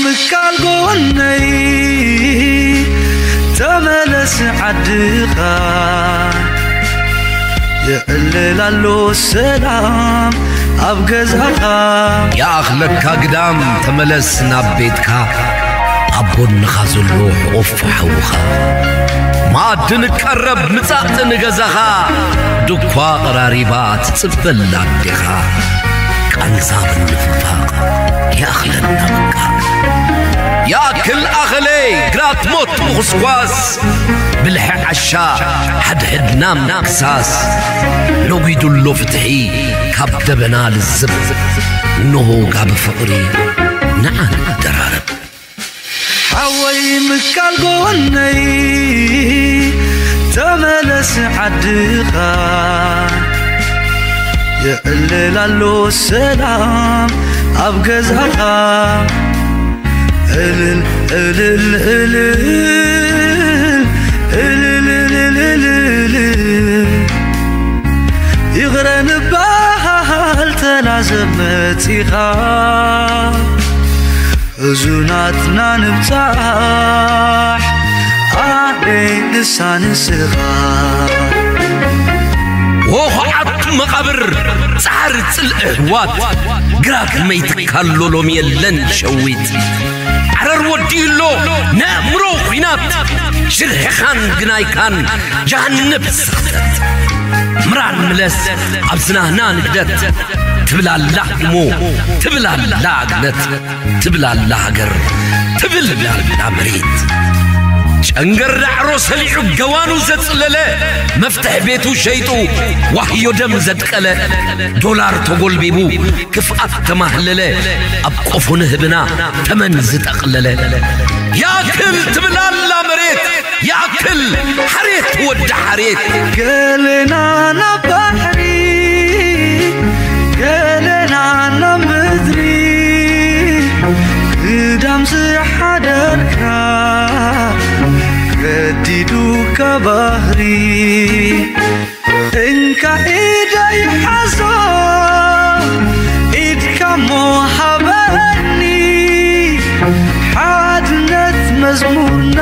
ምካል ጎነይ ተመለስ ዓድኻ፣ የዕልል ኣሎ ሰላም ኣብ ገዛኻ። ይኣኽለካ ግዳም ተመለስ ናብ ቤትካ፣ ኣብ ጎንኻ ዘሎ ሕቑፍ ሓውኻ። መኣዲ ንቀረብ ምጻእ ንገዛኻ፣ ድኳ ቀራሪባ ትጽበላ ኣዴኻ። ቃንዛ ምንፍፋቕ ይኣኽለና በቃ። ይኣክል ኣኸለ ግራት ሞት ምኹስኳስ፣ ብልሒ ዓሻ ሓድሕድና ምክሳስ። ነጒዱሎ ፍትሒ ካብ ደበና ልዝብ፣ እንሆ ጋቢ ፍቕሪ ንዓ ንደራረብ። ሓወይ ምካል ጎነይ ተመለስ ዓድኻ፣ የዕልል ኣሎ ሰላም ኣብ ገዛኻ። እልል እልል እልል እልል እልል እልል፣ ይቕረ ንበሃል ተላዘብ መጺኻ። ሕዙናትና ንብጻሕ ኣበይ ንሳ ንስኻ። ወኹዓት መቓብር ጻዕሪ ጽልኢ ኣሕዋት፣ ግራት መይትካሎ ሎሚ የለን ሸዊት። ዓረር ወዲኡሎ ነእምሮ ኲናት፣ ሽርሕኻን ግናይካን ጀሃነብ ስኽተት። ምራን ምለስ ኣብ ዝናህና ንግደት፣ ትብል ኣላ እሞ ትብል ኣላ ግለት። ትብል ኣላ ሃገር፣ ትብል ኣላ መሬት። ጨንገር ዳዕሮ ሰሊዑ ገዋኑ ዘጽለለ፣ መፍትሕ ቤቱ ሸይጡ ዋህዮ ደም ዘድቀለ፣ ዶላር ተጎልቢቡ ክፍኣት ተማህለለ፣ ኣብ ቆፎ ንህብና ተመን ዝጠቕለለ። ያክል ትብል ኣላ መሬት፣ ያክል ሓሬት ወዲ ሓሬት። ገለና ናብ ባሕሪ፣ ገለና ናብ ምድሪ፣ ግዳም ዝሓደርካ ገዲዱካ ባህሪ። እንካ ኢደይ ሓዞ፣ ኢድካ እሞ ሃበኒ፣ ሓድነት መዝሙርና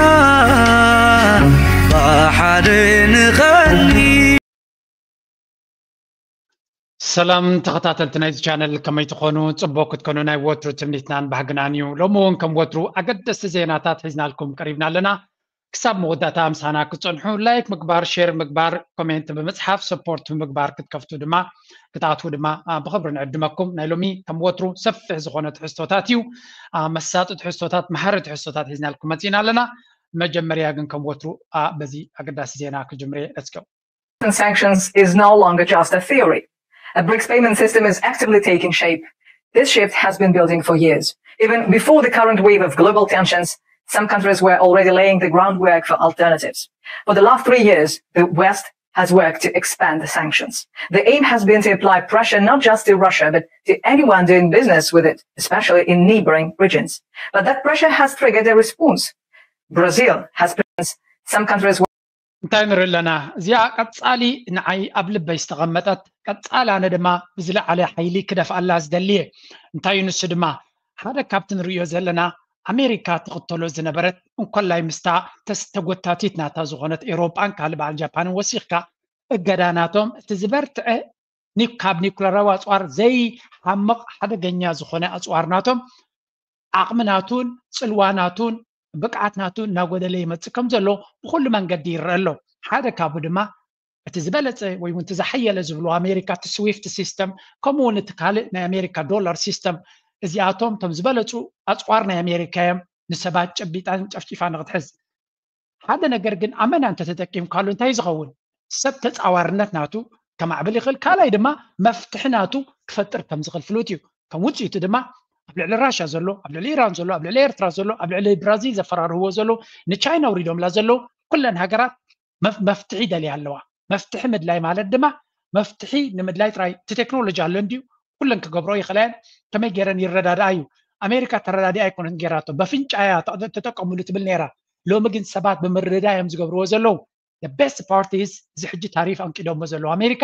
ብሓደ ንቐኒ። ሰላም ተኸታተልቲ ናይዚ ቻነል፣ ከመይ ትኾኑ? ጽቡቕ ክትኮኑ ናይ ወትሩ ትምኒትናን ባህግናን እዩ። ሎሚ እውን ከም ወትሩ ኣገደስቲ ዜናታት ሒዝናልኩም ቀሪብና ኣለና። ክሳብ መወዳእታ ምሳና ክትጸንሑ ላይክ ምግባር፣ ሼር ምግባር፣ ኮሜንት ብምጽሓፍ ሰፖርት ምግባር ክትከፍቱ ድማ ክትኣትዉ ድማ፣ አ፣ ብኽብሪ ንዕድመኩም። ናይ ሎሚ ከም ወትሩ ሰፊሕ ዝኾነ ትሕዝቶታት እዩ። አ፣ መሳጢ ትሕዝቶታት፣ መሃሪ ትሕዝቶታት ሒዝናልኩም መጺእና ኣለና። መጀመርያ ግን ከም ወትሩ፣ አ፣ በዚ ኣገዳሲ ዜና ክጅምር እየ። Let's go። Sanctions is no longer just a theory. A BRICS payment system is actively taking shape. This shift has been building for years. Even before the current wave of global tensions, some countries were already laying the groundwork for alternatives. For the last three years, the West has worked to expand the sanctions. The aim has been to apply pressure not just to Russia, but to anyone doing business with it, especially in neighboring regions. But that pressure has triggered a response. Brazil has been, some countries እንታይ ንርኢ ኣለና? እዚኣ ቀጻሊ ንዓይ ኣብ ልበይ ዝተቐመጠት፣ ቀጻሊ ኣነ ድማ ብዝለዓለ ሓይሊ ክደፍኣላ ዝደሊ እየ። እንታይ እዩ ንሱ ድማ? ሓደ ካብቲ ንርእዮ ዘለና፣ ኣሜሪካ ትኽተሎ ዝነበረት፣ እንኮላይ ምስታ ተስ-፣ ተጎታቲት ናታ ዝኾነት ኤውሮጳን ካልእ በዓል ጃፓንን ወሲኽካ፣ እገዳ ናቶም፣ እቲ ዝበርትዐ ኒ-፣ ካብ ኒኩለራዊ ኣጽዋር ዘይሓምቕ ሓደገኛ ዝኾነ ኣጽዋር ናቶም፣ ዓቕሚ ናቱን ጽልዋ ናቱን ብቕዓት ናቱን እናጎደለ ይመጽእ ከም ዘሎ ብኹሉ መንገዲ ይረአ ኣሎ። ሓደ ካብኡ ድማ እቲ ዝበለጸ ወይ እውን እቲ ዝሓየለ ዝብሎ ኣሜሪካ፣ እቲ ስዊፍት ሲስተም፣ ከምኡ እውን እቲ ካልእ ናይ ኣሜሪካ ዶላር ሲስተም፣ እዚኣቶም እቶም ዝበለጹ ኣጽዋር ናይ ኣሜሪካ እዮም፣ ንሰባት ጨቢጣን ጨፍጪፋ ንክትሕዝ። ሓደ ነገር ግን ኣመና እንተተጠቂምካሉ እንታይ ዝኸውን? ሰብ ተጻዋርነት ናቱ ከማዕብል ይኽእል፣ ካልኣይ ድማ መፍትሒ ናቱ ክፈጥር ከም ዝኽእል ፍሉጥ እዩ። ከም ውጽኢቱ ድማ ኣብ ልዕሊ ራሻ ዘሎ፣ ኣብ ልዕሊ ኢራን ዘሎ፣ ኣብ ልዕሊ ኤርትራ ዘሎ፣ ኣብ ልዕሊ ብራዚል ዘፈራርህዎ ዘለዉ፣ ንቻይና ኣውሪዶምላ ዘለዉ፣ ኩለን ሃገራት መፍ-፣ መፍትሒ ይደልያ ኣለዋ። መፍትሒ ምድላይ ማለት ድማ መፍትሒ ንምድላይ ጥራይ እቲ ቴክኖሎጂ ኣሎ እንድዩ፣ ኩለን ክገብሮ ይኽእላ እየን። ከመይ ገይረን ይረዳድኣ እዩ። ኣሜሪካ ተረዳዲኣ ኣይኮነትን ገይራቶ፣ በፍንጫያ ተጠ-፣ ተጠቀሙሉ ትብል ነይራ። ሎሚ ግን ሰባት ብምርድዳእ እዮም ዝገብርዎ ዘለዉ። The best part is፣ እዚ ሕጂ ታሪፍ ኣንቂዶሞ ዘለዉ ኣሜሪካ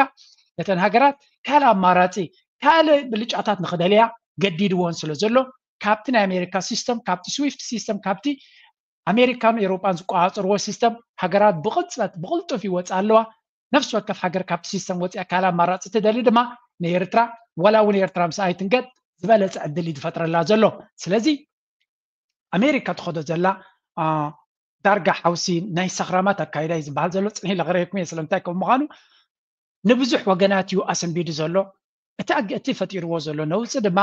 ነተን ሃገራት ካልእ ኣማራጺ፣ ካልእ ብልጫታት ንኽደልያ ገዲድዎን ስለ ዘሎ፣ ካብቲ ናይ ኣሜሪካ ሲስተም፣ ካብቲ ስዊፍት ሲስተም፣ ካብቲ ኣሜሪካን ኤውሮጳን ዝቆጻጸርዎ ሲስተም ሃገራት ብቕጽበት ብቕልጡፍ ይወጻ ኣለዋ። ነፍሲ ወከፍ ሃገር ካብቲ ሲስተም ወጺኣ ካልእ ኣማራጺ ትደሊ ድማ ንኤርትራ፣ ዋላ እውን ኤርትራ ምስ ኣይትንገድ ዝበለጸ ዕድል እዩ ዝፈጥረላ ዘሎ። ስለዚ ኣሜሪካ ትኸዶ ዘላ ዳርጋ ሓውሲ ናይ ሰኽራማት ኣካይዳ እዩ ዝበሃል ዘሎ። ጽንሒ ለቕረየኩም እየ ስለምንታይ ከም ምዃኑ። ንብዙሕ ወገናት እዩ ኣሰንቢዱ ዘሎ። እቲ ኣገ እቲ ፈጢርዎ ዘሎ ነውፂ ድማ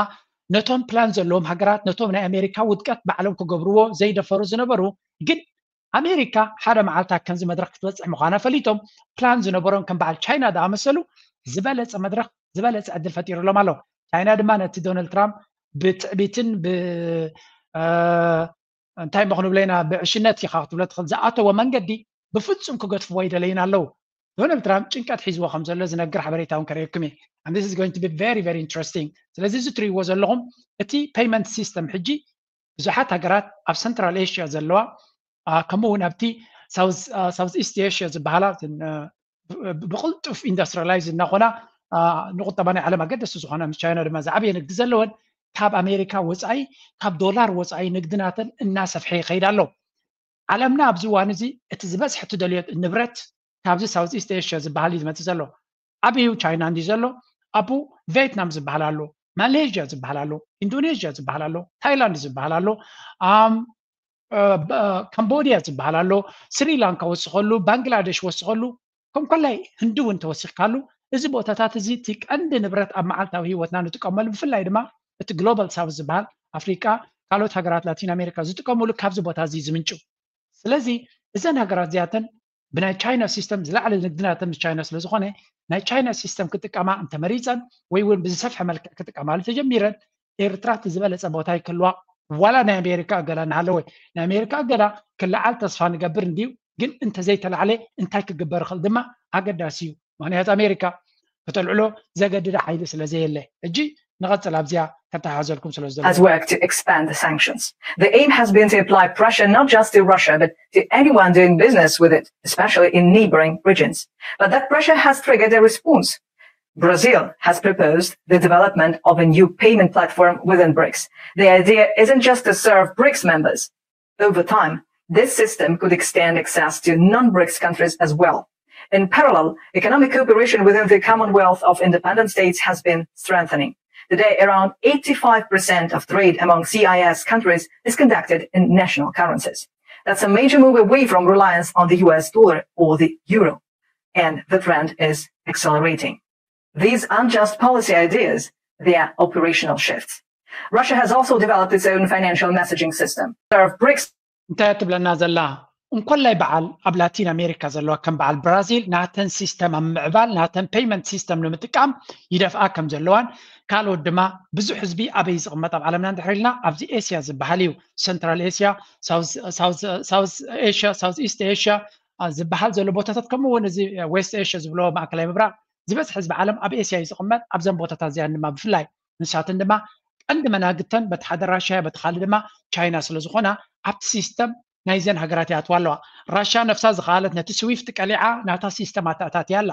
ነቶም ፕላን ዘለዎም ሃገራት ነቶም ናይ ኣሜሪካ ውድቀት ባዕሎም ክገብርዎ ዘይደፈሩ ዝነበሩ፣ ግን ኣሜሪካ ሓደ መዓልታ ከምዚ መድረክ ክትበፅሕ ምዃና ፈሊጦም ፕላን ዝነበሮም ከም በዓል ቻይና ዝኣመሰሉ ዝበለፀ መድረክ ዝበለፀ ዕድል ፈጢሩሎም ኣሎ። ቻይና ድማ ነቲ ዶናልድ ትራምፕ ብትዕቢትን ብ እንታይ ምኽንብለና ብዕሽነት ኢኻ ክትብሎ ትኽእል ዝኣተዎ መንገዲ ብፍጹም ክገድፍዎ ኣይደለይን ኣለዉ። ዶናልድ ትራምፕ ጭንቀት ሒዝዎ ከም ዘሎ ዝነግር ሓበሬታ እውን ከርእየኩም እየ። And this is going to be very, very interesting። ስለዚ እዚ ትርእይዎ ዘለኹም እቲ ፔይመንት ሲስተም ሕጂ ብዙሓት ሃገራት ኣብ ሰንትራል ኤሽያ ዘለዋ ከምኡ እውን ኣብቲ ሳውዝ ኢስት ኤሽያ ዝበሃላ ብቕልጡፍ ኢንዱስትሪላይዝ እናኾና ንቁጠባ ናይ ዓለም ኣገደስቲ ዝኾና ምስ ቻይና ድማ ዝዓበየ ንግዲ ዘለወን ካብ ኣሜሪካ ወፃኢ ካብ ዶላር ወፃኢ ንግዲ ናተን እናሰፍሐ ይኸይድ ኣሎ። ዓለምና ኣብዚ እዋን እዚ እቲ ዝበዝሐ ትደልዮ ንብረት ካብዚ ሳውዝ ኢስት ኤሽያ ዝበሃል እዩ ዝመፅእ ዘሎ። ኣብዩ ቻይና እንዲ ዘሎ ኣብኡ ቬትናም ዝበሃል ኣሎ፣ ማሌዥያ ዝበሃል ኣሎ፣ ኢንዶኔዥያ ዝበሃል ኣሎ፣ ታይላንድ ዝበሃል ኣሎ፣ ካምቦዲያ ዝበሃል ኣሎ፣ ስሪላንካ ወስኸሉ፣ ባንግላደሽ ወስኸሉ፣ ከም ኮላይ ህንዲ እውን ተወሲኽካሉ። እዚ ቦታታት እዚ እቲ ቀንዲ ንብረት ኣብ መዓልታዊ ህይወትና ንጥቀመሉ ብፍላይ ድማ እቲ ግሎባል ሳውዝ ዝበሃል ኣፍሪቃ ካልኦት ሃገራት ላቲን ኣሜሪካ ዝጥቀምሉ ካብዚ ቦታ እዚ ዝምንጩ። ስለዚ እዘን ሃገራት እዚኣተን ብናይ ቻይና ሲስተም ዝለዓለ ንግድናተን ምስ ቻይና ስለዝኾነ ናይ ቻይና ሲስተም ክጥቀማ እንተመሪፀን ወይ እውን ብዝሰፍሐ መልክዕ ክጥቀማሉ ተጀሚረን ኤርትራ እቲ ዝበለፀ ቦታ ይክልዋ። ዋላ ናይ ኣሜሪካ እገዳ እናሃለወ ናይ ኣሜሪካ እገዳ ክለዓል ተስፋ ንገብር እንድዩ፣ ግን እንተዘይተላዕለ እንታይ ክግበር ይኽእል ድማ ኣገዳሲ እዩ። ምክንያቱ ኣሜሪካ ከተልዕሎ ዘገድዳ ሓይሊ ስለዘየለ። ሕጂ ንቐፅል ኣብዚኣ ከተሓዘልኩም ስለ ዘሎ has worked to expand the sanctions. The aim has been to apply pressure not just to Russia but to anyone doing business with it, especially in neighboring regions. But that pressure has triggered a response. Brazil has proposed the development of a new payment platform within BRICS. The idea isn't just to serve BRICS members. Over time, this system could extend access to non-BRICS countries as well. In parallel, economic cooperation within the Commonwealth of Independent States has been strengthening. Today, around eighty-five percent of trade among C I S countries is conducted in national currencies. That's a major move away from reliance on the U S dollar or the euro. And the trend is accelerating. These aren't just policy ideas, they are operational shifts. Russia has also developed its own financial messaging system. There are BRICS እንታይ ትብለና ዘላ? እንኮላይ በዓል ኣብ ላቲን ኣሜሪካ ዘለዋ ከም በዓል ብራዚል ናተን ሲስተም ኣብ ምዕባል ናተን ፔይመንት ሲስተም ንምጥቃም ይደፍኣ ከም ዘለዋን ካልኦት ድማ ብዙሕ ህዝቢ ኣበይ ዝቕመጥ ኣብ ዓለምና እንድሕር ኢልና ኣብዚ ኤስያ ዝበሃል እዩ። ሰንትራል ኤስያ፣ ሳውዝ ኤስያ፣ ሳውዝ ኢስት ኤስያ ዝበሃል ዘሎ ቦታታት ከምኡ እውን እዚ ዌስት ኤስያ ዝብሎ ማእከላይ ምብራቕ ዝበዝሐ ህዝቢ ዓለም ኣብ ኤስያ እዩ ዝቕመጥ። ኣብዘን ቦታታት እዚኣን ድማ ብፍላይ ንሳተን ድማ ቀንዲ መናግተን በቲ ሓደ ራሽያ በቲ ካልእ ድማ ቻይና ስለ ዝኾና ኣብቲ ሲስተም ናይዘን ሃገራት ይኣትዋ ኣለዋ። ራሽያ ነፍሳ ዝኸኣለት ነቲ ስዊፍት ቀሊዓ ናታ ሲስተም ኣተኣታትያ ኣላ።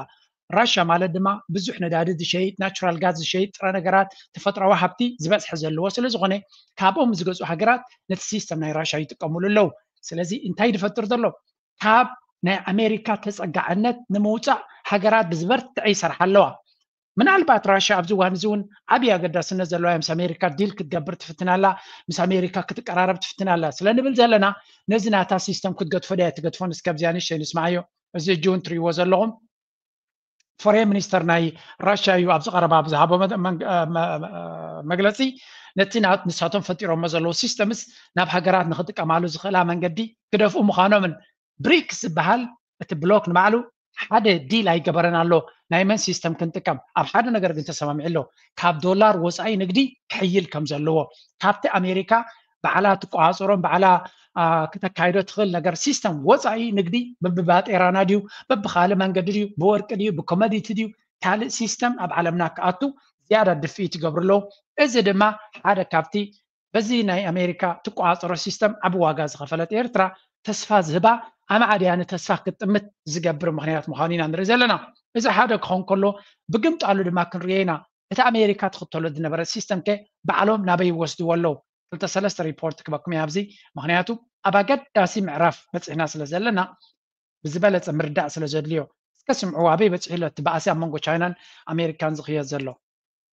ራሽያ ማለት ድማ ብዙሕ ነዳዲ ዝሸይጥ፣ ናቹራል ጋዝ ዝሸይጥ፣ ጥረ ነገራት፣ ተፈጥራዊ ሃብቲ ዝበዝሐ ዘለዎ ስለ ዝኾነ ካብኦም ዝገዝኡ ሃገራት ነቲ ሲስተም ናይ ራሽያ ይጥቀምሉ ኣለዉ። ስለዚ እንታይ ዝፈጥር ዘሎ? ካብ ናይ ኣሜሪካ ተፀጋዕነት ንምውፃእ ሃገራት ብዝበርትዐ ይሰርሓ ኣለዋ። ምናልባት ራሽያ ኣብዚ እዋን እዚ እውን ዓብዪ ኣገዳስነት ዘለዋ ምስ ኣሜሪካ ዲል ክትገብር ትፍትን ኣላ፣ ምስ ኣሜሪካ ክትቀራረብ ትፍትን ኣላ ስለ ንብል ዘለና ነዚ ናታ ሲስተም ክትገድፎ ድያ ትገድፎን እስከ ኣብዚኣ ንእሽተይ ንስማዓዮ። እዚ ሕጂ እውን ትርእይዎ ዘለኹም ፎሬን ሚኒስተር ናይ ራሽያ እዩ ኣብዚ ቀረባ ኣብ ዝሃቦ መግለፂ ነቲ ንሳቶም ፈጢሮሞ ዘለዉ ሲስተምስ ናብ ሃገራት ንክጥቀማሉ ዝኽእላ መንገዲ ክደፍኡ ምዃኖምን ብሪክስ ዝበሃል እቲ ብሎክ ንባዕሉ ሓደ ዲል ኣይገበረን ኣሎ ናይ መን ሲስተም ክንጥቀም ኣብ ሓደ ነገር ግን ተሰማሚዑ ኣሎ ካብ ዶላር ወፃኢ ንግዲ ክሕይል ከም ዘለዎ ካብቲ ኣሜሪካ ባዕላ ትቆፃፀሮን ባዕላ ክተካይዶ ትኽእል ነገር ሲስተም ወፃኢ ንግዲ በብባጤራና ድዩ በብካልእ መንገዲ ድዩ ብወርቂ ድዩ ብኮመዲቲ ድዩ ካልእ ሲስተም ኣብ ዓለምና ክኣቱ ዝያዳ ድፍኢት ይገብሩ ኣለዉ። እዚ ድማ ሓደ ካብቲ በዚ ናይ ኣሜሪካ ትቆፃፀሮ ሲስተም ዓቢ ዋጋ ዝኸፈለት ኤርትራ ተስፋ ዝህባ ኣማዕድያ ንተስፋ ክትጥምት ዝገብር ምኽንያት ምዃኑ ኢና ንርኢ ዘለና። እዚ ሓደ ክኸውን ከሎ ብግምጣሉ ድማ ክንርእዮ ኢና። እቲ ኣሜሪካ ትኽተሎ ዝነበረ ሲስተም ከ ባዕሎም ናበይ ይወስድዎ ኣለዉ? ክልተ ሰለስተ ሪፖርት ክበኩም እየ ኣብዚ። ምክንያቱ ኣብ ኣገዳሲ ምዕራፍ በፂሕና ስለ ዘለና ብዝበለፀ ምርዳእ ስለ ዘድልዮ። እስከ ስምዑ ኣበይ በፂሑ ኣሎ እቲ ባእሲ ኣብ መንጎ ቻይናን ኣሜሪካን ዝኽየድ ዘሎ።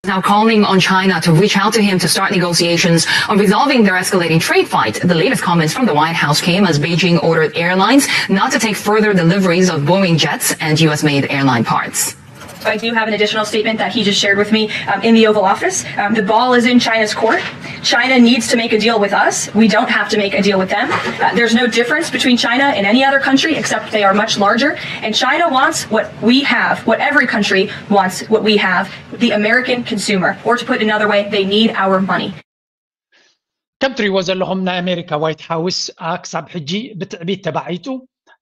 Now calling on China to reach out to him to start negotiations on resolving their escalating trade fight. The latest comments from the White House came as Beijing ordered airlines not to take further deliveries of Boeing jets and U S made airline parts. I do have an additional statement that he just shared with me um, in the Oval Office. Um, the ball is in China's court. China needs to make a deal with us. We don't have to make a deal with them. Uh, there's no difference between China and any other country except they are much larger. And China wants what we have, what every country wants, what we have, the American consumer. Or to put it another way, they need our money. ከም ትሪእዎ ዘለኹም ናይ ኣሜሪካ ዋይት ሃውስ ክሳብ ሕጂ ብትዕቢት ተባዒጡ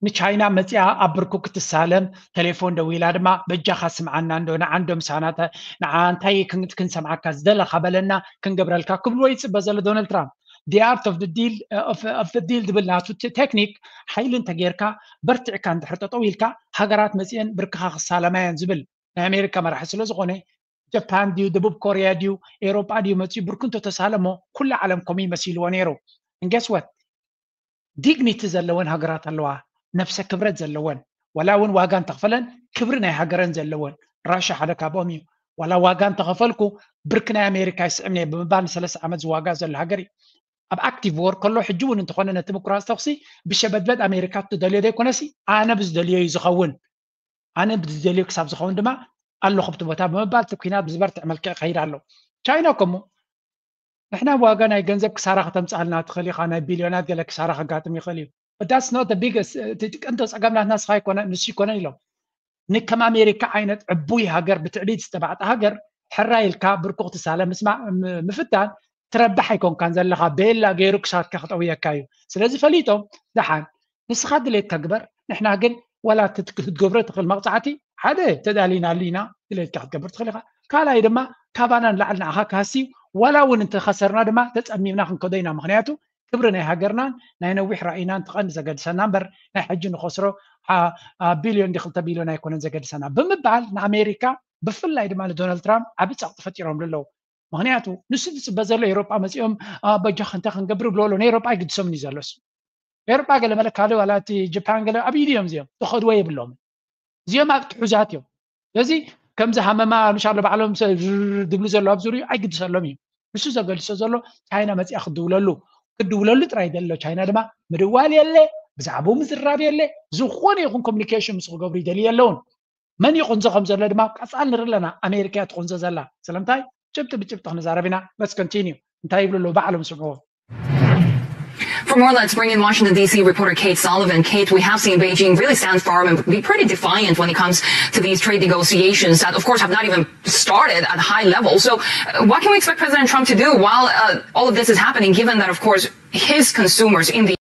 ንቻይና መፂኣ ኣብ ብርኩ ክትሳለም ቴሌፎን ደዊላ ድማ በጃኻ ስምዓና እንዶ ንዓ እንዶ ምሳና ንዓ እንታይ ክንሰምዓካ ዝደለኻ በለና ክንገብረልካ ክብልዎ ይፅበ ዘሎ ዶናልድ ትራምፕ the art of the deal ዝብል ናቱ ቴክኒክ ሓይሊ እንተጌርካ በርቲዕካ እንድሕር ጠጠው ኢልካ ሃገራት መፂአን ብርክኻ ክሳለማ እየን ዝብል ናይ ኣሜሪካ መራሒ ስለዝኾነ ጃፓን ድዩ ደቡብ ኮርያ ድዩ ኤሮጳ ድዩ መፅኡ ብርኩ እንተተሳለሞ ኩሉ ዓለም ከምኡ ይመሲልዎ ነይሩ። And guess what? ዲግኒቲ ዘለወን ሃገራት ኣለዋ፣ ነፍሰ ክብረት ዘለወን፣ ዋላ እውን ዋጋ እንተኽፈለን ክብሪ ናይ ሃገረን ዘለወን። ራሻ ሓደ ካብኦም እዩ። ዋላ ዋጋ እንተኸፈልኩ ብርኪ ናይ ኣሜሪካ ይስዕም እየ ብምባል ንሰለስተ ዓመት ዝዋጋ ዘሎ ሃገር እዩ። ኣብ ኣክቲቭ ዎር ከሎ ሕጂ እውን እንተኾነ ነቲ ምቁራፅ ተኽሲ ብሸበድበድ ኣሜሪካ ትደልዮ ዘይኮነሲ ኣነ ብዝደልዮ እዩ ዝኸውን። ኣነ ብዝደልዮ ክሳብ ዝኸውን ድማ ኣለኹ ኣብቲ ቦታ ብምባል እቲ ኩናት ብዝበርትዕ መልክዕ ይኸይድ ኣሎ። ቻይና ከምኡ ንሕና ዋጋ ናይ ገንዘብ ክሳራ ከተምፅኣልና ትኽእል ኢኻ፣ ናይ ቢልዮናት ገለ ክሳራ ከጋጥም ይኽእል እዩ። But that's not the biggest እቲ ቀንዲ ፀገም ናትና ንስኻ ኣይኮነ ንሱ ይኮነን ኢሎም። ንከም ኣሜሪካ ዓይነት ዕቡይ ሃገር ብትዕቢት ዝተባዕጠ ሃገር ሕራይ ኢልካ ብርኩ ክትሳለ ምስማዕ ምፍታን ትረብሕ ኣይኮንካን ዘለኻ ቤላ ገይሩ ክሳድካ ክጠውየካ እዩ። ስለዚ ፈሊጦም ደሓን ንስኻ ድሌትካ ግበር ንሕና ግን ዋላ ክትገብሮ ትኽእል መቕፃዕቲ ሓደ ተዳሊናሉ ኢና ድሌትካ ክትገብር ትኽእል ኢኻ። ካልኣይ ድማ ካባና ንላዕሊ ንዓኻ ክሃሲ እዩ። ዋላ እውን እንተኸሰርና ድማ ተፀሚምና ክንከዶ ኢና። ምክንያቱ ክብሪ ናይ ሃገርናን ናይ ነዊሕ ራእይናን ትቐንዲ ዘገድሰና እምበር ናይ ሕጂ ንኸስሮ ቢልዮን ዲ ክልተ ቢልዮን ኣይኮነን ዘገድሰና ብምባል ንኣሜሪካ ብፍላይ ድማ ንዶናልድ ትራምፕ ዓብዪ ፀቕጢ ፈጢሮምሉ ኣለዉ። ምክንያቱ ንሱ ዝፅበ ዘሎ ኤሮጳ መፂኦም በጃ ክንተ ክንገብር ብለሎ ንኤሮጳ ኣይግድሶምን እዩ ዘሎ። ኤሮጳ ገለ መለ ካልእ ዋላ እቲ ጃፓን ገለ ኣብ ኢዱ እዮም እዚኦም ዝኸድዎ የብሎም። እዚኦም ኣብ ትሑዛት እዮም። ስለዚ ከምዚ ሃመማ ንሻሎ ባዕሎም ዝብሉ ዘለዉ ኣብ ዙሪኡ ኣይግድሰሎም እዩ። ንሱ ዘገድሶ ዘሎ ቻይና መፂኣ ክድውለሉ ክድውለሉ ጥራይ ዘሎ ቻይና ድማ ምድዋል የለ ብዛዕባኡ ምዝራብ የለ ዝኾነ ይኹን ኮሚኒኬሽን ምስ ክገብሩ ይደልዩ የለውን። መን ይቑንዞ ከም ዘሎ ድማ ቀፃል ንርኢ ኣለና። ኣሜሪካ እያ ትቑንዞ ዘላ። ስለምንታይ? ጭብጢ ብጭብጢ ክንዛረብ ኢና። Let's continue። እንታይ ይብሉ ኣለዉ ባዕሎም ስምዕዎ። For more, let's bring in Washington, D C reporter Kate Sullivan. Kate, we have seen Beijing really stand firm and be pretty defiant when it comes to these trade negotiations that, of course, have not even started at high level. So, uh, what can we expect President Trump to do while uh, all of this is happening, given that, of course, his consumers in the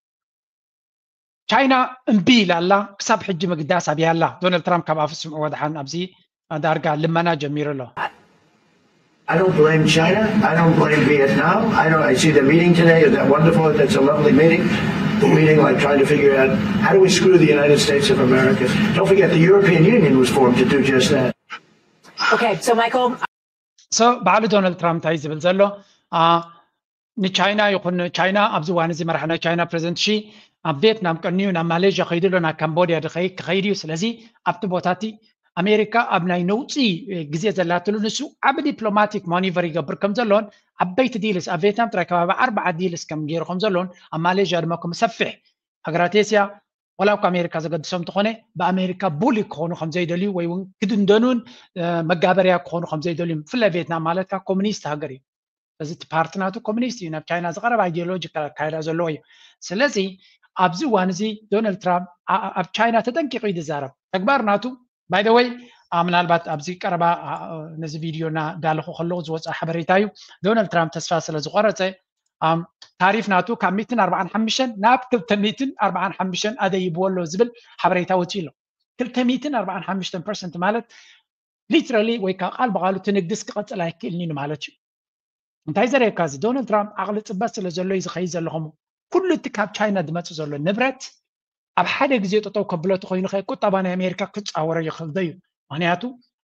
ቻይና እምቢ ኢላ ኣላ። ክሳብ ሕጂ ምግዳስ ኣብያ ኣላ። ዶናልድ ትራምፕ ካብ ኣፉ ስምዕዎ ደሓን ኣብዚ ዳርጋ ልመና ጀሚሩ ኣሎ። I don't blame China. I don't blame Vietnam. I don't. I see the meeting today. Is that wonderful? That's a lovely meeting. The meeting, like trying to figure out how do we screw the United States of America. Don't forget, the European Union was formed to do just that. Okay, so Michael. So ባዕሉ ዶናልድ ትራምፕ እንታይ ዝብል ዘሎ ንቻይና ይኹን ቻይና ኣብዚ እዋን እዚ መራሒ ናይ ቻይና ፕሬዚደንት ሺ ኣብ ቪየትናም ቀንዩ ናብ ማሌዥያ ከይዱ ኣሎ ናብ ካምቦድያ ክኸይድ እዩ። ስለዚ ኣብቲ ቦታ እቲ ኣሜሪካ ኣብ ናይ ነውፂ ግዜ ዘላትሉ ንሱ ዓብ ዲፕሎማቲክ ማኒቨር ይገብር ከም ዘሎን ዓበይቲ ዲልስ ኣብ ቪየትናም ጥራይ ከባቢ ኣርባዓ ዲልስ ከም ገይሩ ከም ዘሎን ኣብ ማሌዥያ ድማ ከም ሰፊሕ ሃገራት ኤስያ ዋላ እኳ ኣሜሪካ ዘገድሶም እንተኾነ ብኣሜሪካ ቡሊ ክኾኑ ከም ዘይደልዩ ወይ እውን ክድንደኑን መጋበርያ ክኾኑ ከም ዘይደልዩ ብፍላይ ቪየትናም ማለት ኮሚኒስት ሃገር እዩ። እዚ እቲ ፓርቲ ናቱ ኮሚኒስት እዩ። ናብ ቻይና ዝቐረበ ኣይዲዮሎጂካል ኣካይዳ ዘለዎ እዩ። ስለዚ ኣብዚ እዋን እዚ ዶናልድ ትራምፕ ኣብ ቻይና ተጠንቂቑ እዩ ዝዛረብ። ተግባር ናቱ ባይ ዘ ወይ ምናልባት ኣብዚ ቀረባ ነዚ ቪድዮ እናዳለኹ ከለኹ ዝወፅኣ ሓበሬታ እዩ። ዶናልድ ትራምፕ ተስፋ ስለ ዝቆረፀ ታሪፍ ናቱ ካብ ሚእትን ኣርባዓን ሓሙሽተን ናብ ክልተ ሚእትን ኣርባዓን ሓሙሽተን ኣደይብዎ ኣሎ ዝብል ሓበሬታ ወፂኡ ኣሎ። ክልተ ሚእትን ኣርባዓን ሓሙሽተን ፐርሰንት ማለት ሊትራሊ ወይ ከዓ ቃል ብቃሉ እቲ ንግድስ ክቐፅል ኣይክእልን እዩ ማለት እዩ። እንታይ ዘርእየካ እዚ ዶናልድ ትራምፕ ዓቕሊ ፅበት ስለ ዘሎ እዩ ዝኸይድ ዘሎ። ከምኡ ኩሉ እቲ ካብ ቻይና ዝመፅእ ዘሎ ንብረት ኣብ ሓደ ግዜ ጠጠው ከብሎ ተኮይኑ ከ ቁጠባ ናይ ኣሜሪካ ክፃወሮ ይኽእል ዶ እዩ? ምክንያቱ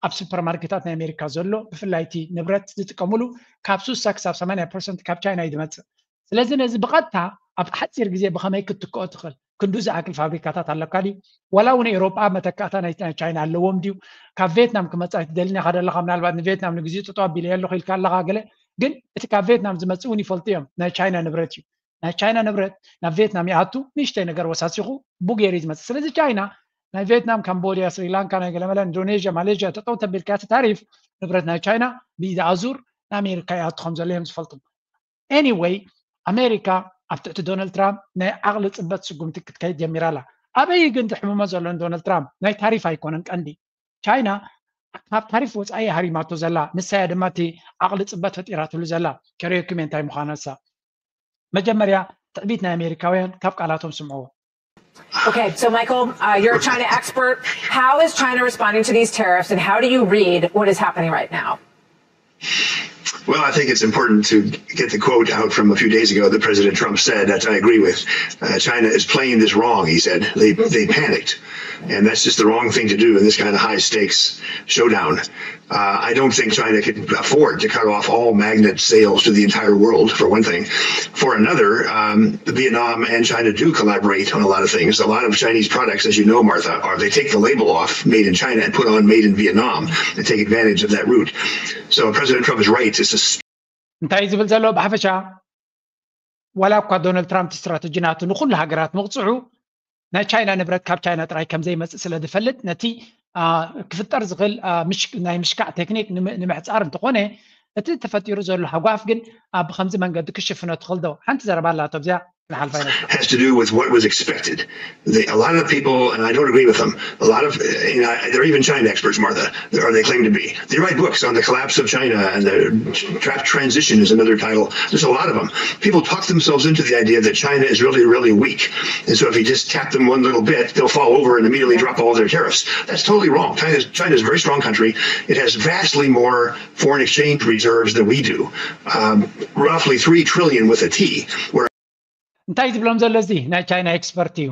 ኣብ ሱፐርማርኬታት ናይ ኣሜሪካ ዘሎ ብፍላይ እቲ ንብረት ዝጥቀምሉ ካብ ስሳ ክሳብ ሰማንያ ፐርሰንት ካብ ቻይና እዩ ዝመፅእ። ስለዚ ነዚ ብቐጥታ ኣብ ሓፂር ግዜ ብኸመይ ክትክኦ ትኽእል? ክንዱ ዝኣክል ፋብሪካታት ኣለካ ድዩ? ዋላ እውን ኤውሮጳ መተካእታ ናይ ቻይና ኣለዎም ድዩ? ካብ ቬትናም ክመፃ ትደሊ ኢኻ ደለኻ፣ ምናልባት ንቬትናም ንግዜኡ ጠጠው ኣቢለ ኣለኹ ኢልካ ኣለኻ ገለ። ግን እቲ ካብ ቬትናም ዝመፅእ እውን ይፈልጡ እዮም፣ ናይ ቻይና ንብረት እዩ። ናይ ቻይና ንብረት ናብ ቬትናም ይኣቱ፣ ንእሽተይ ነገር ወሳሲኹ ብኡ ገይሩ እዩ ዝመፅእ። ስለዚ ቻይና ናይ ቬትናም፣ ካምቦድያ፣ ስሪላንካ፣ ናይ ገለመለ፣ ኢንዶኔዥያ፣ ማሌዥያ ጠጠው ተቢልካ፣ እቲ ታሪፍ ንብረት ናይ ቻይና ብኢድ ኣዙር ንኣሜሪካ ይኣቱ ከም ዘሎ እዮም ዝፈልጡ። Anyway፣ ኣሜሪካ ኣብ ትሕቲ ዶናልድ ትራምፕ ናይ ዓቕሊ ፅበት ስጉምቲ ክትከይድ ጀሚራ ኣላ። ኣበይ ግን ዝሕምሞ ዘሎ ንዶናልድ ትራምፕ ናይ ታሪፍ ኣይኮነን ቀንዲ። ቻይና ካብ ታሪፍ ወፃኢ ሃሪማቶ ዘላ፣ ንሳያ ድማ እቲ ዓቕሊ ፅበት ፈጢራትሉ ዘላ። ከርእየኩም እንታይ ምዃና ንሳ። መጀመርያ ትዕቢት ናይ ኣሜሪካውያን ካብ ቃላቶም ስምዕዎ። Okay, so Michael, uh, you're a China expert. How is China responding to these tariffs, and how do you read what is happening right now? Well, I think it's important to get the quote out from a few days ago that President Trump said that I agree with. Uh, China is playing this wrong, he said. They, they panicked. And that's just the wrong thing to do in this kind of high stakes showdown. Uh, I don't think China can afford to cut off all magnet sales to the entire world, for one thing. For another, um, Vietnam and China do collaborate on a lot of things. A lot of Chinese products, as you know, Martha, are they take the label off made in China and put on made in Vietnam and take advantage of that route. So President Trump is right. It's a እንታይ ዝብል ዘሎ ብሓፈሻ፣ ዋላ እኳ ዶናልድ ትራምፕ ስትራተጂ ናቱ ንኩሉ ሃገራት ምቕፅዑ፣ ናይ ቻይና ንብረት ካብ ቻይና ጥራይ ከም ዘይመፅእ ስለ ዝፈልጥ፣ ነቲ ክፍጠር ዝኽእል ናይ ምሽካዕ ቴክኒክ ንምሕፃር እንተኾነ፣ እቲ ተፈጢሩ ዘሎ ሃጓፍ ግን ብከምዚ መንገዲ ክሽፍኖ ትኽእል ዶ? ሓንቲ ዘረባ ኣላቶ ኣብዚኣ። Has to do with what was expected. The, a lot of people, and I don't agree with them, a lot of, you know, they're even China experts, Martha, or they claim to be. They write books on the collapse of China and the tra- transition is another title. There's a lot of them. People talk themselves into the idea that China is really, really weak. And so if you just tap them one little bit, they'll fall over and immediately drop all their tariffs. That's totally wrong. China is, China is a very strong country. It has vastly more foreign exchange reserves than we do, um, roughly three trillion with a T. Where እንታይ ዝብሎም ዘሎ እዚ ናይ ቻይና ኤክስፐርት እዩ።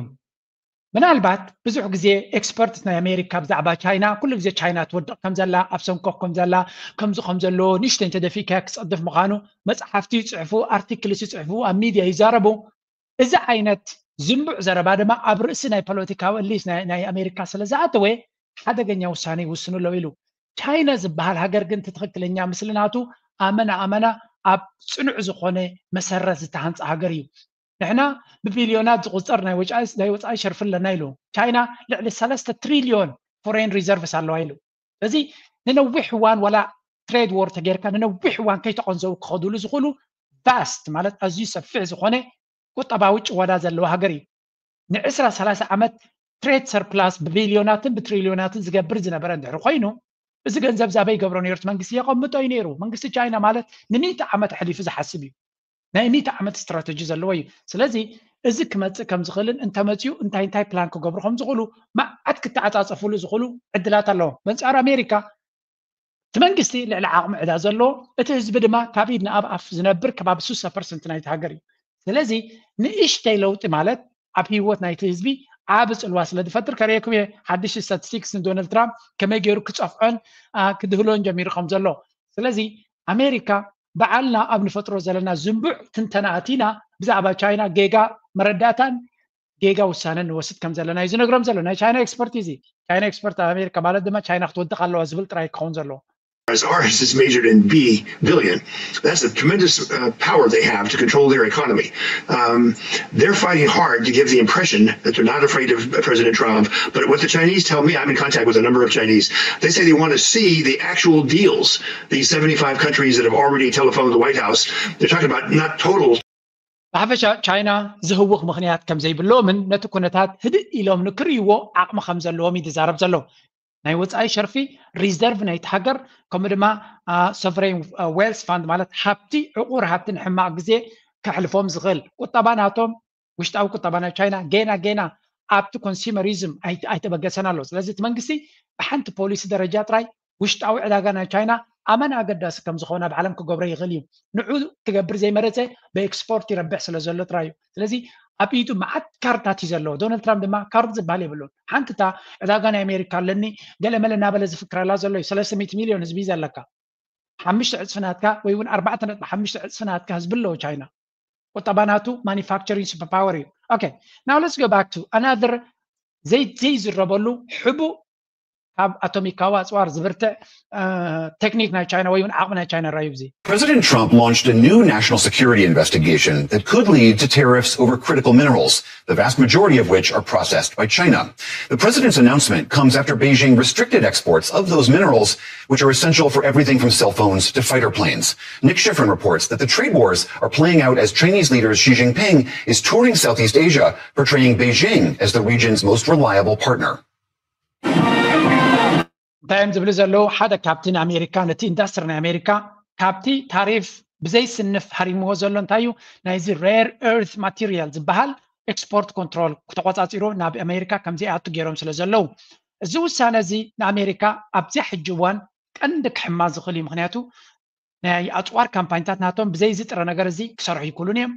ምናልባት ብዙሕ ግዜ ኤክስፐርት ናይ ኣሜሪካ ብዛዕባ ቻይና ኩሉ ግዜ ቻይና ትወድቕ ከም ዘላ፣ ኣብ ሰንኮፍ ከም ዘላ፣ ከምዚ ከም ዘሎ ንእሽተይ እንተደፊእካ ክፀድፍ ምዃኑ መፅሓፍቲ ይፅሕፉ፣ ኣርቲክልስ ይፅሕፉ፣ ኣብ ሚድያ ይዛረቡ። እዚ ዓይነት ዝንቡዕ ዘረባ ድማ ኣብ ርእሲ ናይ ፖለቲካዊ እሊት ናይ ኣሜሪካ ስለ ዝኣተወ ሓደገኛ ውሳነ ይውስኑ ኣለዉ ኢሉ። ቻይና ዝበሃል ሃገር ግን እቲ ትኽክለኛ ምስሊ ናቱ ኣመና ኣመና ኣብ ፅኑዕ ዝኾነ መሰረት ዝተሃንፀ ሃገር እዩ። ንሕና ብቢልዮናት ዝቑፀር ናይ ወፃኢ ሸርፊ ኣለና ኢሉ። ቻይና ልዕሊ ሰለስተ ትሪልዮን ፎሬን ሪዘርቭስ ኣለዋ ኢሉ። እዚ ንነዊሕ እዋን ዋላ ትሬድ ዎር ተጌርካ ንነዊሕ እዋን ከይተቐንዘቡ ክኸዱሉ ዝኽእሉ ቫስት ማለት ኣዝዩ ሰፊሕ ዝኾነ ቁጠባዊ ጭወዳ ዘለዎ ሃገር እዩ። ንዕስራ ሰላሳ ዓመት ትሬድ ሰርፕላስ ብቢልዮናትን ብትሪልዮናትን ዝገብር ዝነበረ እንድሕር ኮይኑ፣ እዚ ገንዘብ ዛበይ ገብሮ ነይሩ? እቲ መንግስቲ የቐምጦ እዩ ነይሩ። መንግስቲ ቻይና ማለት ንሚእቲ ዓመት ኣሕሊፉ ዝሓስብ እዩ። ናይ ሚእቲ ዓመት ስትራተጂ ዘለዎ እዩ። ስለዚ እዚ ክመፅእ ከም ዝኽእልን እንተመፅኡ እንታይ እንታይ ፕላን ክገብሩ ከም ዝኽእሉ መዓት ክተዓፃፀፍሉ ዝኽእሉ ዕድላት ኣለዎም። በንፃር ኣሜሪካ እቲ መንግስቲ ልዕሊ ዓቕሚ ዕዳ ዘለዎ፣ እቲ ህዝቢ ድማ ካብ ኢድ ንኣብ ኣፍ ዝነብር ከባቢ ስሳ ፐርሰንት ናይቲ ሃገር እዩ። ስለዚ ንእሽተይ ለውጢ ማለት ኣብ ህይወት ናይቲ ህዝቢ ዓቢ ፅልዋ ስለ ዝፈጥር ከርእየኩም እየ ሓድሽ ስታቲስቲክስ ንዶናልድ ትራምፕ ከመይ ገይሩ ክፀፍዖን ክድህሎን ጀሚሩ ከም ዘሎ። ስለዚ ኣሜሪካ ባዕልና ኣብ ንፈጥሮ ዘለና ዝንቡዕ ትንተና ኣቲና ብዛዕባ ቻይና ጌጋ መረዳእታን ጌጋ ውሳነ ንወስድ ከም ዘለና እዩ ዝነግሮም ዘሎ። ናይ ቻይና ኤክስፐርት እዚ ቻይና ኤክስፐርት ኣብ ኣሜሪካ ማለት ድማ ቻይና ክትወድቕ ኣለዋ ዝብል ጥራይ ክኸውን ዘለዎ። As ours is measured in B billion. That's a tremendous uh, power they have to control their economy. Um, they're fighting hard to give the impression that they're not afraid of President Trump. But what the Chinese tell me, I'm in contact with a number of Chinese, they say they want to see the actual deals. These seventy-five countries that have already telephoned the White House, they're talking about not total ብሓፈሻ ቻይና ዝህውኽ ምኽንያት ከም ዘይብሎምን ነቲ ኩነታት ህድእ ኢሎም ንክርእይዎ ዓቕሚ ከም ዘለዎም እዩ ዝዛረብ ዘሎ። ናይ ወፃኢ ሸርፊ ሪዘርቭ ናይቲ ሃገር ከምኡ ድማ ሶቨሬን ዌልስ ፋንድ ማለት ሃብቲ ዕቑር ሃብቲ ንሕማቕ ግዜ ከሕልፎም ዝኽእል ቁጠባ ናቶም ውሽጣዊ ቁጠባ ናይ ቻይና ጌና ጌና ኣብቲ ኮንሱመሪዝም ኣይተበገሰን ኣሎ። ስለዚ እቲ መንግስቲ ብሓንቲ ፖሊሲ ደረጃ ጥራይ ውሽጣዊ ዕዳጋ ናይ ቻይና ኣመና ኣገዳሲ ከም ዝኾነ ኣብ ዓለም ክገብሮ ይኽእል እዩ። ንዑ ክገብር ዘይመረፀ ብኤክስፖርት ይረብሕ ስለ ዘሎ ጥራይ እዩ። ስለዚ ኣብ ኢዱ መዓት ካርድታት እዩ ዘለዎ። ዶናልድ ትራምፕ ድማ ካርድ ዝበሃል የብሉን። ሓንቲ እታ ዕዳጋ ናይ ኣሜሪካ ኣለኒ ገለመለ እናበለ ዝፍክረላ ዘሎ እዩ። ሰለስተ ሚእቲ ሚልዮን ህዝቢ እዩ ዘለካ። ሓሙሽተ ዕፅፊ ናትካ ወይ እውን ኣርባዕተ ነጥቢ ሓሙሽተ ዕፅፊ ናትካ ህዝቢ ኣለዎ ቻይና። ቁጠባ ናቱ manufacturing super power እዩ። Okay, now let's go back to another ዘይዝረበሉ ሕቡእ ካብ ኣቶሚካዊ ኣፅዋር ዝብርትዕ ቴክኒክ ናይ ቻይና ወይ እውን ዓቕሚ ናይ ቻይና ራዩ እዚ። President Trump launched a new national security investigation that could lead to tariffs over critical minerals, the vast majority of which are processed by China. The president's announcement comes after Beijing restricted exports of those minerals, which are essential for everything from cell phones to fighter planes. Nick Schifrin reports that the trade wars are playing out as Chinese leader Xi Jinping is touring Southeast Asia, portraying Beijing as the region's most reliable partner. እንታይ እዮም ዝብሉ ዘለዉ? ሓደ ካብቲ ንኣሜሪካ፣ ነቲ ኢንዳስትሪ ናይ ኣሜሪካ ካብቲ ታሪፍ ብዘይስንፍ ሃሪምዎ ዘሎ እንታይ እዩ? ናይዚ rare earth material ዝበሃል ኤክስፖርት ኮንትሮል ተቆፃፂሩ ናብ ኣሜሪካ ከምዘይኣቱ ገይሮም ስለ ዘለዉ፣ እዚ ውሳነ እዚ ንኣሜሪካ ኣብዚያ ሕጂ እዋን ቀንዲ ክሕማ ዝኽእል እዩ። ምክንያቱ ናይ ኣፅዋር ካምፓኒታት ናቶም ብዘይ ዝጥረ ነገር እዚ ክሰርሑ ይክእሉን እዮም።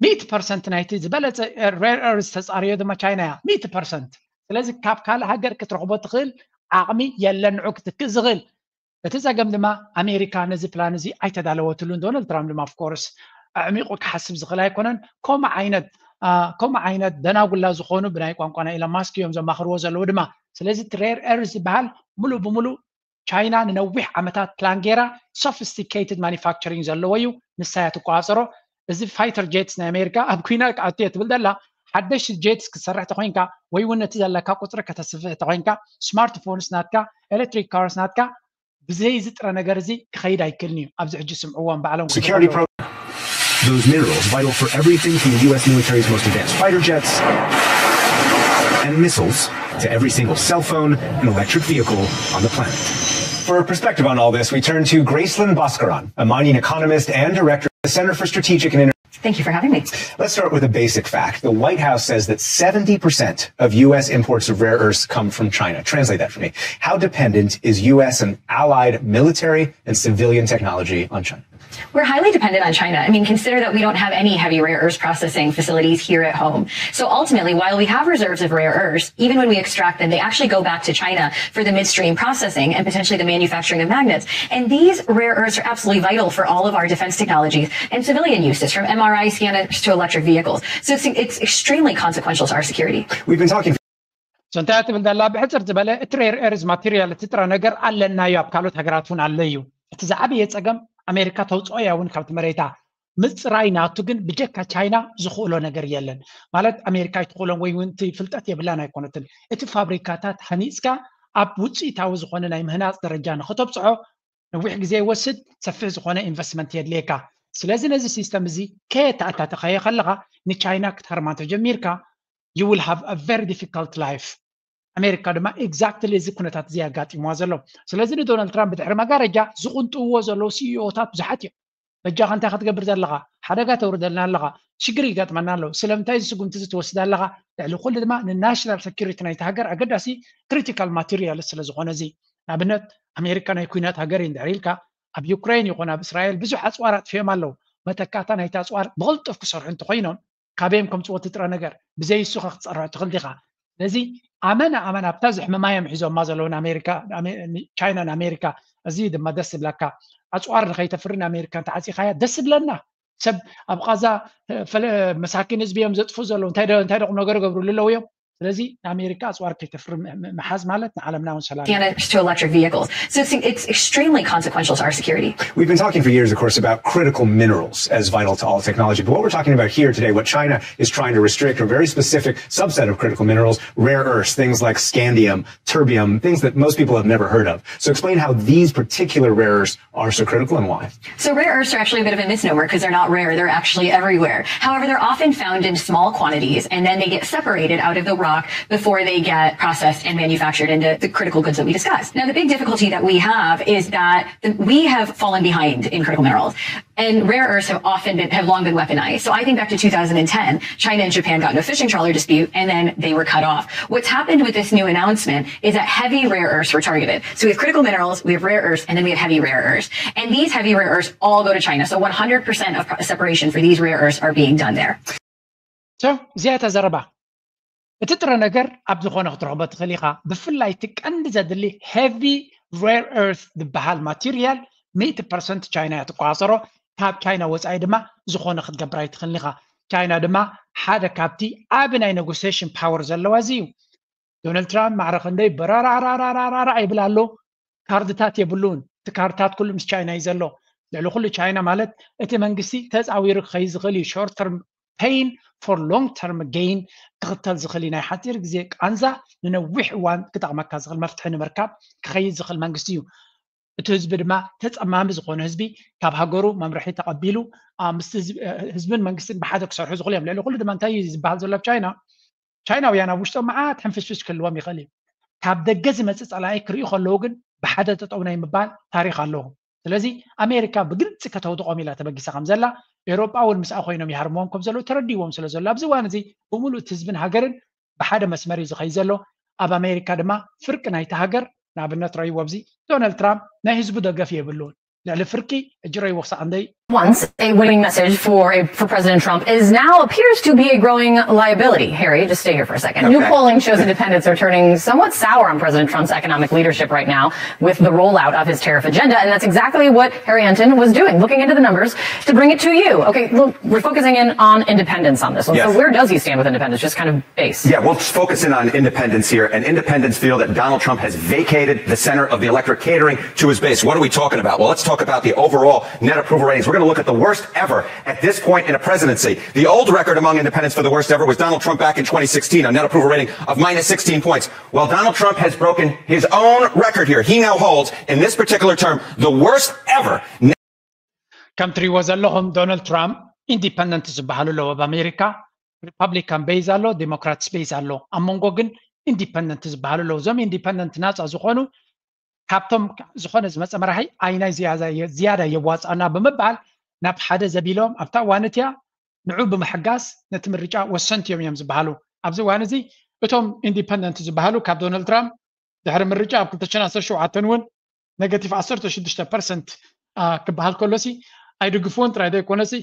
ሚእቲ ፐርሰንት ናይቲ ዝበለፀ rare earth ተፃርዮ ድማ ቻይና እያ። ሚእቲ ፐርሰንት። ስለዚ ካብ ካልእ ሃገር ክትረኽቦ ትኽእል ዓቕሚ የለን ንዑ ክትክእ ዝኽእል። እቲ ፀገም ድማ ኣሜሪካ ነዚ ፕላን እዚ ኣይተዳለወትሉን። ዶናልድ ትራምፕ ድማ of course ኣዕሚቑ ክሓስብ ዝኽእል ኣይኮነን። ከምኡ ዓይነት ከምኡ ዓይነት ደናጉላ ዝኾኑ ብናይ ቋንቋ ናይ ኢሎን ማስክ እዮም ዘማኽርዎ ዘለዉ ድማ። ስለዚ እቲ rare earth ዝበሃል ሙሉእ ብሙሉእ ቻይና ንነዊሕ ዓመታት ፕላን ገይራ sophisticated manufacturing ዘለዎ እዩ፣ ንሳ እያ ትቆፃፀሮ። እዚ ፋይተር ጀትስ ናይ ኣሜሪካ ኣብ ኩናት ክኣቱ እየ ትብል ዘላ፣ ሓደሽቲ ጀትስ ክትሰርሕ ተኮይንካ ወይ እውን ነቲ ዘለካ ቁፅሪ ከተስፍሕ ተኮይንካ፣ ስማርትፎንስ ናትካ፣ ኤሌክትሪክ ካርስ ናትካ ብዘይ ዝጥረ ነገር እዚ ክኸይድ ኣይክእልን እዩ። ኣብዚ ሕጂ ስምዕዎም ባዕሎም Security pro- Those minerals vital for everything from the U S military's most advanced fighter jets and missiles to every single cell phone and electric vehicle on the planet. For perspective on all this, we turn to Gracelyn Bhaskaran, a mining economist and director of the Center for Strategic and Inter- Thank you for having me. Let's start with a basic fact. The White House says that seventy percent of U S imports of rare earths come from China. Translate that for me. How dependent is U S and allied military and civilian technology on China? We're highly dependent on China. I mean, consider that we don't have any heavy rare earths processing facilities here at home. So ultimately, while we have reserves of rare earths, even when we extract them, they actually go back to China for the midstream processing and potentially the manufacturing of magnets. And these rare earths are absolutely vital for all of our defense technologies and civilian uses, from M R I scanners to electric vehicles. So it's, it's extremely consequential to our security. We've been talking So እንታይ ትብል ዘላ? ብሕፅር ዝበለ እቲ rare earth material እቲ ጥረ ነገር ኣለናዮ፣ ኣብ ካልኦት ሃገራት እውን ኣሎ እዩ። እቲ ዝዓበየ ፀገም ኣሜሪካ ተውፅኦ እያ እውን ካብቲ መሬታ። ምፅራይ ናቱ ግን ብጀካ ቻይና ዝኽእሎ ነገር የለን። ማለት ኣሜሪካ ኣይትኽእሎን ወይ እውን እቲ ፍልጠት የብላን ኣይኮነትን። እቲ ፋብሪካታት ሃኒፅካ ኣብ ውፅኢታዊ ዝኾነ ናይ ምህናፅ ደረጃ ንኽተብፅሖ ነዊሕ ግዜ ይወስድ፣ ሰፊሕ ዝኾነ ኢንቨስትመንት የድልየካ። ስለዚ ነዚ ሲስተም እዚ ከየተኣታተኻዮ ከለኻ ንቻይና ክትሃርማ እንተጀሚርካ you will have a very difficult life። ኣሜሪካ ድማ exactly እዚ ኩነታት እዚ ኣጋጢምዋ ዘሎ። ስለዚ ንዶናልድ ትራምፕ ብድሕሪ መጋረጃ ዝቕንጥውዎ ዘለዉ ሲኢኦታት ብዙሓት እዮም። በጃኻ እንታይ ክትገብር ዘለኻ? ሓደጋ ተውርደልና ኣለኻ፣ ሽግር ይገጥመና ኣለዉ። ስለምንታይ እዚ ስጉምቲ እዚ ትወስድ ኣለኻ? ልዕሊ ኩሉ ድማ ንናሽናል ሰኪሪቲ ናይቲ ሃገር ኣገዳሲ ክሪቲካል ማቴሪያል ስለ ዝኾነ እዚ። ንኣብነት ኣሜሪካ ናይ ኩናት ሃገር እዩ እንድሕር ኢልካ ኣብ ዩክሬን ይኹን ኣብ እስራኤል ብዙሕ ኣፅዋር ኣጥፊኦም ኣለዉ። መተካእታ ናይቲ ኣፅዋር ብቕልጡፍ ክሰርሑ እንተኮይኖም ካበዮም ከምፅዎ እቲ ጥረ ነገር ብዘይ እሱ ክትፀርሖ ትኽእል ዲኻ? ስለዚ ኣመና ኣመና ኣብታ ዘሕምማ እዮም ሒዞማ ዘለዉ ንኣሜሪካ፣ ቻይና ንኣሜሪካ። እዚ ድማ ደስ ዝብለካ። ኣፅዋር ንኸይተፍሪ ንኣሜሪካ እንተዓፂኻያ ደስ ዝብለና። ሰብ ኣብ ቃዛ መሳኪን ህዝቢ እዮም ዘጥፉ ዘለዉ። እንታይ እንታይ ደቑም ነገር ገብርሉ ኣለዉ እዮም። ስለዚ ንኣሜሪካ ኣፅዋር ከይተፍሪ ምሓዝ ማለት ንዓለምና እውን ሰላም። To electric vehicles. So it's, it's extremely consequential to our security. We've been talking for years, of course, about critical minerals as vital to all technology. But what we're talking about here today, what China is trying to restrict, are a very specific subset of critical minerals, rare earths, things like scandium, terbium, things that most people have never heard of. So explain how these particular rare earths are so critical and why. So rare earths are actually a bit of a misnomer because they're not rare. They're actually everywhere. However, they're often found in small quantities, and then they get separated out of the rock before they get processed and manufactured into the critical goods that we discussed. Now, the big difficulty that we have is that we have fallen behind in critical minerals. And rare earths have often been, have long been weaponized. So I think back to two thousand ten, China and Japan got into a fishing trawler dispute, and then they were cut off. What's happened with this new announcement is that heavy rare earths were targeted. So we have critical minerals, we have rare earths, and then we have heavy rare earths. And these heavy rare earths all go to China. So one hundred percent of separation for these rare earths are being done there. So እዚኣ እታ ዘረባ። እቲ ጥረ ነገር ኣብ ዝኾነ ክትረኽቦ ትኽእል ኢኻ። ብፍላይ እቲ ቀንዲ ዘድሊ heavy rare earth ዝበሃል ማቴሪያል ሚእቲ ፐርሰንት ቻይና እያ ትቆፃፀሮ። ካብ ቻይና ወፃኢ ድማ ዝኾነ ክትገብር ኣይትኽእልን ኢኻ። ቻይና ድማ ሓደ ካብቲ ዓቢ ናይ ኔጎሲሽን ፓወር ዘለዋ እዚ እዩ። ዶናልድ ትራምፕ ማዕረ ክንደይ በራራራራራራ ይብል ኣሎ። ካርድታት የብሉን። እቲ ካርድታት ኩሉ ምስ ቻይና እዩ ዘሎ። ልዕሊ ኩሉ ቻይና ማለት እቲ መንግስቲ ተፃዊሩ ክኸይድ ዝኽእል እዩ። ሾርት ተርም ፔን ፎር ሎንግ ተርም ጌይን ክኽተል ዝኽእል እዩ። ናይ ሓፂር ግዜ ቃንዛ ንነዊሕ እዋን ክጠቕመካ ዝኽእል መፍትሒ ንምርካብ ክኸይድ ዝኽእል መንግስቲ እዩ። እቲ ህዝቢ ድማ ተፀማሚ ዝኾነ ህዝቢ ካብ ሃገሩ መምርሒ ተቐቢሉ ምስ ህዝብን መንግስትን ብሓደ ክሰርሑ ዝኽእሉ እዮም። ልዕሊ ኩሉ ድማ እንታይ እዩ ዝበሃል ዘሎ ኣብ ቻይና? ቻይናውያን ኣብ ውሽጦም መዓት ሕንፍሽፍሽ ክህልዎም ይኽእል እዩ። ካብ ደገ ዝመፅእ ፀላኢ ክርእዩ ከለዉ ግን ብሓደ ጠጠው ናይ ምባል ታሪክ ኣለዎም። ስለዚ ኣሜሪካ ብግልፂ ከተውድቖም ኢላ ተበጊሳ ከም ዘላ፣ ኤውሮጳ እውን ምስኣ ኮይኖም ይሃርምዎም ከም ዘለዉ ተረዲዎም ስለ ዘሎ ኣብዚ እዋን እዚ ብምሉእ እቲ ህዝብን ሃገርን ብሓደ መስመር እዩ ዝኸይድ ዘሎ። ኣብ ኣሜሪካ ድማ ፍርቂ ናይቲ ሃገር ንኣብነት ረይዎ ኣብዚ ዶናልድ ትራምፕ ናይ ህዝቡ ደገፍ የብሉን። ልዕሊ ፍርቂ እጅረይዎ ክሳዕ ክንደይ Once a winning message for a, for President Trump is now appears to be a growing liability. Harry, just stay here for a second. New Okay. polling shows independents are turning somewhat sour on President Trump's economic leadership right now with the rollout of his tariff agenda, and that's exactly what Harry Enten was doing, looking into the numbers to bring it to you. Okay, well, we're focusing in on independence on this one. So Yes. Where does he stand with independence? Just kind of base. Yeah, we'll just focus in on independents here. And independents feel that Donald Trump has vacated the center of the electorate, catering to his base. What are we talking about? Well, let's talk about the overall net approval ratings. We're going to look at the worst ever at this point in a presidency. The old record among independents for the worst ever was Donald Trump back in twenty sixteen, a net approval rating of minus sixteen points. Well, Donald Trump has broken his own record here. He now holds, in this particular term, the worst ever ከም ትሪእዎ ዘለኹም ዶናልድ ትራምፕ ኢንዲፐንደንት ዝበሃሉ ኣለዉ ኣብ ኣሜሪካ። ሪፐብሊካን ቤዝ ኣሎ፣ ዴሞክራትስ ቤዝ ኣሎ። ኣብ መንጎ ግን ኢንዲፐንደንት ዝበሃሉ ኣለዉ። እዞም ኢንዲፐንደንት ናፃ ዝኾኑ ካብቶም ዝኾነ ዝመፀ መራሒ ኣይናይ ዝያዳ የዋፅኣና ብምባል ናብ ሓደ ዘቢሎም ኣብታ እዋን እቲያ ንዑ ብምሕጋዝ ነቲ ምርጫ ወሰንቲ እዮም እዮም ዝበሃሉ። ኣብዚ እዋን እዚ እቶም ኢንዲፐንደንት ዝበሃሉ ካብ ዶናልድ ትራምፕ ድሕሪ ምርጫ ኣብ ክልተ ሽሕን ዓሰርተ ሸውዓተን እውን ኔጋቲቭ ዓሰርተ ሽዱሽተ ፐርሰንት ክበሃል ከሎሲ ኣይድግፍዎን ጥራይ ዘይኮነሲ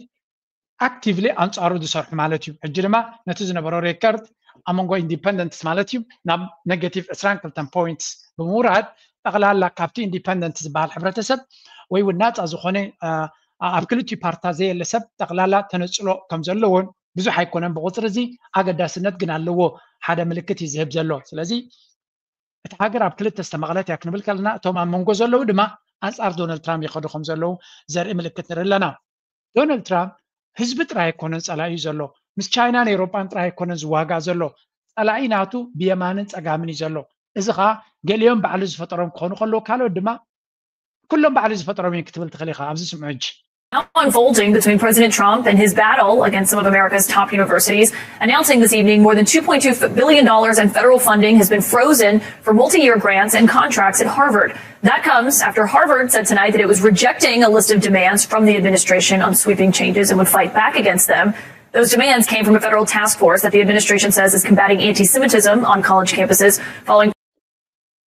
ኣክቲቭሊ ኣንፃሩ ዝሰርሑ ማለት እዩ። ሕጂ ድማ ነቲ ዝነበሮ ሬከርድ ኣብ መንጎ ኢንዲፐንደንትስ ማለት እዩ ናብ ኔጋቲቭ ዕስራን ክልተን ፖይንትስ ብምውራድ ጠቕላላ ካብቲ ኢንዲፐንደንት ዝበሃል ሕብረተሰብ ወይ እውን ናፃ ዝኾነ ኣብ ክልቲኡ ፓርትታት ዘየለ ሰብ ጠቕላላ ተነፅሎ ከም ዘለዎን ብዙሕ ኣይኮነን ብቁፅሪ እዚ ኣገዳስነት ግን ኣለዎ ሓደ ምልክት እዩ ዝህብ ዘሎ። ስለዚ እቲ ሃገር ኣብ ክልተ ዝተመቐለት እያ ክንብል ከለና እቶም ኣብ መንጎ ዘለዉ ድማ ኣንፃር ዶናልድ ትራምፕ ይኸዱ ከም ዘለዉ ዘርኢ ምልክት ንርኢ ኣለና። ዶናልድ ትራምፕ ህዝቢ ጥራይ ኣይኮነን ፀላኢኡ ዘሎ፣ ምስ ቻይናን ኤውሮጳን ጥራይ ኣይኮነን ዝዋጋእ ዘሎ፣ ፀላኢ ናቱ ብየማንን ፀጋምን እዩ ዘሎ። እዚ ከዓ ገሊኦም ባዕሉ ዝፈጠሮም ክኾኑ ከለዉ ካልኦት ድማ ኩሎም ባዕሉ ዝፈጠሮም እዮም ክትብል ትኽእል ኢኻ። ኣብዚ ስምዑ ሕጂ። Now unfolding between President Trump and his battle against some of America's top universities, announcing this evening more than two point two billion dollars in federal funding has been frozen for multi-year grants and contracts at Harvard. That comes after Harvard said tonight that it was rejecting a list of demands from the administration on sweeping changes and would fight back against them. Those demands came from a federal task force that the administration says is combating anti-Semitism on college campuses following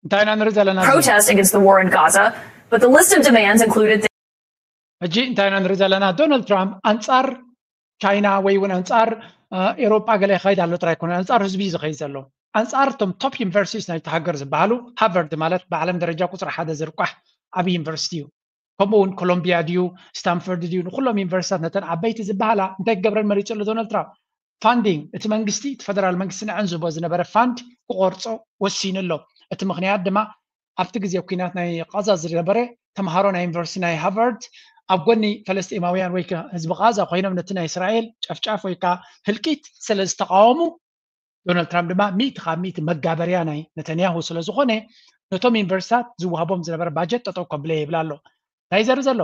እንታይ ኢና ንርኢ ዘለና? Protest against the war in Gaza. But the list of demands included ሕጂ እንታይ ኢና ንርኢ ዘለና? ዶናልድ ትራምፕ ኣንፃር ቻይና ወይ እውን ኣንፃር ኤሮጳ ገለ ይኸይድ ኣሎ ጥራይ ኣይኮነን፣ ኣንፃር ህዝቢ እዩ ዝኸይድ ዘሎ። ኣንፃር እቶም ቶፕ ዩኒቨርሲቲስ ናይቲ ሃገር ዝበሃሉ ሃርቨርድ ማለት ብዓለም ደረጃ ቁፅሪ ሓደ ዝርቋሕ ዓብዪ ዩኒቨርሲቲ እዩ። ከምኡ እውን ኮሎምቢያ ድዩ ስታንፈርድ ድዩ ንኩሎም ዩኒቨርሲታት ነተን ዓበይቲ ዝበሃላ እንታይ ክገብረን መሪፁ ኣሎ ዶናልድ ትራምፕ? ፋንዲንግ እቲ መንግስቲ እቲ ፈደራል መንግስቲ ንዐን ዝህቦ ዝነበረ ፋንድ ክቆርፆ ወሲኑ ኣሎ። እቲ ምክንያት ድማ ኣብቲ ግዜ ኩናት ናይ ቃዛ ዝነበረ ተምሃሮ ናይ ዩኒቨርሲቲ ናይ ሃርቨርድ ኣብ ጎኒ ፈለስጢማውያን ወይ ህዝቢ ቃዛ ኮይኖም ነቲ ናይ እስራኤል ጨፍጫፍ ወይ ከዓ ህልቂት ስለ ዝተቃወሙ ዶናልድ ትራምፕ ድማ ሚእቲ ካብ ሚእቲ መጋበርያ ናይ ነተንያሁ ስለ ዝኾነ ነቶም ዩኒቨርሲታት ዝወሃቦም ዝነበረ ባጀት ጠጠው ከብለ ይብል ኣሎ። እንታይ ዘርኢ ዘሎ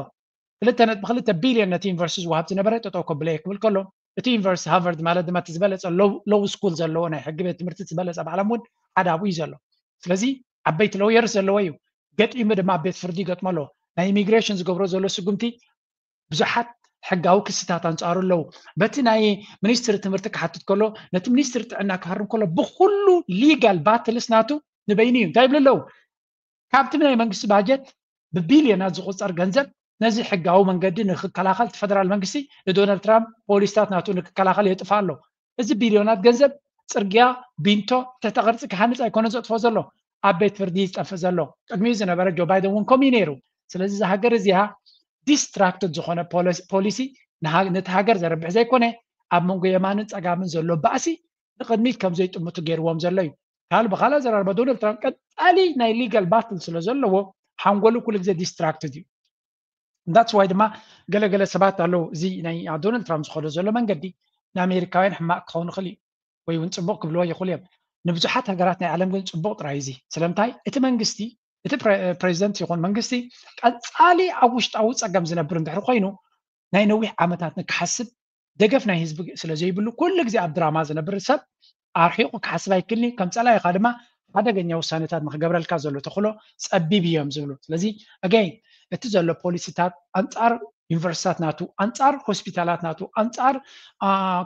ክልተ ነጥቢ ክልተ ቢልዮን ነቲ ዩኒቨርሲቲ ዝወሃብ ዝነበረ ጠጠው ከብለ ክብል ከሎ እቲ ዩኒቨርሲቲ ሃርቨርድ ማለት ድማ እቲ ዝበለፀ ሎው ስኩል ዘለዎ ናይ ሕጊ ቤት ትምህርቲ ዝበለፀ ባዕሎም እውን ሓደ ኣብኡ እዩ ዘሎ። ስለዚ ዓበይቲ ሎየርስ ዘለዎ እዩ። ገጢሙ ድማ ኣብ ቤት ፍርዲ ይገጥሞ ኣለዎ። ናይ ኢሚግሬሽን ዝገብሮ ዘሎ ስጉምቲ ብዙሓት ሕጋዊ ክስታት ኣንፃሩ ኣለዉ። በቲ ናይ ሚኒስትሪ ትምህርቲ ክሓትት ከሎ ነቲ ሚኒስትሪ ጥዕና ክሃርም ከሎ ብኩሉ ሊጋል ባትልስ ናቱ ንበይኑ እዩ እንታይ ይብሉ ኣለዉ? ካብቲ ናይ መንግስቲ ባጀት ብቢልዮናት ዝቁፀር ገንዘብ ነዚ ሕጋዊ መንገዲ ንክከላኸል እቲ ፈደራል መንግስቲ ንዶናልድ ትራምፕ ፖሊስታት ናቱ ንክከላኸል የጥፋ ኣሎ። እዚ ቢልዮናት ገንዘብ ፅርግያ ቢንቶ ተተቅርፂ ክሃንፅ ኣይኮነ ዘጥፎ ዘሎ ኣብ ቤት ፍርዲ ዝጠፍእ ዘሎ ቅድሚኡ ዝነበረ ጆ ባይደን እውን ከምኡ ነይሩ። ስለዚ እዛ ሃገር እዚኣ distracted ዝኾነ policy ነቲ ሃገር ዘረብሕ ዘይኮነ ኣብ መንጎ የማንን ፀጋምን ዘሎ ባእሲ ንቅድሚት ከም ዘይጥምቱ ገይርዎም ዘሎ እዩ። ካልእ ብካልእ ኣዘራርባ ዶናልድ ትራምፕ ቀፃሊ ናይ legal battle ስለ ዘለዎ ሓንጎሉ ኩሉ ግዜ distracted እዩ። That's why ድማ ገለገለ ሰባት ኣለዉ እዚ ናይ ዶናልድ ትራምፕ ዝኸዶ ዘሎ መንገዲ ንኣሜሪካውያን ሕማቅ ክኸውን ይኽእል እዩ ወይ እውን ፅቡቅ ክብልዎ ይኽእሉ እዮም። ንብዙሓት ሃገራት ናይ ዓለም ግን ፅቡቅ ጥራይ እዚ ስለምንታይ እቲ መንግስቲ እቲ ፕሬዚደንት ይኹን መንግስቲ ቀፃሊ ኣብ ውሽጣዊ ፀገም ዝነብር እንድሕር ኮይኑ ናይ ነዊሕ ዓመታት ንክሓስብ ደገፍ ናይ ህዝቢ ስለ ዘይብሉ ኩሉ ግዜ ኣብ ድራማ ዝነብር ሰብ ኣርሒቑ ክሓስብ ኣይክልኒ ከም ፀላኢኻ ድማ ሓደገኛ ውሳኔታት ንክገብረልካ ዘሎ ተኽእሎ ፀቢብ እዮም ዝብሉ ስለዚ again እቲ ዘሎ ፖሊሲታት ኣንፃር ዩኒቨርሲታት ናቱ ኣንፃር ሆስፒታላት ናቱ ኣንፃር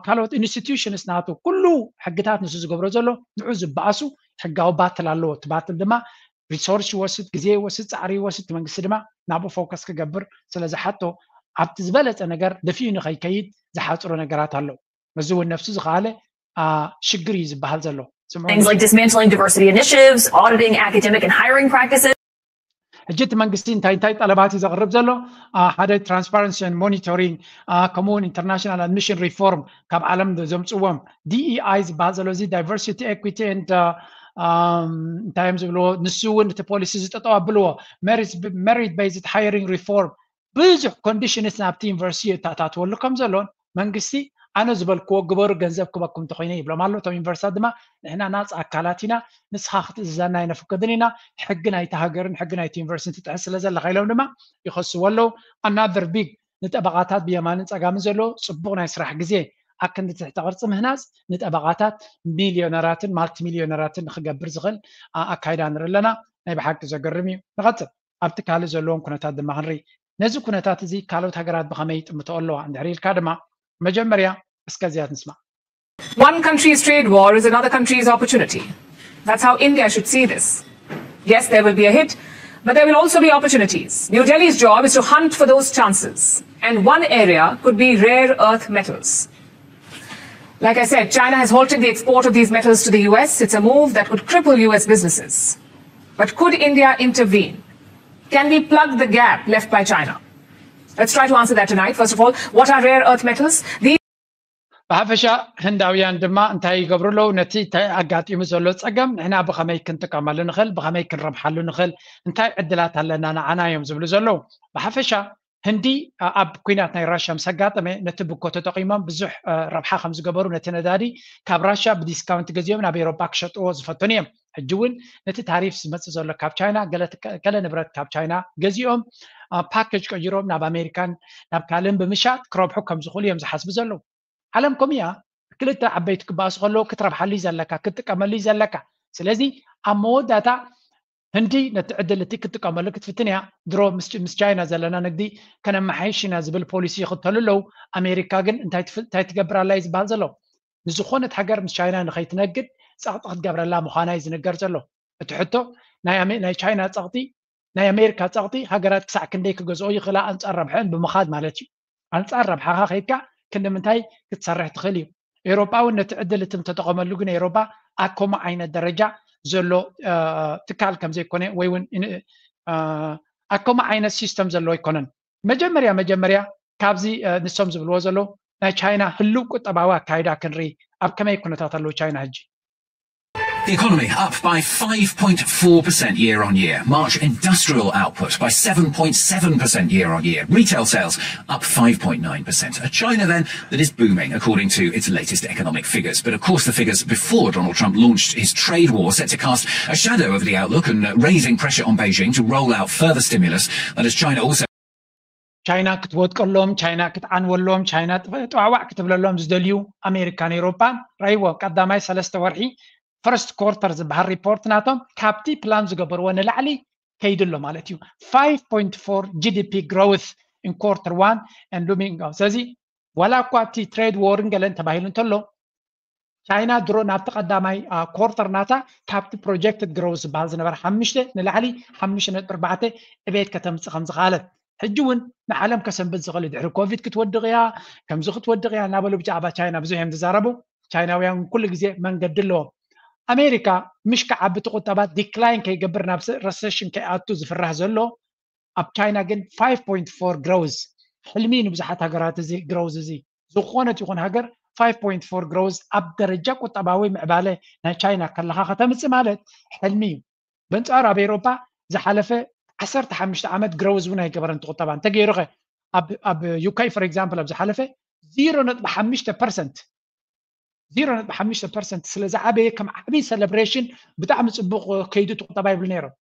ካልኦት institutions ናቱ ኩሉ ሕግታት ንሱ ዝገብሮ ዘሎ ንዑ ዝበኣሱ ሕጋዊ battle ኣለዎ እቲ battle ድማ resource ይወስድ ግዜ ይወስድ ፃዕሪ ይወስድ እቲ መንግስቲ ድማ ናብኡ focus ክገብር ስለ ዝሓቶ ኣብቲ ዝበለፀ ነገር ደፊኡ ንኸይከይድ ዝሓፅሮ ነገራት ኣለዉ እዚ እውን ነፍሱ ዝኸኣለ ሽግር እዩ ዝበሃል ዘሎ Things like dismantling diversity initiatives, auditing academic and hiring practices. ሕጂ እቲ መንግስቲ እንታይ እንታይ ጠለባት እዩ ዘቕርብ ዘሎ ሓደ transparency and monitoring ከምኡውን international admission reform ካብ ዓለም ዘምፅዎም DEI ዝበሃል ዘሎ እዚ diversity equity and እንታይ እዮም ዝብልዎ ንሱ እውን እቲ policy ዝጠጠው ኣብልዎ merit based hiring reform ብዙሕ conditions ናብቲ ዩኒቨርሲቲ የተኣታትወሉ ከም ዘሎን መንግስቲ ኣነ ዝበልክዎ ግበሩ ገንዘብ ክበኩም እንተኮይነ ይብሎም ኣሎ እቶም ዩኒቨርሲታት ድማ ንሕና ናፃ ኣካላት ኢና ንስኻ ክትእዝዘና ኣይነፍቅድን ኢና ሕጊ ናይቲ ሃገርን ሕጊ ናይቲ ዩኒቨርሲቲ ትጥሕስ ስለ ዘለካ ኢሎም ድማ ይኸስዎ ኣለዉ another big ንጠበቃታት ብየማንን ፀጋምን ዘሎ ፅቡቅ ናይ ስራሕ ግዜ ኣክንዲ ትሕተ ቅርፂ ምህናፅ ንጠበቃታት ሚልዮነራትን ማልቲ ሚልዮነራትን ንክገብር ዝኽእል ኣካይዳ ንርኢ ኣለና ናይ ብሓቂ ዘገርም እዩ ንቐፅል ኣብቲ ካልእ ዘለዎም ኩነታት ድማ ክንርኢ ነዚ ኩነታት እዚ ካልኦት ሃገራት ብኸመይ ይጥምቶ ኣለዋ እንድሕር ኢልካ ድማ መጀመርያ እስከዚያት ንስማ One country's trade war is another country's opportunity. That's how India should see this. Yes, there will be a hit, but there will also be opportunities. New Delhi's job is to hunt for those chances, and one area could be rare earth metals. Like I said, China has halted the export of these metals to the U S. It's a move that would cripple U S businesses. But could India intervene? Can we plug the gap left by China? Let's try to answer that tonight. First of all, what are rare earth metals? These ብሓፈሻ ህንዳውያን ድማ እንታይ ይገብሩ ኣለዉ ነቲ ኣጋጢሙ ዘሎ ፀገም ንሕና ብኸመይ ክንጥቀመሉ ንኽእል ብኸመይ ክንረብሓሉ ንኽእል እንታይ ዕድላት ኣለና ንዓና እዮም ዝብሉ ዘለዉ ብሓፈሻ ህንዲ ኣብ ኩናት ናይ ራሽያ ምስ ኣጋጠመ ነቲ ብኮ ተጠቒሞም ብዙሕ ረብሓ ከም ዝገበሩ ነቲ ነዳዲ ካብ ራሽያ ብዲስካውንት ገዚኦም ናብ ኤሮፓ ክሸጥዎ ዝፈተኑ እዮም ሕጂ እውን ነቲ ታሪፍ ዝመፅእ ዘሎ ካብ ቻይና ገለ ንብረት ካብ ቻይና ገዚኦም ፓኬጅ ቀይሮም ናብ ኣሜሪካን ናብ ካልእን ብምሻጥ ክረብሑ ከም ዝኽእሉ እዮም ዝሓስቡ ዘለዉ ዓለም ከምኡ እያ ክልተ ዓበይቲ ክበኣሱ ከለዉ ክትረብሓሉ ዘለካ ክትጥቀመሉ ዘለካ ስለዚ ኣብ መወዳእታ ህንዲ ነቲ ዕድል እቲ ክትጥቀመሉ ክትፍትን እያ ድሮ ምስ ቻይና ዘለና ንግዲ ከነመሓይሽ ኢና ዝብል ፖሊሲ ይኽተሉ ኣለዉ ኣሜሪካ ግን እንታይ ትገብር ኣላ እዩ ዝበሃል ዘሎ ንዝኾነት ሃገር ምስ ቻይና ንኸይትነግድ ፀቕጢ ክትገብረላ ምዃና እዩ ዝንገር ዘሎ እቲ ሕቶ ናይ ቻይና ፀቕጢ ናይ ኣሜሪካ ፀቕጢ ሃገራት ክሳዕ ክንደይ ክገዝኦ ይኽእላ ኣንፃር ረብሐን ብምኻድ ማለት እዩ ኣንፃር ረብሓኻ ከይድካ ክንዲ ምንታይ ክትሰርሕ ትኽእል እዩ ኤሮጳ እውን ነቲ ዕድል እቲ ምተጠቐመሉ ግን ኤሮጳ ኣብ ከምኡ ዓይነት ደረጃ ዘሎ ትካል ከም ዘይኮነ ወይ እውን ኣብ ከምኡ ዓይነት ሲስተም ዘሎ ኣይኮነን መጀመርያ መጀመርያ ካብዚ ንሶም ዝብልዎ ዘለዉ ናይ ቻይና ህልው ቁጠባዊ ኣካይዳ ክንርኢ ኣብ ከመይ ኩነታት ኣለዉ ቻይና ሕጂ The economy up by five point four percent year on year. March industrial output by seven point seven percent year on year. Retail sales up five point nine percent. A China then that is booming according to its latest economic figures. But of course the figures before Donald Trump launched his trade war set to cast a shadow over the outlook and raising pressure on Beijing to roll out further stimulus. And as China also ቻይና ክትወድቀሎም ቻይና ክትዓንወሎም ቻይና ጥዋዕዋዕ ክትብለሎም ዝደልዩ ኣሜሪካን ኤሮፓን ራይዎ ቀዳማይ ሰለስተ ወርሒ first quarter ዝበሃል report ናቶም ካብቲ plan ዝገበርዎ ንላዕሊ ከይዱ ኣሎ ማለት እዩ five point four GDP growth in quarter one and looming ስለዚ ዋላ እኳ እቲ trade war ን ገለን ተባሂሉ እንተሎ ቻይና ድሮ ናብቲ ቀዳማይ quarter ናታ ካብቲ projected growth ዝበሃል ዝነበረ ሓሙሽተ ንላዕሊ ሓሙሽተ ነጥቢ ኣርባዕተ ዕቤት ከተምፅእ ከም ዝኸኣለት ሕጂ እውን ንዓለም ከሰንብድ ዝኽእል ድሕሪ ኮቪድ ክትወድቕ እያ ከምዚ ክትወድቕ እያ እናበሉ ብዛዕባ ቻይና ብዙሕ እዮም ዝዛረቡ ቻይናውያን ኩሉ ግዜ መንገዲ ኣለዎም ኣሜሪካ ምሽ ክዓቢ እቲ ቁጠባ decline ከይገብር ናብ recession ከይኣቱ ዝፍራህ ዘሎ ኣብ ቻይና ግን five point four growth። ሕልሚ ንብዙሓት ሃገራት እዚ growth እዚ ዝኾነት ይኹን ሃገር five point four growth ኣብ ደረጃ ቁጠባዊ ምዕባለ ናይ ቻይና ከለኻ ከተምፅእ ማለት ሕልሚ እዩ። በንፃሩ ኣብ ኤሮፓ ዝሓለፈ ዓሰርተ ሓሙሽተ ዓመት growth እውን ኣይገበረን ቁጠባ እንተገይሩኸ ኣብ UK for example ኣብ ዝሓለፈ zero ነጥቢ ሓሙሽተ percent zero ነጥቢ ሓሙሽተ percent ስለ ዝዓበየ ከም ዓብይ celebration ብጣዕሚ ፅቡቅ ከይዱ ቁጠባ ይብሉ ነይሮም።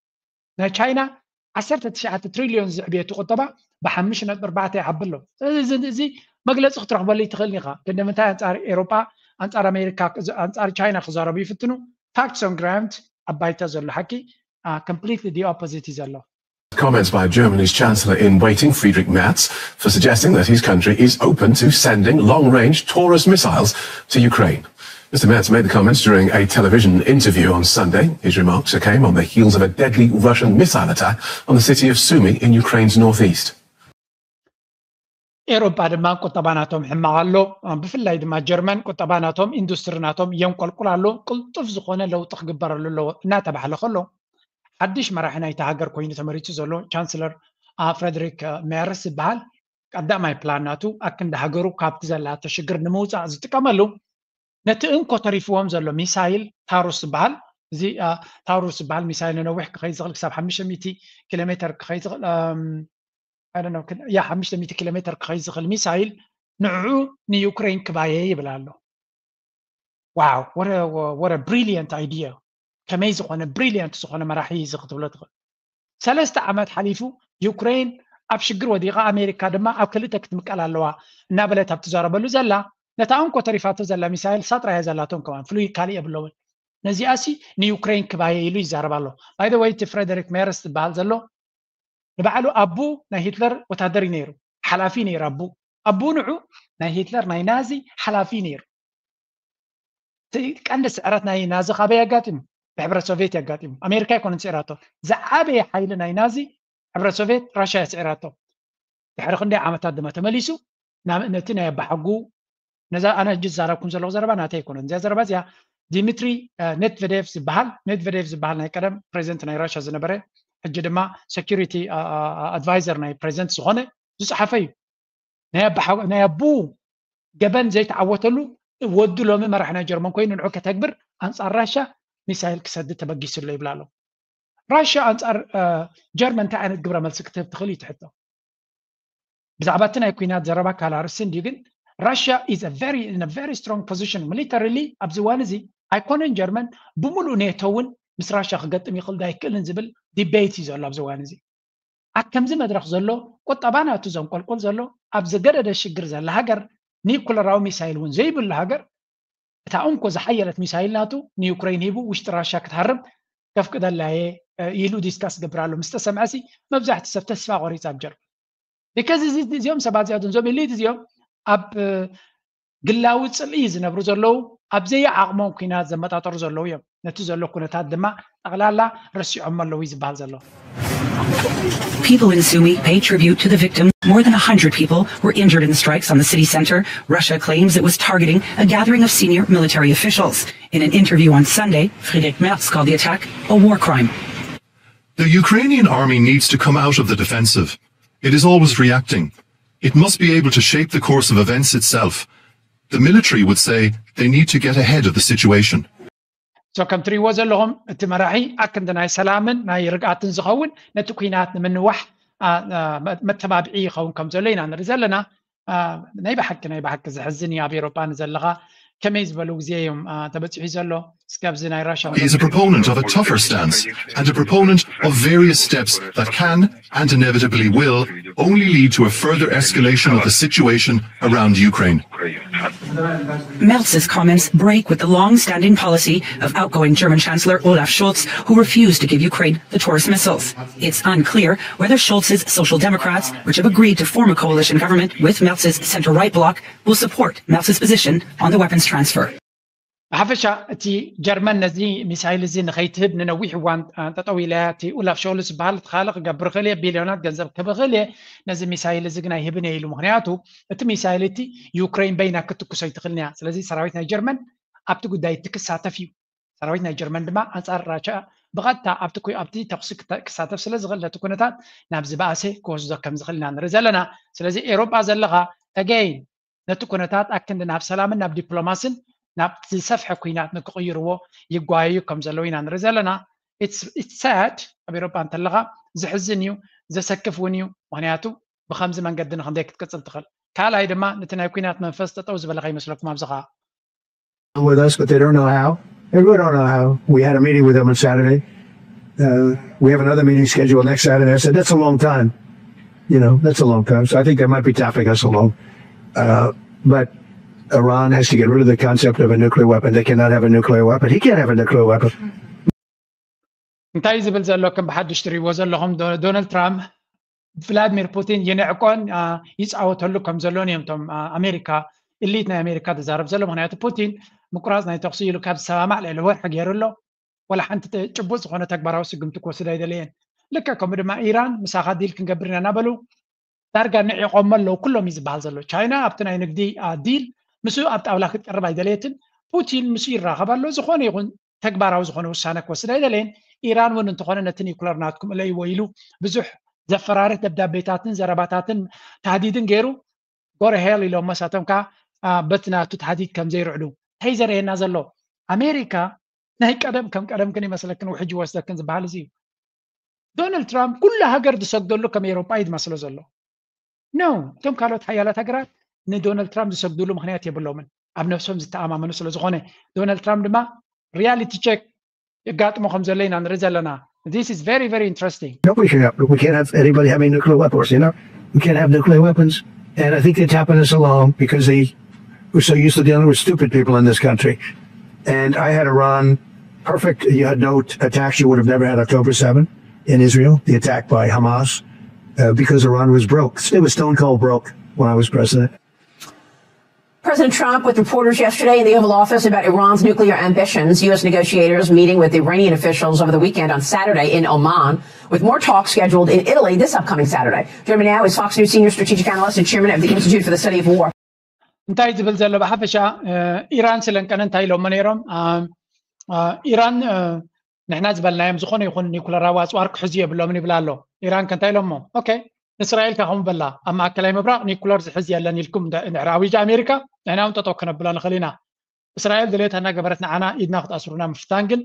ናይ ቻይና ዓሰርተ ትሽዓተ ትሪልዮን ዝዕብየቱ ቁጠባ ብሓሙሽተ ነጥቢ ኣርባዕተ ይዓቢ ኣሎ። ስለዚ እዚ መግለፂ ክትረኽበሉ ትኽእል ኢኻ። ክንዲ ምንታይ ኣንፃር ኤሮጳ ኣንፃር ኣሜሪካ ኣንፃር ቻይና ክዛረቡ ይፍትኑ? Facts on ground ኣብ ባይታ ዘሎ ሓቂ completely the opposite እዩ ዘሎ። Comments by Germany's Chancellor in waiting, Friedrich Merz, for suggesting that his country is open to sending long range Taurus missiles to Ukraine. Mister Merz made the comments during a television interview on Sunday. His remarks came on the heels of a deadly Russian missile attack on the city of Sumy in Ukraine's northeast. ኤሮጳ ድማ ቁጠባ ናቶም ሕማቕ ኣሎ። ብፍላይ ድማ ጀርመን ቁጠባ ናቶም ኢንዱስትሪ ናቶም የንቆልቁል ኣሎ። ቅልጡፍ ዝኾነ ለውጢ ክግበረሉ ኣለዎ እናተባህለ ከሎ ሓድሽ መራሒ ናይቲ ሃገር ኮይኑ ተመሪጹ ዘሎ ቻንስለር ፍረደሪክ ሜርስ ዝበሃል ቀዳማይ ፕላን ናቱ ኣክንዲ ሃገሩ ካብቲ ዘላቶ ሽግር ንምውፃእ ዝጥቀመሉ ነቲ እንኮ ተሪፍዎም ዘሎ ሚሳይል ታሩስ ዝበሃል እዚ ታሩስ ዝበሃል ሚሳይል ንነዊሕ ክኸይድ ዝኽእል ክሳብ ሓሙሽተ ሚእቲ ኪሎ ሜትር ክኸይድ ዝኽእል ያ ሓሙሽተ ሚእቲ ኪሎ ሜትር ክኸይድ ዝኽእል ሚሳይል ንዕኡ ንዩክሬን ክባየ ይብል ኣሎ። ዋው what a brilliant idea። ከመይ ዝኾነ ብሪሊየንት ዝኾነ መራሒ እዚ ክትብሎ ትኽእል። ሰለስተ ዓመት ሓሊፉ ዩክሬን ኣብ ሽግር ወዲቓ ኣሜሪካ ድማ ኣብ ክልተ ክትምቀል ኣለዋ እናበለት ኣብ ትዛረበሉ ዘላ ነታ እንኮ ተሪፋቶ ዘላ ሚሳይል ሳጥራ እያ ዘላቶም ከማን ፍሉይ ካልእ የብለውን። ነዚኣሲ ንዩክሬን ክባየ ኢሉ ይዛረብ ኣሎ። ባይ ወይ እቲ ፍሬደሪክ ሜርስ ዝበሃል ዘሎ ንባዕሉ ኣቡ ናይ ሂትለር ወታደር እዩ ነይሩ፣ ሓላፊ ነይሩ ኣቡ ኣቡ ንዑ ናይ ሂትለር ናይ ናዚ ሓላፊ ነይሩ። ቀንዲ ስዕረት ናይ ናዚ ካበይ ኣጋጢሙ? ብሕብረት ሶቪየት ኣጋጢሙ። ኣሜሪካ ኣይኮነን ስዕራቶ። ዝዓበየ ሓይሊ ናይ ናዚ ሕብረት ሶቪየት ራሽያ እያ ስዕራቶ። ድሕሪ ክንደይ ዓመታት ድማ ተመሊሱ ነቲ ናይ ኣባሓጉ ነዛ ኣነ ሕጂ ዝዛረብኩም ዘለኹ ዘረባ ናተይ ኣይኮነን። እዚኣ ዘረባ እዚኣ ዲሚትሪ ሜድቨዴቭ ዝበሃል ሜድቨዴቭ ዝበሃል ናይ ቀደም ፕሬዚደንት ናይ ራሽያ ዝነበረ ሕጂ ድማ ሴኩሪቲ ኣድቫይዘር ናይ ፕሬዚደንት ዝኾነ ዝፀሓፈ እዩ። ናይ ኣባኡ ገበን ዘይተዓወተሉ ወዱ ሎሚ መራሒ ናይ ጀርመን ኮይኑ ንዑ ከተግብር ኣንፃር ራሽያ ሚሳይል ክሰድድ ተበጊሱ ኣሎ ይብላ ኣሎ። ራሽያ ኣንፃር ጀርመን እንታይ ዓይነት ግብረ መልሲ ክትህብ ትኽእል እዩ ትሕቶ። ብዛዕባ እቲ ናይ ኩናት ዘረባ ካልእ ኣርእስቲ እንድዩ ግን Russia is a very in a very strong position militarily ኣብዚ እዋን እዚ ኣይኮነን ጀርመን ብምሉእ ኔቶ እውን ምስ ራሽያ ክገጥም ይኽእል ዶ ኣይክእልን ዝብል ዲቤት እዩ ዘሎ ኣብዚ እዋን እዚ። ኣብ ከምዚ መድረኽ ዘሎ ቁጠባ ናቱ ዘንቆልቁል ዘሎ ኣብ ዝገደደ ሽግር ዘላ ሃገር ኒኩለራዊ ሚሳይል እውን ዘይብሉ ሃገር እታ እንኮ ዝሓየለት ሚሳይል ናቱ ንዩክሬን ሂቡ ውሽጢ ራሽያ ክትሃርም ከፍቅደላ እየ ኢሉ ዲስካስ ዝገብር ኣሎ ምስ ተሰምዐ ሲ መብዛሕቲ ሰብ ተስፋ ቆሪፅ ኣብ ጀርመን። ቢካዝ እዚኦም ሰባት እዚኣቶም እዞም ኢሊት እዚኦም ኣብ ግላዊ ፅልኢ ዝነብሩ ዘለዉ ኣብ ዘይዓቕሞም ኩናት ዘመጣጠሩ ዘለዉ እዮም። ነቲ ዘሎ ኩነታት ድማ ጠቕላላ ረሲዖሞ ኣለዉ እዩ ዝበሃል ዘሎ። People in Sumy pay tribute to the victims. More than a hundred people were injured in the strikes on the city center. Russia claims it was targeting a gathering of senior military officials. In an interview on Sunday, Friedrich Merz called the attack a war crime. The Ukrainian army needs to come out of the defensive. It is always reacting. It must be able to shape the course of events itself. The military would say they need to get ahead of the situation. So ከም ትሪእዎ ዘለኹም እቲ መራሒ ኣክንዲ ናይ ሰላምን ናይ ርግኣትን ዝኸውን ነቲ ኩናት ንምንዋሕ መተባብዒ ይኸውን ከም ዘሎ ኢና ንርኢ ዘለና። ናይ ብሓቂ ናይ ብሓቂ ዘሕዝን እዩ። ኣብ ኤሮጳ ንዘለኻ ከመይ ዝበሉ ግዜ እዮም ተበፂሑ ዘሎ? እስኪ ኣብዚ ናይ ራሽያ He is a proponent of a tougher stance and a proponent of various steps that can and inevitably will only lead to a further escalation of the situation around Ukraine. Merz's comments break with the long-standing policy of outgoing German Chancellor Olaf Scholz, who refused to give Ukraine the Taurus missiles. It's unclear whether Scholz's Social Democrats, which have agreed to form a coalition government with Merz's center-right bloc, will support Merz's position on the weapons transfer. ብሓፈሻ እቲ ጀርመን ነዚ ሚሳይል እዚ ንኸይትህብ ንነዊሕ እዋን ጠጠው ኢለ እቲ ኡላፍ ሾልስ ዝበሃል እቲ ካልእ ክገብር ክእል እየ ቢልዮናት ገንዘብ ክህብ ክእል እየ ነዚ ሚሳይል እዚ ግን ኣይህብን እየ ኢሉ ምክንያቱ እቲ ሚሳይል እቲ ዩክሬን በይና ክትኩሶ ኣይትኽእልን እያ ስለዚ ሰራዊት ናይ ጀርመን ኣብቲ ጉዳይ እቲ ክሳተፍ እዩ ሰራዊት ናይ ጀርመን ድማ ኣንፃር ራሻ ብቐጥታ ኣብቲ ኩ- ኣብቲ ተኩሲ ክተ- ክሳተፍ ስለ ዝኽእል ነቲ ኩነታት ናብ ዝበኣሰ ክወስዶ ከም ዝኽእል ኢና ንርኢ ዘለና። ስለዚ ኤውሮጳ ዘለኻ ኣገይን ነቲ ኩነታት ኣክንዲ ናብ ሰላምን ናብ ዲፕሎማስን ናብ ዝሰፍሐ ኩናት ንክቕይርዎ ይጓየዩ ከም ዘለዉ ኢና ንርኢ ዘለና። ሳድ ኣብ ኤውሮጳ እንተለኻ ዘሕዝን እዩ፣ ዘሰክፍ እውን እዩ። ምክንያቱ ብከምዚ መንገዲ ንክንደይ ክትቅፅል ትኽእል። ካልኣይ ድማ ነቲ ናይ ኩናት መንፈስ ጠጠው ዝበለ ከይመስለኩም ኣብዚ ከዓ with us, but they don't know how. They really don't know how. We had a meeting with them on Saturday. Uh, we have another meeting scheduled next Saturday. I said, that's a long time. You know, that's a long time. So I think they might be tapping us along. Uh, but Iran has to get rid of the concept of a nuclear weapon. They cannot have a nuclear weapon. He can't have a nuclear weapon. እንታይ ዝብል ዘሎ ከም ብሓድሽ ትሪእዎ ዘለኹም ዶ- ዶናልድ ትራምፕ ቭላድሚር ፑቲን ይንዕቆን አ፣ ይፃወተሉ ከም ዘሎን እዮም እቶም አ፣ ኣሜሪካ ኢሊት ናይ ኣሜሪካ ዝዛረብ ዘሎ። ምክንያቱ ፑቲን ምቁራፅ ናይ ተኩሲ ኢሉ ካብ ዝሰማማዕ ልዕሊ ወርሒ ገይሩ ኣሎ። ወላ ሓንቲ ተ- ጭቡጥ ዝኾነ ተግባራዊ ስጉምቲ ክወስድ ኣይደለየን። ልክዕ ከምኡ ድማ ኢራን ምሳኻ ዲል ክንገብር ኢና እናበሉ ዳርጋ ንዒቆሞ ኣለዉ ኩሎም እዩ ዝበሃል ዘሎ። ቻይና ኣብቲ ናይ ንግዲ አ፣ ዲል ምስኡ ኣብ ጣውላ ክትቀርብ ኣይደለየትን። ፑቲን ምስኡ ይራኸብ ኣሎ። ዝኾነ ይኹን ተግባራዊ ዝኾነ ውሳነ ክወስድ ኣይደለየን። ኢራን እውን እንተኾነ ነቲ ኒኩለር ናትኩም እለይዎ ኢሉ ብዙሕ ዘፈራርህ ደብዳቤታትን ዘረባታትን ታህዲድን ገይሩ ጎረሄል ኢሎም መሳቶም ከዓ አ፣ በቲ ናቱ ታህዲድ ከም ዘይርዕዱ እንታይ ዘርእየና ዘሎ ኣሜሪካ ናይ ቀደም ከም ቀደም ግን ይመስለክን ውሕጅ ይወስደክን ዝበሃል እዚ እዩ። ዶናልድ ትራምፕ ኩሉ ሃገር ዝሰግደሉ ከም ኤውሮጳ እዩ ዝመስሎ ዘሎ። ኖ፣ እቶም ካልኦት ሓያላት ሃገራት ንዶናልድ ትራምፕ ዝሰግድሉ ምክንያት የብሎምን። ኣብ ነብሶም ዝተኣማመኑ ስለ ዝኾነ ዶናልድ ትራምፕ ድማ ሪያሊቲ ቸክ የጋጥሞ ከም ዘሎ ኢና ንርኢ ዘለና። This is very, very interesting. Nobody should have. We can't have anybody having nuclear weapons. You know, we can't have nuclear weapons. And I think they tapping us along because they we're so used to dealing with stupid people in this country. And I had Iran perfect. You had no t- attacks. You would have never had October seventh in Israel, the attack by Hamas, uh, because Iran was broke. It was stone cold broke when I was president. President Trump with reporters yesterday in the Oval Office about Iran's nuclear ambitions. U S negotiators meeting with Iranian officials over the weekend on Saturday in Oman, with more talks scheduled in Italy this upcoming Saturday. Joining me now is Fox News senior strategic analyst and chairman of the Institute for the Study of War. እንታይ ዝብል ዘሎ ብሓፈሻ እ፣ ኢራን ስለንቀነ እንታይ ኢሎሞ ነይሮም? አ፣ አ፣ ኢራን እ፣ ንሕና ዝበልናዮም ዝኾነ ይኹን ኒኩለራዊ ኣፅዋር ክሕዙ የብሎምን ይብል ኣሎ። ኢራን ከ እንታይ ኢሎሞ? ኦኬ፣ ንእስራኤል ከ ከምኡ በላ፣ ኣብ ማእከላይ ምብራቕ ኒኩለር ዝሕዝ የለን ኢልኩም እንደ- እንድሕር ኣዊጃ ኣሜሪካ፣ ንሕና እውን ጠጠው ከነብላ ንኽእል ኢና። እስራኤል ድሌታ እናገበረት ንዓና ኢድና ክትኣስሩና ምፍታን ግን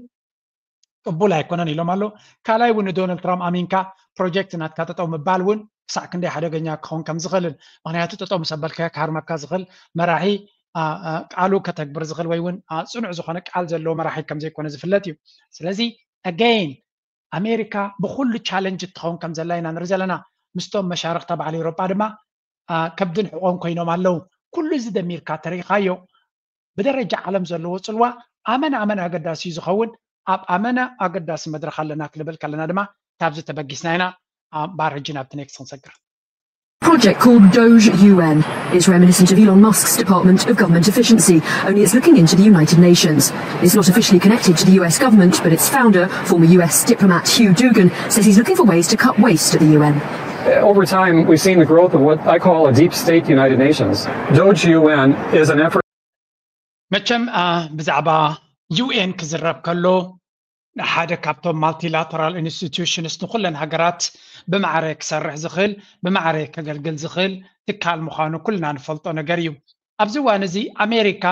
ቅቡል ኣይኮነን ኢሎም ኣለዉ። ካልኣይ እውን ንዶናልድ ትራምፕ ኣሚንካ ፕሮጀክት ናትካ ጠጠው ምባል እውን ክሳዕ ክንደይ ሓደገኛ ክኸውን ከም ዝኽእልን፣ ምክንያቱ ጠጠው ምስ ኣበልካዮ ክሃርመካ ዝኽእል መራሒ ቃሉ ከተግብር ዝኽእል ወይ እውን ፅኑዕ ዝኾነ ቃል ዘለዎ መራሒ ከም ዘይኮነ ዝፍለጥ እዩ። ስለዚ ኣገይን ኣሜሪካ ብኩሉ ቻለንጅ ትኸውን ከም ዘላ ኢና ንርኢ ዘለና። ምስቶም መሻርክታ በዓል ኤውሮጳ ድማ ከብድን ሕቆን ኮይኖም ኣለዉ። ኩሉ እዚ ደሚርካ ተሪኢኻዮ ብደረጃ ዓለም ዘለዎ ፅልዋ ኣመን ኣመን ኣገዳሲ እዩ ዝኸውን። ኣብ ኣመና ኣገዳሲ መድረኽ ኣለና ክንብል ከለና ድማ ካብዚ ተበጊስና ኢና። ባር ሕጂ ናብቲ ኔክስት ክንሰግር። Project called Doge U N is reminiscent of Elon Musk's Department of Government Efficiency, only it's looking into the United Nations. It's not officially connected to the U S government, but its founder, former U S diplomat Hugh Duggan, says he's looking for ways to cut waste at the U N. Over time, we've seen the growth of what I call a deep state United Nations. Doge U N is an effort. መቸም ብዛዕባ ዩ ኤን ክዝረብ ከሎ ሓደ ካብቶም ማልቲላተራል ኢንስቲትዩሽንስ ንኩለን ሃገራት ብማዕረ ክሰርሕ ዝኽእል ብማዕረ ከገልግል ዝኽእል ትካል ምዃኑ ኩልና ንፈልጦ ነገር እዩ። ኣብዚ እዋን እዚ ኣሜሪካ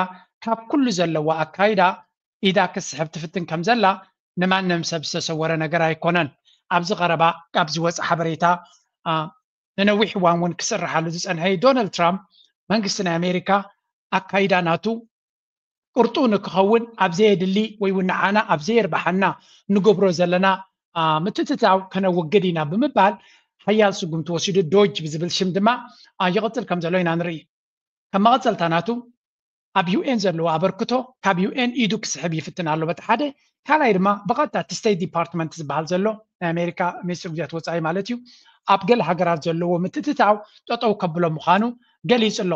ካብ ኩሉ ዘለዋ ኣካይዳ ኢዳ ክስሕብ ትፍትን ከም ዘላ ንማንም ሰብ ዝተሰወረ ነገር ኣይኮነን። ኣብዚ ቀረባ ካብ ዝወፀ ሓበሬታ ንነዊሕ እዋን እውን ክስርሓሉ ዝፀንሐ ዶናልድ ትራምፕ መንግስቲ ናይ ኣሜሪካ ኣካይዳ ናቱ ቅርጡ ንክኸውን ኣብ ዘየድሊ ወይ እውን ንዓና ኣብ ዘየርብሓና ንገብሮ ዘለና ምትትታው ከነወግድ ኢና ብምባል ሓያል ስጉምቲ ወሲዱ ዶጅ ብዝብል ሽም ድማ ይቕፅል ከም ዘሎ ኢና ንርኢ። ከም መቐፀልታ ናቱ ኣብ ዩ ኤን ዘለዎ ኣበርክቶ ካብ ዩ ኤን ኢዱ ክስሕብ ይፍትን ኣሎ በቲ ሓደ። ካልኣይ ድማ ብቐጥታ እቲ ስቴት ዲፓርትመንት ዝበሃል ዘሎ ናይ ኣሜሪካ ሚኒስትሪ ጉዳያት ወፃኢ ማለት እዩ ኣብ ገለ ሃገራት ዘለዎ ምትትታው ጠጠው ከብሎ ምዃኑ ገሊፁ ኣሎ።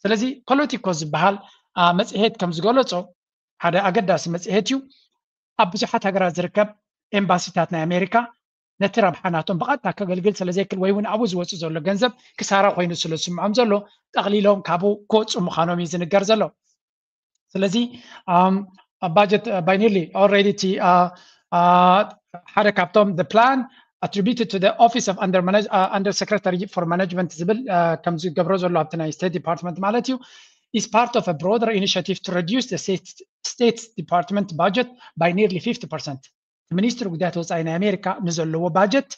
ስለዚ ፖለቲኮ ዝበሃል መፅሄት ከም ዝገለፆ ሓደ ኣገዳሲ መፅሄት እዩ። ኣብ ብዙሓት ሃገራት ዝርከብ ኤምባሲታት ናይ ኣሜሪካ ነቲ ረብሓ ናቶም ብቐጥታ ከገልግል ስለ ዘይክእል ወይ እውን ኣብኡ ዝወፅእ ዘሎ ገንዘብ ክሳራ ኮይኑ ስለ ዝስምዖም ዘሎ ጠቕሊሎም ካብኡ ክወፁ ምዃኖም እዩ ዝንገር ዘሎ። ስለዚ budget by nearly already እቲ ሓደ ካብቶም the plan attributed to the office of under, manage, uh, under secretary for management ዝብል ከም ዝገብሮ ዘሎ ኣብቲ ናይ state department ማለት እዩ is part of a broader initiative to reduce the state, state's department budget by nearly fifty percent. ሚኒስትሪ ጉዳያት ወፃኢ ናይ ኣሜሪካ ንዘለዎ ባጀት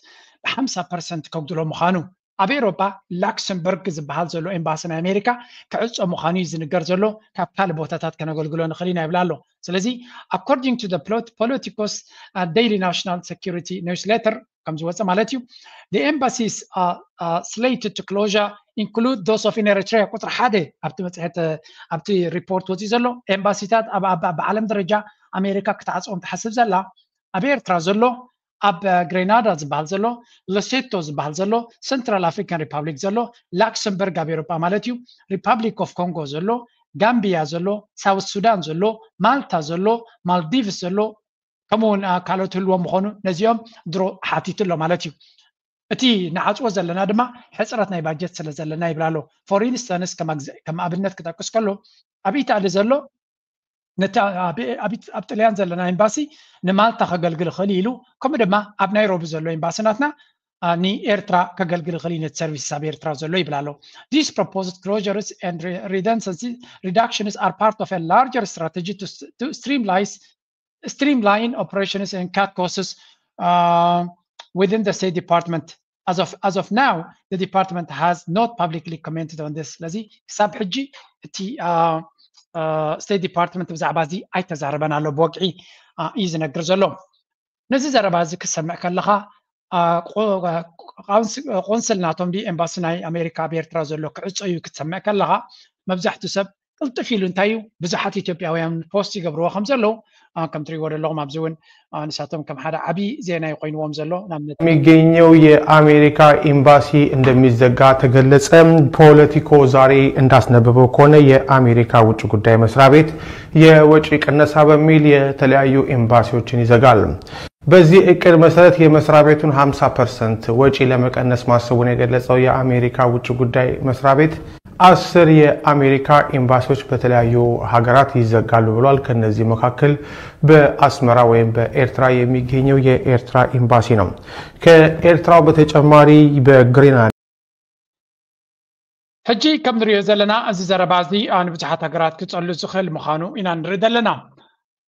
ብ50 ፐርሰንት ከጉድሎ ምዃኑ ኣብ ኤውሮጳ ላክሰምበርግ ዝበሃል ዘሎ ኤምባሲ ናይ ኣሜሪካ ክዕፆ ምዃኑ እዩ ዝንገር ዘሎ። ካብ ካልእ ቦታታት ከነገልግሎ ንኽእል ኢና ይብል ኣሎ። ስለዚ according to the Politicos Daily National Security Newsletter ከም ዝወፀ ማለት እዩ the embassies slated to closure include those of in Eritrea ቁፅሪ ሓደ ኣብቲ መፅሄት ኣብቲ ሪፖርት ወፂኡ ዘሎ ኤምባሲታት ኣብ ዓለም ደረጃ ኣሜሪካ ክትዓፅዎም ትሓስብ ዘላ ኣብ ኤርትራ ዘሎ ኣብ ግሬናዳ ዝበሃል ዘሎ ለሴቶ ዝበሃል ዘሎ ሰንትራል ኣፍሪካን ሪፓብሊክ ዘሎ ላክሰምበርግ ኣብ ኤሮጳ ማለት እዩ ሪፓብሊክ ኦፍ ኮንጎ ዘሎ ጋምቢያ ዘሎ ሳውት ሱዳን ዘሎ ማልታ ዘሎ ማልዲቭስ ዘሎ ከምኡ እውን ካልኦት ህልዎም ምኾኑ ነዚኦም ድሮ ሓቲቱ ኣሎ ማለት እዩ እቲ ንዓፅዎ ዘለና ድማ ሕፅረት ናይ ባጀት ስለ ዘለና ይብል ኣሎ for instance ከም ኣብነት ክጠቅስ ከሎ ኣብ ኢታሊ ዘሎ ነቲ ኣብ ጥልያን ዘለና ኤምባሲ ንማልታ ከገልግል ይኽእል ኢሉ ከምኡ ድማ ኣብ ናይሮቢ ዘሎ ኤምባሲ ናትና ንኤርትራ ከገልግል ይኽእል እዩ ነቲ ሰርቪስስ ኣብ ኤርትራ ዘሎ ይብል ኣሎ These proposed closures and redundancy reductions are part of a larger strategy to streamline streamline operations and cut costs uh, within the State Department. As of, as of now, the department has not publicly commented on this. ስለዚ ክሳብ ሕጂ እቲ ስቴት ዲፓርትመንት ብዛዕባ እዚ ኣይተዛረበን ኣሎ ብወግዒ እዩ ዝነግር ዘሎ ነዚ ዘረባ እዚ ክሰምዕ ከለኻ ቆንስል ናቶም ዲ ኤምባሲ ናይ ኣሜሪካ ኣብ ኤርትራ ዘሎ ክዕፀ እዩ ክትሰምዕ ከለኻ መብዛሕትኡ ሰብ ቅልጥፍ ኢሉ እንታይ እዩ ብዙሓት ኢትዮጵያውያን ፖስት ይገብርዎ ከም ዘለዉ ከም ትሪእዎ ዘለኹም ኣብዚ እውን ንሳቶም ከም ሓደ ዓብዪ ዜና ይኮይንዎም ዘሎ ንኣብነት የሚገኘው የአሜሪካ ኤምባሲ እንደሚዘጋ ተገለጸ። ፖለቲኮ ዛሬ እንዳስነበበው ከሆነ የአሜሪካ ውጭ ጉዳይ መስሪያ ቤት የወጪ ቅነሳ በሚል የተለያዩ ኤምባሲዎችን ይዘጋል። በዚህ እቅድ መሰረት የመስሪያ ቤቱን ሀምሳ ፐርሰንት ወጪ ለመቀነስ ማሰቡን የገለጸው የአሜሪካ ውጭ ጉዳይ መስሪያ ቤት አስር የአሜሪካ ኤምባሲዎች በተለያዩ ሀገራት ይዘጋሉ ብሏል። ከነዚህ መካከል በአስመራ ወይም በኤርትራ የሚገኘው የኤርትራ ኤምባሲ ነው። ከኤርትራው በተጨማሪ በግሪንላንድ ሕጂ ከም ንሪኦ ዘለና እዚ ዘረባ እዚ ንብዙሓት ሃገራት ክፀሉ ዝኽእል ምዃኑ ኢና ንርኢ ዘለና።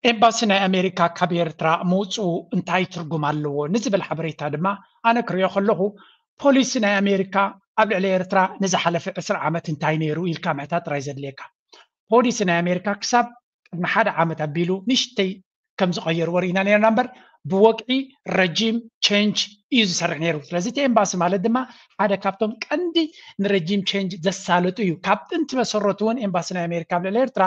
ኤምባሲ ናይ ኣሜሪካ ካብ ኤርትራ ምውፅኡ እንታይ ትርጉም ኣለዎ ንዝብል ሓበሬታ ድማ ኣነ ክሪኦ ከለኹ ፖሊሲ ናይ ኣሜሪካ ኣብ ልዕሊ ኤርትራ ንዝሓለፈ ዕስራ ዓመት እንታይ ነይሩ ኢልካ ምሕታት ጥራይ ዘድልየካ። ፖሊሲ ናይ ኣሜሪካ ክሳብ ቅድሚ ሓደ ዓመት ኣቢሉ ንእሽተይ ከም ዝቐየርዎ ርኢና ነርና እምበር ብወግዒ ረጂም ቸንጅ እዩ ዝሰርሕ ነይሩ። ስለዚ እቲ ኤምባሲ ማለት ድማ ሓደ ካብቶም ቀንዲ ንረጂም ቸንጅ ዘሳለጡ እዩ። ካብ ጥንቲ መሰረቱ እውን ኤምባሲ ናይ ኣሜሪካ ኣብ ልዕሊ ኤርትራ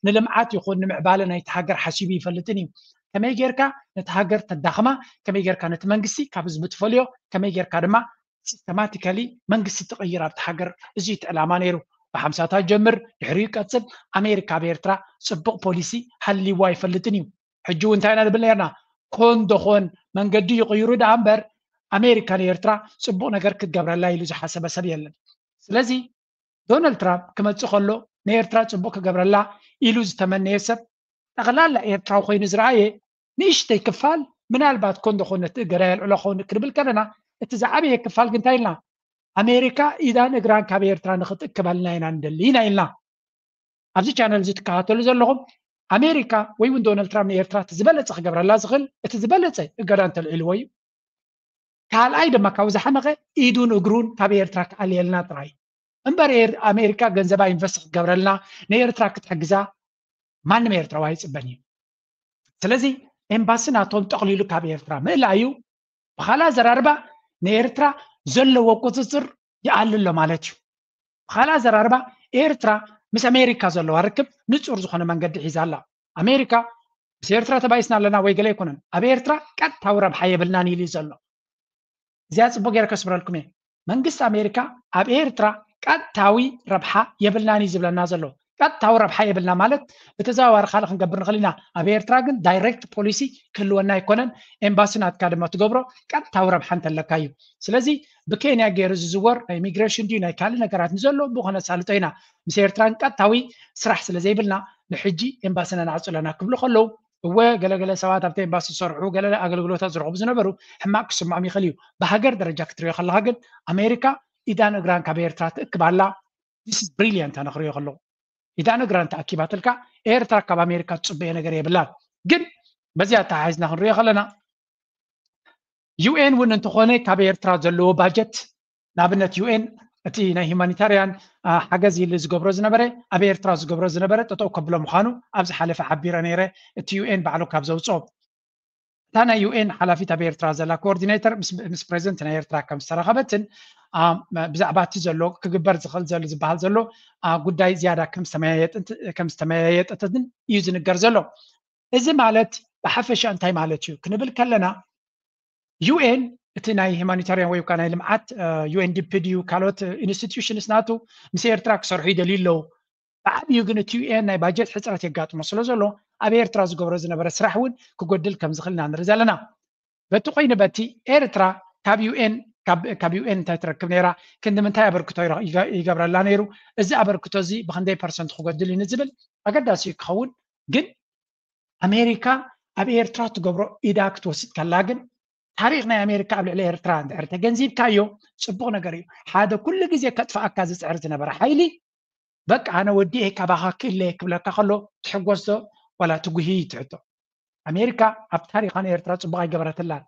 ንልምዓት ይኹን ንምዕባለ ናይቲ ሃገር ሓሲቡ ይፈልጥን እዩ። ከመይ ጌርካ ነቲ ሃገር ተዳኽማ፣ ከመይ ጌርካ ነቲ መንግስቲ ካብ ህዝቢ ትፈልዮ፣ ከመይ ጌርካ ድማ ሲስተማቲካሊ መንግስቲ ትቕይር ኣብቲ ሃገር። እዚ እቲ ዕላማ ነይሩ። ብሓምሳታት ጀምር ድሕሪኡ ይቀፅል። ኣሜሪካ ኣብ ኤርትራ ፅቡቕ ፖሊሲ ሃልይዎ ኣይፈልጥን እዩ። ሕጂ እውን እንታይ ኢና ንብል ነርና? ኮን ዶኾን መንገዲ ይቕይሩ ደኣ እምበር ኣሜሪካ ንኤርትራ ፅቡቕ ነገር ክትገብረላ ኢሉ ዝሓሰበ ሰብ የለን። ስለዚ ዶናልድ ትራምፕ ክመፅእ ከሎ ንኤርትራ ፅቡቕ ክገብረላ ኢሉ ዝተመነየ ሰብ ጠቕላላ ኤርትራዊ ኮይኑ ዝረኣየ ንእሽተይ ክፋል ምናልባት ኮን ዶኾን ነቲ እገዳ የልዕሎ ኸውን ክንብል ከለና እቲ ዝዓበየ ክፋል ግን እንታይ ኢልና ኣሜሪካ ኢዳን እግራን ካብ ኤርትራ ንኽትእክበልና ኢና ንደሊ ኢና ኢልና። ኣብዚ ቻነል እዚ ትከታተሉ ዘለኹም ኣሜሪካ ወይ እውን ዶናልድ ትራምፕ ንኤርትራ እቲ ዝበለፀ ክገብረላ ዝኽእል እቲ ዝበለፀ እገዳ እንተልዕልዎ እዩ። ካልኣይ ድማ ካብኡ ዝሓመቐ ኢዱን እግሩን ካብ ኤርትራ ክኣልየልና ጥራይ እምበር ኣሜሪካ ገንዘባ ኢንቨስት ክትገብረልና ንኤርትራ ክትሕግዛ ማንም ኤርትራዊ ኣይፅበን እዩ። ስለዚ ኤምባሲ ናቶም ጠቕሊሉ ካብ ኤርትራ ምእላዩ ብኻልእ ኣዘራርባ ንኤርትራ ዘለዎ ቁፅፅር ይኣሊ ኣሎ ማለት እዩ። ብኻልእ ኣዘራርባ ኤርትራ ምስ ኣሜሪካ ዘለዋ ርክብ ንፁር ዝኾነ መንገዲ ሒዛ ኣላ። ኣሜሪካ ምስ ኤርትራ ተባኢስና ኣለና ወይ ገለ ኣይኮነን። ኣብ ኤርትራ ቀጥታዊ ረብሓ የብልናን ኢሉ እዩ ዘሎ። እዚኣ ፅቡቅ ገይረ ከስምረልኩም እየ። መንግስቲ ኣሜሪካ ኣብ ኤርትራ ቀጥታዊ ረብሓ የብልናን እዩ ዝብለና ዘሎ። ቀጥታዊ ረብሓ የብልና ማለት ብተዘዋዋሪ ካልእ ክንገብር ንኽእል ኢና። ኣብ ኤርትራ ግን ዳይሬክት ፖሊሲ ክህልወና ኣይኮነን። ኤምባሲ ናትካ ድማ ትገብሮ ቀጥታዊ ረብሓ እንተለካ እዩ። ስለዚ ብኬንያ ገይሩ ዝዝወር ናይ ኢሚግሬሽን ድዩ ናይ ካልእ ነገራት ንዘሎ ብኡ ከነሳልጦ ኢና። ምስ ኤርትራን ቀጥታዊ ስራሕ ስለ ዘይብልና ንሕጂ ኤምባስና ንዓጹ ኣለና ክብሉ ከለዉ እወ ገለገለ ሰባት ኣብቲ ኤምባሲ ዝሰርሑ ገለ ኣገልግሎታት ዝረኽቡ ዝነበሩ ሕማቅ ክስምዖም ይኽእል እዩ። ብሃገር ደረጃ ክትሪኦ ከለካ ግን ኣሜሪካ ኢዳን እግራን ካብ ኤርትራ ትእክብ ኣላ። This is brilliant ኣነ ክሪኦ ከለኩ ኢዳን እግራን ተኣኪባትልካ ኤርትራ ካብ ኣሜሪካ ትፅበዮ ነገር የብላን። ግን በዚ ኣተሓሒዝና ክንሪኦ ከለና ዩ ኤን እውን እንተኾነ ካብ ኤርትራ ዘለዎ ባጀት ንኣብነት ዩ ኤን እቲ ናይ ሂማኒታርያን ሓገዝ ኢሉ ዝገብሮ ዝነበረ ኣብ ኤርትራ ዝገብሮ ዝነበረ ጠጠው ከብሎ ምዃኑ ኣብ ዝሓለፈ ሓቢረ ነይረ። እቲ ዩ ኤን ባዕሉ ካብ ዘውፅኦ እታ ናይ ዩ ኤን ሓላፊት ኣብ ኤርትራ ዘላ ኮኦርዲኔተር ምስ ፕሬዚደንት ናይ ኤርትራ ከም ዝተረኸበትን ብዛዕባ እቲ ዘሎ ክግበር ዝኽእል ዘሎ ዝበሃል ዘሎ ጉዳይ ዝያዳ ከም ዝተመያየጠትን እዩ ዝንገር ዘሎ። እዚ ማለት ብሓፈሻ እንታይ ማለት እዩ ክንብል ከለና ዩ ኤን እቲ ናይ ሂማኒታርያን ወይ ከዓ ናይ ልምዓት ዩ ኤን ዲ ፒ ድዩ ካልኦት ኢንስቲትዩሽንስ ናቱ ምስ ኤርትራ ክሰርሑ ይደልዩ ኣለዉ። ብዓብዩ ግን እቲ ዩ ኤን ናይ ባጀት ሕፅረት የጋጥሞ ስለ ዘሎ ኣብ ኤርትራ ዝገብሮ ዝነበረ ስራሕ እውን ክጎድል ከም ዝኽእል ኢና ንርኢ ዘለና። በቲ ኮይኑ በቲ ኤርትራ ካብ ዩ ኤን ካብ ዩ ኤን እንታይ ትረክብ ነይራ፣ ክንዲ ምንታይ ኣበርክቶ ይገብረላ ነይሩ፣ እዚ ኣበርክቶ እዚ ብክንደይ ፐርሰንት ክጎድል እዩ ንዝብል ኣገዳሲ እዩ ክኸውን። ግን ኣሜሪካ ኣብ ኤርትራ ትገብሮ ኢዳ ክትወስድ ከላ ግን ታሪክ ናይ ኣሜሪካ ኣብ ልዕሊ ኤርትራ እንድሕር ተገንዚብካዮ ፅቡቅ ነገር እዩ። ሓደ ኩሉ ግዜ ከጥፍኣካ ዝፅዕር ዝነበረ ሓይሊ በቃ ኣነ ወዲኤ ካባካ ክእለ ክብለካ ከሎ ትሕጎስ ዶ ዋላ ትጉሂ ትሕቶ። ኣሜሪካ ኣብ ታሪካ ንኤርትራ ፅቡቅ ኣይገበረትላን።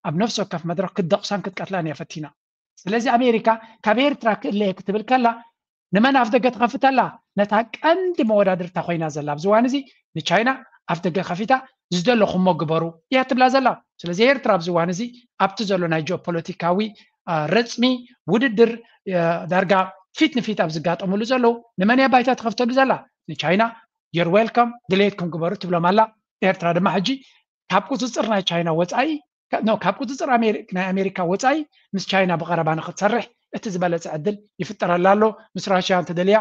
ኣብ ነፍሲ ወከፍ መድረክ ክትደቕሳን ክትቀትላን እያ ፈቲና። ስለዚ ኣሜሪካ ካብ ኤርትራ ክእለ ክትብል ከላ ንመን ኣፍ ደገ ትኸፍት ኣላ? ነታ ቀንዲ መወዳድርታ ኮይና ዘላ ኣብዚ እዋን እዚ ንቻይና ኣፍ ደገ ከፊታ ዝደለኹሞ ግበሩ እያ ትብላ ዘላ። ስለዚ ኤርትራ ኣብዚ እዋን እዚ ኣብቲ ዘሎ ናይ ጂኦፖለቲካዊ ረፅሚ ውድድር ዳርጋ ፊት ንፊት ኣብ ዝጋጠምሉ ዘለዉ ንመን እያ ባይታ ትኸፍተሉ ዘላ? ንቻይና። You're welcome ድሌትኩም ግበሩ ትብሎም ኣላ። ኤርትራ ድማ ሕጂ ካብ ቁፅፅር ናይ ቻይና ወፃኢ ካብ ቁፅፅር ናይ ኣሜሪካ ወፃኢ ምስ ቻይና ብቐረባ ንክትሰርሕ እቲ ዝበለፀ ዕድል ይፍጠረላ ኣሎ። ምስ ራሽያ እንተደልያ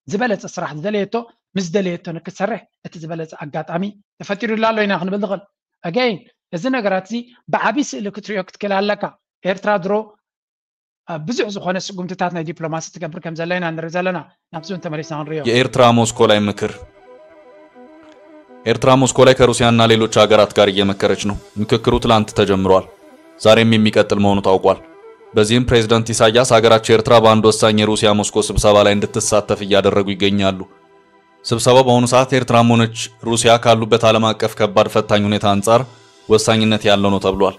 ዝበለፀ ስራሕ ዝደለየቶ ምስ ደለየቶ ንክትሰርሕ እቲ ዝበለፀ ኣጋጣሚ ተፈጢሩላ ኣሎ ኢና ክንብል ንኽእል። Again እዚ ነገራት እዚ ብዓብይ ስእሊ ክትሪኦ ክትክእል ኣለካ። ኤርትራ ድሮ ብዙሕ ዝኾነ ስጉምትታት ናይ ዲፕሎማሲ ትገብር ከም ዘላ ኢና ንርኢ ዘለና። ናብዚ እውን ተመሊስና ክንሪኦ። የኤርትራ ሞስኮ ላይ ምክር። ኤርትራ ሞስኮ ላይ ከሩሲያና ሌሎች ሀገራት ጋር እየመከረች ነው። ምክክሩ ትላንት ተጀምሯል። ዛሬም የሚቀጥል መሆኑ ታውቋል። በዚህም ፕሬዝዳንት ኢሳያስ ሀገራቸው ኤርትራ በአንድ ወሳኝ የሩሲያ ሞስኮ ስብሰባ ላይ እንድትሳተፍ እያደረጉ ይገኛሉ። ስብሰባው በአሁኑ ሰዓት ኤርትራም ሆነች ሩሲያ ካሉበት ዓለም አቀፍ ከባድ ፈታኝ ሁኔታ አንጻር ወሳኝነት ያለው ነው ተብሏል።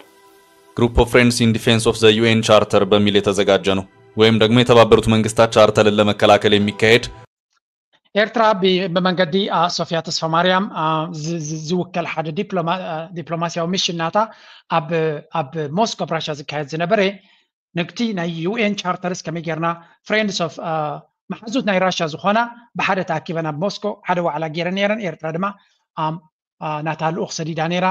Group of Friends in Defense of the ዩ ኤን Charter በሚል የተዘጋጀ ነው። ወይም ደግሞ የተባበሩት መንግስታት ቻርተርን ለመከላከል የሚካሄድ ኤርትራ ብመንገዲ ሶፊያ ተስፋማርያም ዝውከል ሓደ ዲፕሎማሲያዊ ሚሽን ናታ ኣብ ሞስኮ ኣብ ራሻ ዝካየድ ዝነበረ ንግቲ ናይ ዩ ኤን ቻርተርስ ከመይ ጌርና ፍሬንድስ ኦፍ መሓዙት ናይ ራሻ ዝኾና ብሓደ ተኣኪበን ኣብ ሞስኮ ሓደ ዋዕላ ጌረን ነይረን። ኤርትራ ድማ ናታ ልኡኽ ሰዲዳ ነይራ።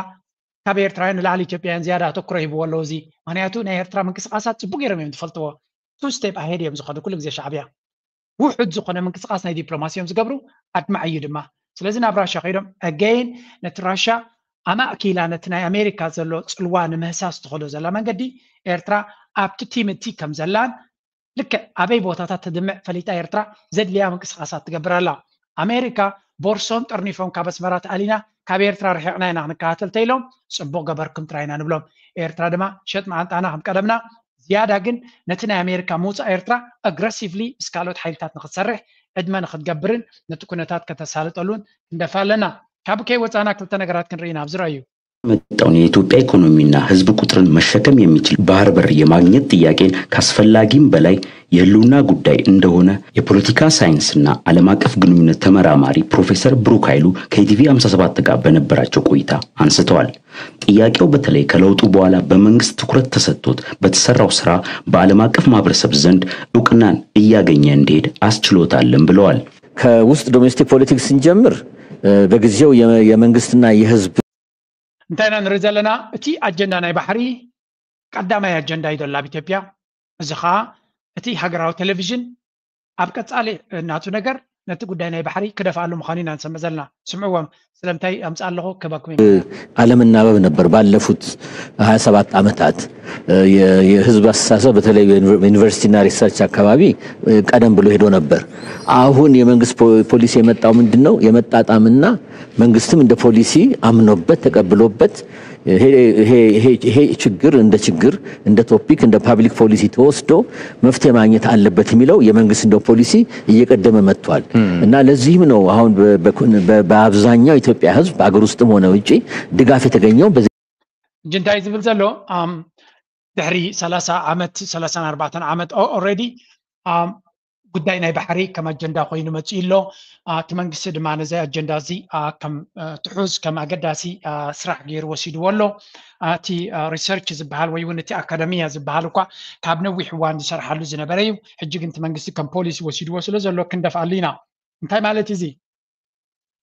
ካብ ኤርትራውያን ንላዕሊ ኢትዮጵያውያን ዝያዳ ኣተኩሮ ሂብዎ ኣለዉ። እዚ ምክንያቱ ናይ ኤርትራ ምንቅስቃሳት ፅቡቅ ገይሮም እዮም ዝፈልጥዎ። ቱ ስቴፕ ኣሄድ እዮም ዝኸዱ ኩሉ ግዜ ሻዕብያ። ውሑድ ዝኾነ ምንቅስቃስ ናይ ዲፕሎማሲ እዮም ዝገብሩ። ኣድማዕ እዩ ድማ። ስለዚ ናብ ራሻ ከይዶም again ነቲ ራሻ ኣማእኪላ ነቲ ናይ ኣሜሪካ ዘሎ ፅልዋ ንምህሳስ ትኸዶ ዘላ መንገዲ ኤርትራ ኣብቲ ቲም እቲ ከም ዘላን ልክዕ ኣበይ ቦታታት ትድምዕ ፈሊጣ ኤርትራ ዘድልያ ምንቅስቃሳት ትገብር ኣላ። ኣሜሪካ ቦርሶም ጠርኒፎም ካብ ኣስመራ ተኣሊና ካብ ኤርትራ ርሒቕና ኢና ክንከታተል ተኢሎም ፅቡቕ ገበርኩም ጥራይ ኢና ንብሎም። ኤርትራ ድማ ሸጥ መዓንጣና ከም ቀደምና ዝያዳ ግን ነቲ ናይ ኣሜሪካ ምውፃእ ኤርትራ ኣግረሲቭሊ ምስ ካልኦት ሓይልታት ንክትሰርሕ ዕድመ ንክትገብርን ነቲ ኩነታት ከተሳልጠሉን ክንደፋ ኣለና። ካብ ከይወፃና ክልተ ነገራት ክንርኢ ኢና ኣብዚ ረኣዩ። መጣውን የኢትዮጵያ ኢኮኖሚና ህዝብ ቁጥርን መሸከም የሚችል ባህር በር የማግኘት ጥያቄን ካስፈላጊም በላይ የህልውና ጉዳይ እንደሆነ የፖለቲካ ሳይንስና ዓለም አቀፍ ግንኙነት ተመራማሪ ፕሮፌሰር ብሩክ ኃይሉ ከኢቲቪ ሃምሳ ሰባት ጋር በነበራቸው ቆይታ አንስተዋል። ጥያቄው በተለይ ከለውጡ በኋላ በመንግስት ትኩረት ተሰጥቶት በተሰራው ስራ በዓለም አቀፍ ማህበረሰብ ዘንድ እውቅናን እያገኘ እንዲሄድ አስችሎታልም ብለዋል። ከውስጥ ዶሜስቲክ ፖለቲክስ ስንጀምር በጊዜው የመንግስትና የህዝብ እንታይ ኢና ንርኢ ዘለና? እቲ ኣጀንዳ ናይ ባሕሪ ቀዳማይ ኣጀንዳ እዩ ዘሎ ኣብ ኢትዮጵያ። እዚ ከዓ እቲ ሃገራዊ ቴሌቪዥን ኣብ ቀፃሊ ናቱ ነገር ነቲ ጉዳይ ናይ ባሕሪ ክደፍኣሉ ምዃኑ ኢና ንሰምዕ ዘለና። ስምዕዎም። ስለምንታይ ኣምፅእ ኣለኹ ክበኩም ኣለመናበብ ነበር። ባለፉት ሀያ ሰባት ዓመታት የህዝብ አስተሳሰብ በተለይ ዩኒቨርሲቲና ሪሰርች አካባቢ ቀደም ብሎ ሄዶ ነበር። አሁን የመንግስት ፖሊሲ የመጣው ምንድን ነው? የመጣጣምና መንግስትም እንደ ፖሊሲ አምኖበት ተቀብሎበት ይሄ ችግር እንደ ችግር እንደ ቶፒክ እንደ ፓብሊክ ፖሊሲ ተወስዶ መፍትሄ ማግኘት አለበት የሚለው የመንግስት እንደ ፖሊሲ እየቀደመ መጥቷል እና ለዚህም ነው አሁን በአብዛኛው ኢትዮጵያ ህዝብ በሀገር ውስጥም ሆነ ውጭ ድጋፍ የተገኘው። እንታይ ዝብል ዘሎ ድሕሪ ሰላሳ ዓመት ሰላሳን ኣርባዕተን ዓመት ኦልሬዲ ጉዳይ ናይ ባሕሪ ከም ኣጀንዳ ኮይኑ መፅኡ ኣሎ። እቲ መንግስቲ ድማ ነዚ ኣጀንዳ እዚ ከም ትሑዝ ከም ኣገዳሲ ስራሕ ገይሩ ወሲድዎ ኣሎ። እቲ ሪሰርች ዝበሃል ወይ እውን እቲ ኣካደሚያ ዝበሃል እኳ ካብ ነዊሕ እዋን ዝሰርሓሉ ዝነበረ እዩ። ሕጂ ግን እቲ መንግስቲ ከም ፖሊሲ ወሲድዎ ስለ ዘሎ ክንደፍኣሉ ኢና። እንታይ ማለት እዚ?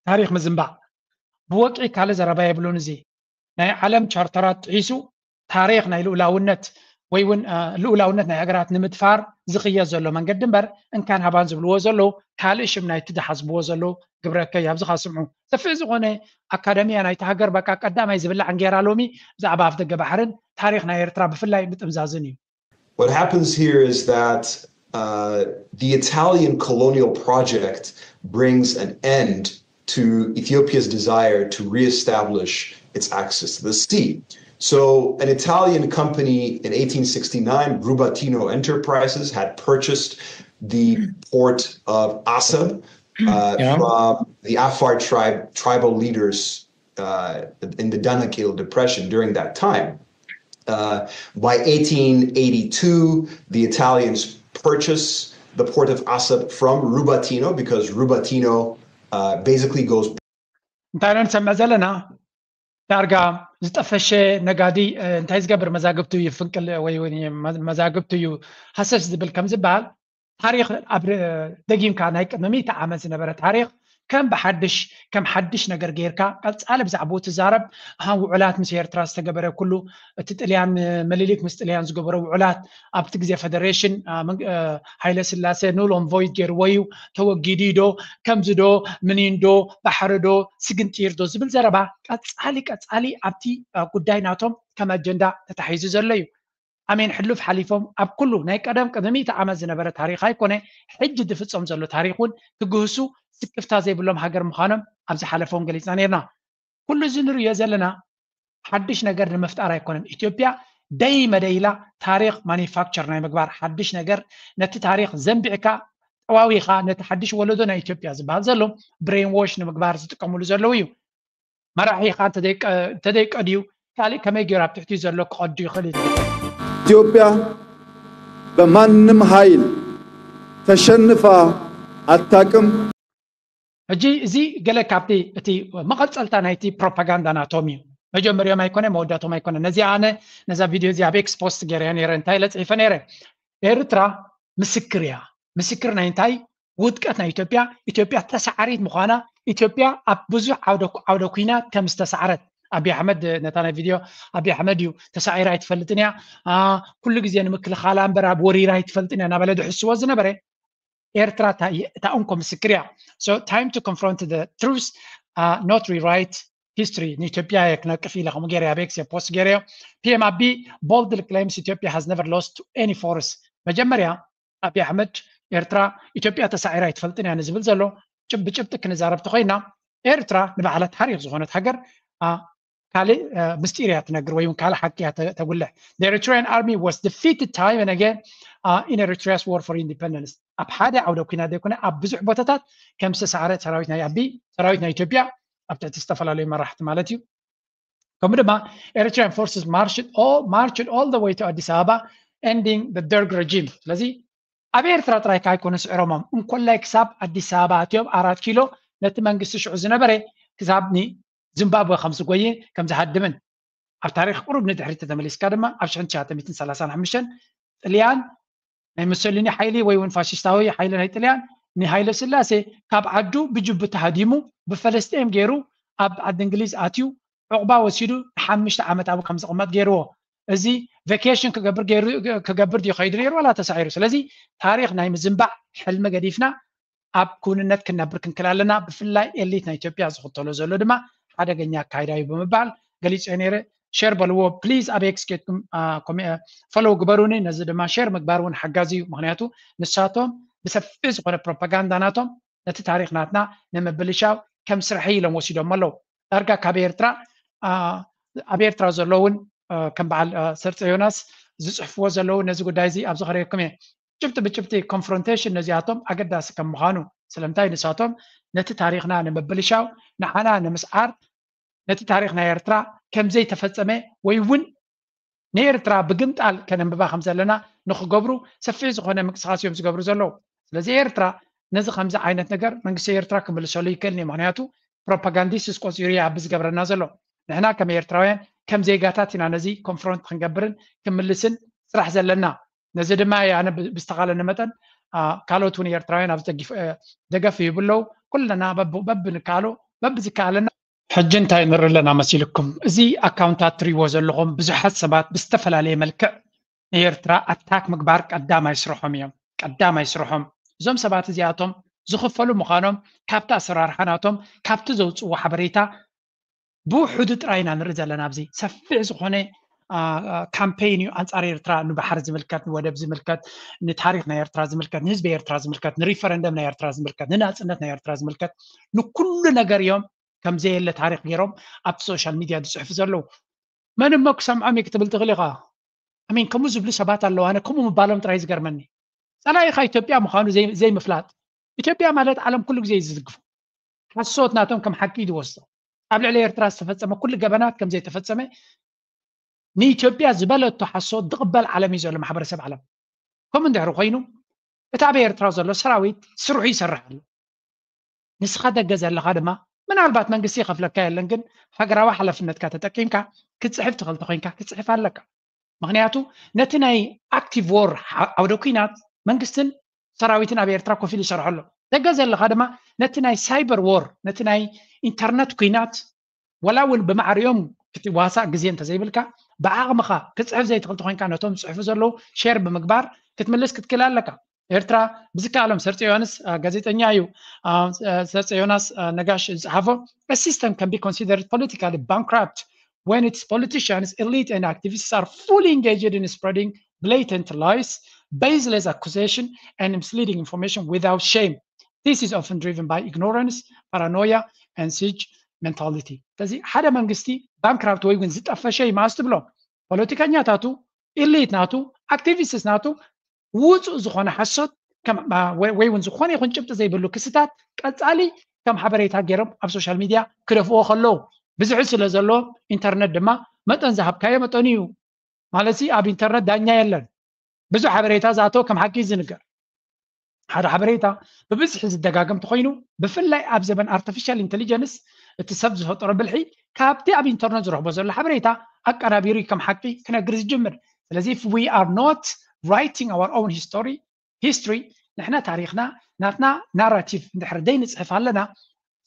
ታሪክ ምዝንባዕ ብወግዒ ካልእ ዘረባ የብሉን። እዚ ናይ ዓለም ቻርተራት ጥሒሱ ታሪክ ናይ ልኡላውነት ወይ እውን ልኡላውነት ናይ ሃገራት ንምድፋር ዝኽየድ ዘሎ መንገዲ እምበር እንካን ሃባን ዝብልዎ ዘለዉ ካልእ ሽም ናይቲ ዝሓስብዎ ዘለዉ ግብረከይ ኣብዚ ካ ስምዑ። ሰፊሕ ዝኾነ ኣካደሚያ ናይቲ ሃገር በቃ ቀዳማይ ዝብላዕ እንጌራ ሎሚ ብዛዕባ ኣፍ ደገ ባሕርን ታሪክ ናይ ኤርትራ ብፍላይ ምጥምዛዝን እዩ። What happens here is that uh, the Italian colonial project brings an end to Ethiopia's desire to reestablish its access to the sea. So, an Italian company in eighteen sixty-nine, Rubatino Enterprises, had purchased the port of Assab uh, yeah. from the Afar tribe tribal leaders uh, in the Danakil Depression during that time. Uh, by eighteen eighty-two, the Italians purchase the port of Assab from Rubatino because Rubatino uh, basically goes. እንታይ ኢና ንሰምዕ ዘለና? ዳርጋ ዝጠፈሸ ነጋዲ እንታይ ዝገብር መዛግብቱ ይፍንቅል ወይ መዛግብቱ እዩ ሃሰስ ዝብል ከም ዝበሃል ታሪክ ኣብ ደጊምካ ናይ ቅድሚ ሚእቲ ዓመት ዝነበረ ታሪክ ከም ብሓድሽ ከም ሓድሽ ነገር ጌርካ ቀጻሊ ብዛዕባኡ ትዛረብ። ኣሃን ውዕላት ምስ ኤርትራ ዝተገበረ ኩሉ እቲ ጥልያን ምልሊክ ምስ ጥልያን ዝገበሮ ውዕላት ኣብቲ ግዜ ፈደሬሽን ሃይለ ስላሴ ኑል ኦን ቮይድ ገይርዎ እዩ። ተወጊዱ ዶ ከምዚ ዶ ምኒን ዶ ባሕሪ ዶ ስግንጢር ዶ ዝብል ዘረባ ቀጻሊ ቀጻሊ ኣብቲ ጉዳይ ናቶም ከም ኣጀንዳ ተታሒዙ ዘሎ እዩ። ኣሜን ሕሉፍ ሓሊፎም ኣብ ኩሉ ናይ ቀደም ቅድሚ ሚእቲ ዓመት ዝነበረ ታሪክ ኣይኮነ ሕጂ ዝፍጸም ዘሎ ታሪክ እውን ክግህሱ ስክፍታ ዘይብሎም ሃገር ምዃኖም ኣብ ዝሓለፈ እውን ገሊጽና ነርና። ኩሉ እዚ ንርእዮ ዘለና ሓድሽ ነገር ንምፍጣር ኣይኮነን። ኢትዮጵያ ደይ መደይላ ታሪክ ማኒፋክቸር ናይ ምግባር ሓድሽ ነገር ነቲ ታሪክ ዘንቢዕካ ጠዋዊኻ ነቲ ሓድሽ ወለዶ ናይ ኢትዮጵያ ዝበሃል ዘሎ ብሬን ዎሽ ንምግባር ዝጥቀምሉ ዘለዉ እዩ። መራሒ ኢኻ እንተደይቀድዩ ካልእ ከመይ ገይሩ ኣብ ትሕቲ ዘሎ ክቐዱ ይኽእል እዩ? ኢትዮጵያ በማንም ኃይል ተሸንፋ አታቅም። ሕጂ እዚ ገለ ካብቲ እቲ መቐጸልታ ናይቲ ፕሮፓጋንዳ ናቶም እዩ። መጀመሪያም ኣይኮነ መወዳቶም ኣይኮነ። ነዚ ኣነ ነዛ ቪድዮ እዚ ኣብ ኤክስ ፖስት ገይረ ነይረ እንታይ ኢለ ጽሒፈ ነይረ? ኤርትራ ምስክር እያ። ምስክር ናይ እንታይ? ውድቀት ናይ ኢትዮጵያ። ኢትዮጵያ ተሳዓሪት ምዃና ኢትዮጵያ ኣብ ብዙሕ ዓውደ ኩናት ከም ዝተሳዕረት ኣብይ ኣሕመድ ነታ ናይ ቪድዮ ኣብይ ኣሕመድ እዩ ተሳዒራ ኣይትፈልጥን እያ። ኩሉ ግዜ ንምክልኻላ እምበር ኣብ ወሪራ ኣይትፈልጥን እያ እናበለ ድሕስዎ ዝነበረ ኤርትራ እታ እንኮ ምስክር እያ። So time to confront the truth, not rewrite history። ንኢትዮጵያ እየ ክነቅፍ ኢለ ከምኡ ገይረ ኣብ ኤክስ ፖስት ገይረዮ። ፒኤም ኣቢ boldly claims Ethiopia has never lost to any force። መጀመሪያ ኣብይ ኣሕመድ ኤርትራ ኢትዮጵያ ተሳዒራ ኣይትፈልጥን እያ ንዝብል ዘሎ ብጭብጢ ክንዛረብ ተኮይና ኤርትራ ንባዕላ ታሪክ ዝኾነት ሃገር ካልእ ምስጢር እያ ትነግር ወይ ካልእ ሓቂ እያ ተጉልሕ። The Eritrean army was defeated time and again uh, in Eritrea's war for independence። ኣብ ሓደ ዓውደ ኩናት ዘይኮነ ኣብ ብዙሕ ቦታታት ከም ዝተሳዕረ ሰራዊት ናይ ኣቢ ሰራዊት ናይ ኢትዮጵያ ኣብ ትሕቲ ዝተፈላለዩ መራሕቲ ማለት እዩ። ከምኡ ድማ Eritrean forces marched all, marched all the way to Addis Ababa ending the Derg regime። ስለዚ ኣብ ኤርትራ ጥራይ ከዓ ኣይኮነ ስዕሮሞም እንኮላይ ክሳብ ኣዲስ ኣበባ ኣትዮም ኣራት ኪሎ ነቲ መንግስቲ ሽዑ ዝነበረ ክሳብ ንዚምባብወ ከም ዝጎየ ከም ዝሃድምን ኣብ ታሪክ ቁሩብ ንድሕሪት ተመሊስካ ድማ ኣብ ሽሕን ትሽዓተ ሚእትን ሰላሳን ሓሙሽተን ጥልያን ናይ ሙሶሊኒ ሓይሊ ወይ እውን ፋሽስታዊ ሓይሊ ናይ ጥልያን ንሃይለ ስላሴ ካብ ዓዱ ብጅቡቲ ሃዲሙ ብፈለስጤም ገይሩ ኣብ ዓዲ እንግሊዝ ኣትዩ ዕቑባ ወሲዱ ንሓሙሽተ ዓመት ኣብኡ ከም ዝቕመጥ ገይርዎ። እዚ ቨኬሽን ክገብር ገይሩ ክገብር ድዩ ከይዱ ነይሩ ዋላ ተሳዒሩ? ስለዚ ታሪኽ ናይ ምዝንባዕ ሕልሚ ገዲፍና ኣብ ክውንነት ክንነብር ክንክእል ኣለና። ብፍላይ ኤሊት ናይ ኢትዮጵያ ዝኽተሎ ዘሎ ድማ ሓደገኛ ኣካይዳ እዩ ብምባል ገሊፀ ነይረ። ሸር በልዎ ፕሊዝ። ኣብ ኤክስ ኬድኩም ፈሎው ግበሩኒ። ነዚ ድማ ሸር ምግባር እውን ሓጋዚ እዩ። ምክንያቱ ንሳቶም ብሰፊሕ ዝኾነ ፕሮፓጋንዳ ናቶም ነቲ ታሪክ ናትና ንምብልሻው ከም ስርሐይ ኢሎም ወሲዶሞ ኣለዉ። ዳርጋ ካብ ኤርትራ ኣብ ኤርትራ ዘለውን ከም በዓል ሰርፀ ዮናስ ዝፅሕፍዎ ዘለዉ ነዚ ጉዳይ እዚ ኣብ ዝኸረየኩም እየ። ጭብጢ ብጭብጢ ኮንፍሮንቴሽን ነዚኣቶም ኣገዳሲ ከም ምዃኑ፣ ስለምንታይ ንሳቶም ነቲ ታሪኽና ንምብልሻው፣ ንዓና ንምስዓር፣ ነቲ ታሪኽ ናይ ኤርትራ ከም ዘይተፈጸመ ወይ እውን ንኤርትራ ብግምጣል ከነንብባ ከም ዘለና ንክገብሩ ሰፊሕ ዝኾነ ምንቅስቃስ እዮም ዝገብሩ ዘለዉ። ስለዚ ኤርትራ ነዚ ከምዚ ዓይነት ነገር መንግስቲ ኤርትራ ክምልሰሉ ይክእል እዩ። ምክንያቱ ፕሮፓጋንዲስት ቆፂሩ እዩ ኣብ ዝገብረና ዘሎ። ንሕና ከም ኤርትራውያን ከም ዜጋታት ኢና ነዚ ኮንፍሮንት ክንገብርን ክምልስን ስራሕ ዘለና። ነዚ ድማ ኣነ ብዝተኻለኒ መጠን ካልኦት እውን ኤርትራውያን ኣብ ደገፍ ይህቡ ኣለዉ። ኩልና በብንከኣሎ በብዝከኣለና ሕጂ እንታይ ንርኢ ኣለና መሲልኩም? እዚ ኣካውንታት ትሪእዎ ዘለኹም ብዙሓት ሰባት ብዝተፈላለየ መልክዕ ንኤርትራ ኣታክ ምግባር ቀዳማይ ስርሖም እዮም። ቀዳማይ ስርሖም እዞም ሰባት እዚኣቶም ዝኽፈሉ ምዃኖም ካብቲ ኣሰራርሓ ናቶም ካብቲ ዘውፅዎ ሓበሬታ ብውሕዱ ጥራይ ኢና ንርኢ ዘለና። ኣብዚ ሰፊሕ ዝኾነ ካምፔይን እዩ ኣንፃር ኤርትራ፣ ንባሕሪ ዝምልከት፣ ንወደብ ዝምልከት፣ ንታሪክ ናይ ኤርትራ ዝምልከት፣ ንህዝቢ ኤርትራ ዝምልከት፣ ንሪፈረንደም ናይ ኤርትራ ዝምልከት፣ ንናፅነት ናይ ኤርትራ ዝምልከት፣ ንኩሉ ነገር እዮም ከም ዘየለ ታሪክ ገይሮም ኣብቲ ሶሻል ሚድያ ዝፅሕፉ ዘለዉ። መን እሞ ክሰምዖም እዩ ክትብል ትኽእል ኢኻ። ኣሚን ከምኡ ዝብሉ ሰባት ኣለዉ። ኣነ ከምኡ ምባሎም ጥራይ ዝገርመኒ። ጸላኢኻ ኢትዮጵያ ምዃኑ ዘይምፍላጥ። ኢትዮጵያ ማለት ዓለም ኩሉ ግዜ እዩ ዝዝግፎ። ሓሶት ናቶም ከም ሓቂ እዩ ዝወስዶ። ኣብ ልዕሊ ኤርትራ ዝተፈጸመ ኩሉ ገበናት ከም ዘይተፈጸመ ንኢትዮጵያ ዝበለቶ ሓሶት ዝቕበል ዓለም እዩ ዘሎ፣ ማሕበረሰብ ዓለም። ከምኡ እንድሕሪ ኮይኑ እቲ ኣብ ኤርትራ ዘሎ ሰራዊት ስርሑ ይሰርሕ ኣሎ። ንስኻ ደገ ዘለኻ ድማ ምናልባት መንግስቲ ይኸፍለካ የለን፣ ግን ሃገራዊ ሓላፍነትካ ተጠቂምካ ክትፅሕፍ ትኽእል ተኮይንካ ክትፅሕፍ ኣለካ። ምክንያቱ ነቲ ናይ ኣክቲቭ ዎር ዓውደ ኩናት መንግስትን ሰራዊትን ኣብ ኤርትራ ኮፍ ኢሉ ይሰርሖ ኣሎ። ደገ ዘለኻ ድማ ነቲ ናይ ሳይበር ዎር፣ ነቲ ናይ ኢንተርነት ኩናት ወላ እውን ብማዕሪኦም ክትዋሳእ ግዜ እንተዘይብልካ ብዓቕምኻ ክትፅሕፍ ዘይትኽእል ተኮይንካ ነቶም ዝፅሕፉ ዘለዉ ሼር ብምግባር ክትምልስ ክትክእል ኣለካ። ኤርትራ ብዝከኣሎም ሰርፀ ዮሃንስ ጋዜጠኛ እዩ። ሰርፀ ዮናስ ነጋሽ ዝፀሓፎ A system can be considered politically bankrupt when its politicians, elite and activists are fully engaged in spreading blatant lies, baseless accusation and misleading information without shame. This is often driven by ignorance, paranoia and siege mentality. ስለዚ ሓደ መንግስቲ ባንክራፕት ወይ እውን ዝጠፈሸ እዩ መዓስ ትብሎ? ፖለቲከኛታቱ፣ ኢሊት ናቱ፣ ኣክቲቪስትስ ናቱ ውፁእ ዝኾነ ሓሶት ወይ እውን ዝኾነ ይኹን ጭብጢ ዘይብሉ ክስታት ቀፃሊ ከም ሓበሬታ ገይሮም ኣብ ሶሻል ሚድያ ክደፍዎ ከለዉ ብዝሒ ስለ ዘለዎ ኢንተርነት ድማ መጠን ዝሃብካዮ መጠኑ እዩ። ማለት ኣብ ኢንተርነት ዳኛ የለን። ብዙሕ ሓበሬታ ዝኣተወ ከም ሓቂ ዝንገር ሓደ ሓበሬታ ብብዝሒ ዝደጋገም ተኮይኑ ብፍላይ ኣብ ዘበን ኣርቲፊሻል ኢንቴሊጀንስ እቲ ሰብ ዝፈጠሮ ብልሒ ካብቲ ኣብ ኢንተርነት ዝረኽቦ ዘሎ ሓበሬታ ኣቀናቢሩ ከም ሓቂ ክነግር ዝጅምር። ስለዚ if we are not writing our own history history ንሕና ታሪኽና ናትና ናራቲቭ እንድሕር ዘይንፅሕፍ ኣለና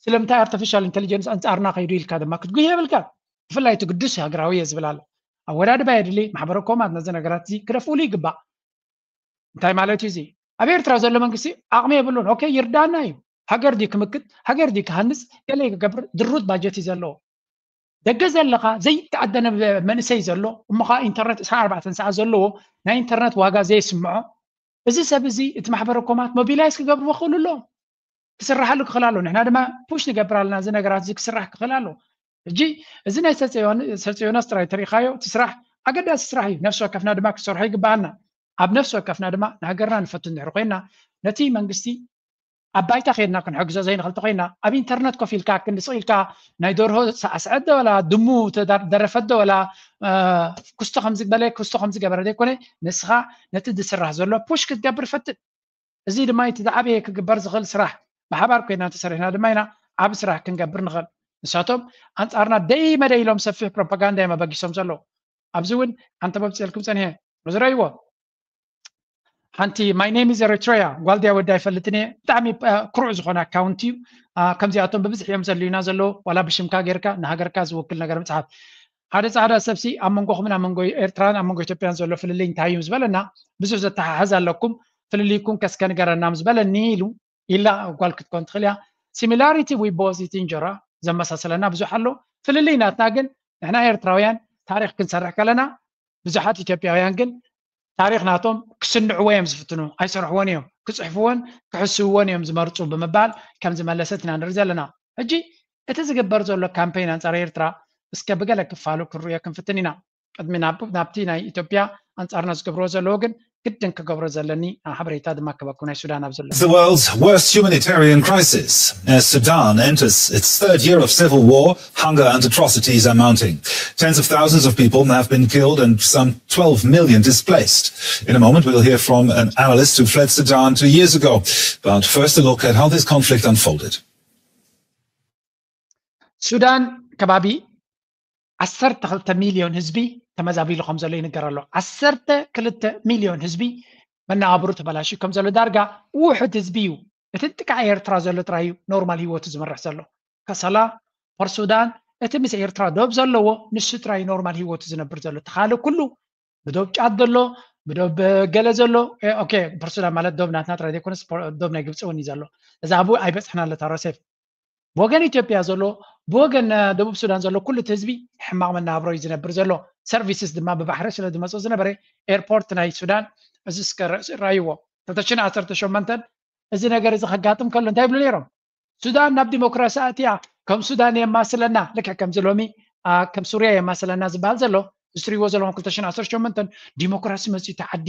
ስለምንታይ ኣርቲፊሻል ኢንቴሊጀንስ ኣንፃርና ከይዱ ኢልካ ድማ ክትጉህ የብልካ። ብፍላይ እቲ ግዱስ ሃገራዊ እየ ዝብል ኣሎ ኣወዳድባ የድሊ። ማሕበረ ኮማት ነዚ ነገራት እዚ ክደፍኡሉ ይግባእ። እንታይ ማለት እዩ እዚ? ኣብ ኤርትራ ዘሎ መንግስቲ ዓቕሚ የብሉን። ኦኬ ይርዳና እዩ። ሃገር ድዩ ክምክት፣ ሃገር ድዩ ክሃንፅ፣ ገለ ክገብር ድሩት ባጀት እዩ ዘለዎ። ደገ ዘለኻ ዘይተኣደነ መንእሰይ ዘሎ እሞ ከዓ ኢንተርነት ዕስራን ኣርባዕተን ሰዓት ዘለዎ ናይ ኢንተርነት ዋጋ ዘየስምዖ እዚ ሰብ እዚ እቲ ማሕበረ ኮማት ሞቢላይዝ ክገብርዎ ክኽእሉ ኣለዎም። ክስራሓሉ ክኽእል ኣሎ። ንሕና ድማ ፑሽ ንገብር ኣለና እዚ ነገራት እዚ ክስራሕ ክኽእል ኣሎ። ሕጂ እዚ ናይ ሰርፀ ዮናስ ጥራይ ተሪኢኻዮ እቲ ስራሕ ኣገዳሲ ስራሕ እዩ። ነፍሲ ወከፍና ድማ ክሰርሖ ይግበኣና። ኣብ ነፍሲ ወከፍና ድማ ንሃገርና ንፈቱ እንድሕር ኮይና ነቲ መንግስቲ ኣብ ባይታ ከይድና ክንሕግዞ ዘይንኽእል ተኮይና ኣብ ኢንተርነት ኮፍ ኢልካ ክንዲ ስቕ ኢልካ ናይ ደርሆ ሳዕስዐት ዶ ወላ ድሙ ደረፈት ዶ ወላ ክስቶ ከምዝበለ ክስቶ ከምዝገበረ ዘይኮነ ንስኻ ነቲ ዝስራሕ ዘሎ ፑሽ ክትገብር ፈትን። እዚ ድማ እቲ ዝዓበየ ክግበር ዝኽእል ስራሕ ብሓባር ኮይና እንተሰሪሕና ድማ ኢና ዓቢ ስራሕ ክንገብር ንኽእል። ንሳቶም ኣንጻርና ደይ መደይ ኢሎም ሰፊሕ ፕሮፓጋንዳ እዮም ኣበጊሶም ዘለዉ። ኣብዚ እውን ኣንተ መብፅኤልኩም ፀኒሐ ዝረእይዎ ሓንቲ my name is Eritrea ጓልድያ ወዲ ኣይፈልጥን እየ ብጣዕሚ ክሩዕ ዝኾነ ኣካውንት እዩ። ከምዚኣቶም ብብዝሒ እዮም ዘልዩና ዘለዉ ዋላ ብሽምካ ጌርካ ንሃገርካ ዝውክል ነገር ምፅሓፍ ሓደ ፃዕዳ ሰብሲ ኣብ መንጎኹምን ኣብ መንጎ ኤርትራን ኣብ መንጎ ኢትዮጵያን ዘሎ ፍልልይ እንታይ እዩ ምስ በለና ብዙሕ ዘተሓሕዝ ኣለኩም ፍልልይኩም ከስከ ንገረና ምስ በለኒ ኢሉ ኢላ ጓል ክትኮን ትኽእል እያ። Similarity we both eat እንጀራ፣ ዘመሳሰለና ብዙሕ ኣሎ። ፍልልይ ናትና ግን ንሕና ኤርትራውያን ታሪኽ ክንሰርሕ ከለና ብዙሓት ኢትዮጵያውያን ግን ታሪኽ ናቶም ክስንዕዎ እዮም ዝፍትኑ፣ ኣይሰርሕዎን እዮም፣ ክፅሕፍዎን ክሕስብዎን እዮም ዝመርፁ ብምባል ከም ዝመለሰት ኢና ንርኢ ዘለና። ሕጂ እቲ ዝግበር ዘሎ ካምፔን ኣንፃር ኤርትራ እስከ ብገለ ክፋሉ ክንርእዮ ክንፍትን ኢና። ቅድሚ ናብ ናብቲ ናይ ኢትዮጵያ ኣንፃርና ዝገብርዎ ዘለዉ ግን ግድን ክገብሮ ዘለኒ ሓበሬታ ድማ ክበኩም ናይ ሱዳን ኣብ ዘሎ The world's worst humanitarian crisis. As Sudan enters its third year of civil war, hunger and atrocities are mounting. Tens of thousands of people have been killed and some twelve million displaced. In a moment, we'll hear from an analyst who fled Sudan two years ago. But first, a look at how this conflict unfolded. ሱዳን ከባቢ ዓሰርተ ክልተ ሚልዮን ህዝቢ ተመዛቢሉ ከም ዘሎ ይንገር ኣሎ። ዓሰርተ ክልተ ሚልዮን ህዝቢ መነባብሩ ተበላሽዩ ከም ዘሎ፣ ዳርጋ ውሑድ ህዝቢ እዩ። እቲ ጥቃ ኤርትራ ዘሎ ጥራይ እዩ ኖርማል ህይወቱ ዝመርሕ ዘሎ። ከሰላ፣ ፖርት ሱዳን፣ እቲ ምስ ኤርትራ ዶብ ዘለዎ ንሱ ጥራይ ኖርማል ህይወቱ ዝነብር ዘሎ። ተኻለ ኩሉ ብዶብ ጫት ዘሎ፣ ብዶብ ገለ ዘሎ። ኦኬ፣ ፖርት ሱዳን ማለት ዶብ ናትና ጥራይ ዘይኮነስ ዶብ ናይ ግብፂ እውን እዩ ዘሎ። እዛ ኣብኡ ኣይበፅሕና ኣሎ ታሮሴፍ። ብወገን ኢትዮጵያ ዘሎ፣ ብወገን ደቡብ ሱዳን ዘሎ ኩሉ እቲ ህዝቢ ሕማቕ መነባብሮ እዩ ዝነብር ዘሎ። ሰርቪስስ ድማ ብባሕሪ ስለ ዝመፁ ዝነበረ ኤርፖርት ናይ ሱዳን እዚ እስከ ርእይዎ። ክልተ ሽሕን ዓሰርተ ሸሞንተን እዚ ነገር እዚ ከጋጥም ከሎ እንታይ ይብሉ ነይሮም? ሱዳን ናብ ዲሞክራሲ ኣትያ ከም ሱዳን የማስለና፣ ልክዕ ከምዚ ሎሚ ከም ሱርያ የማስለና ዝበሃል ዘሎ። ዝስርይዎ ዘለኹም ክልተ ሽሕን ዓሰርተ ሸሞንተን ዲሞክራሲ መፅዩ እቲ ዓዲ፣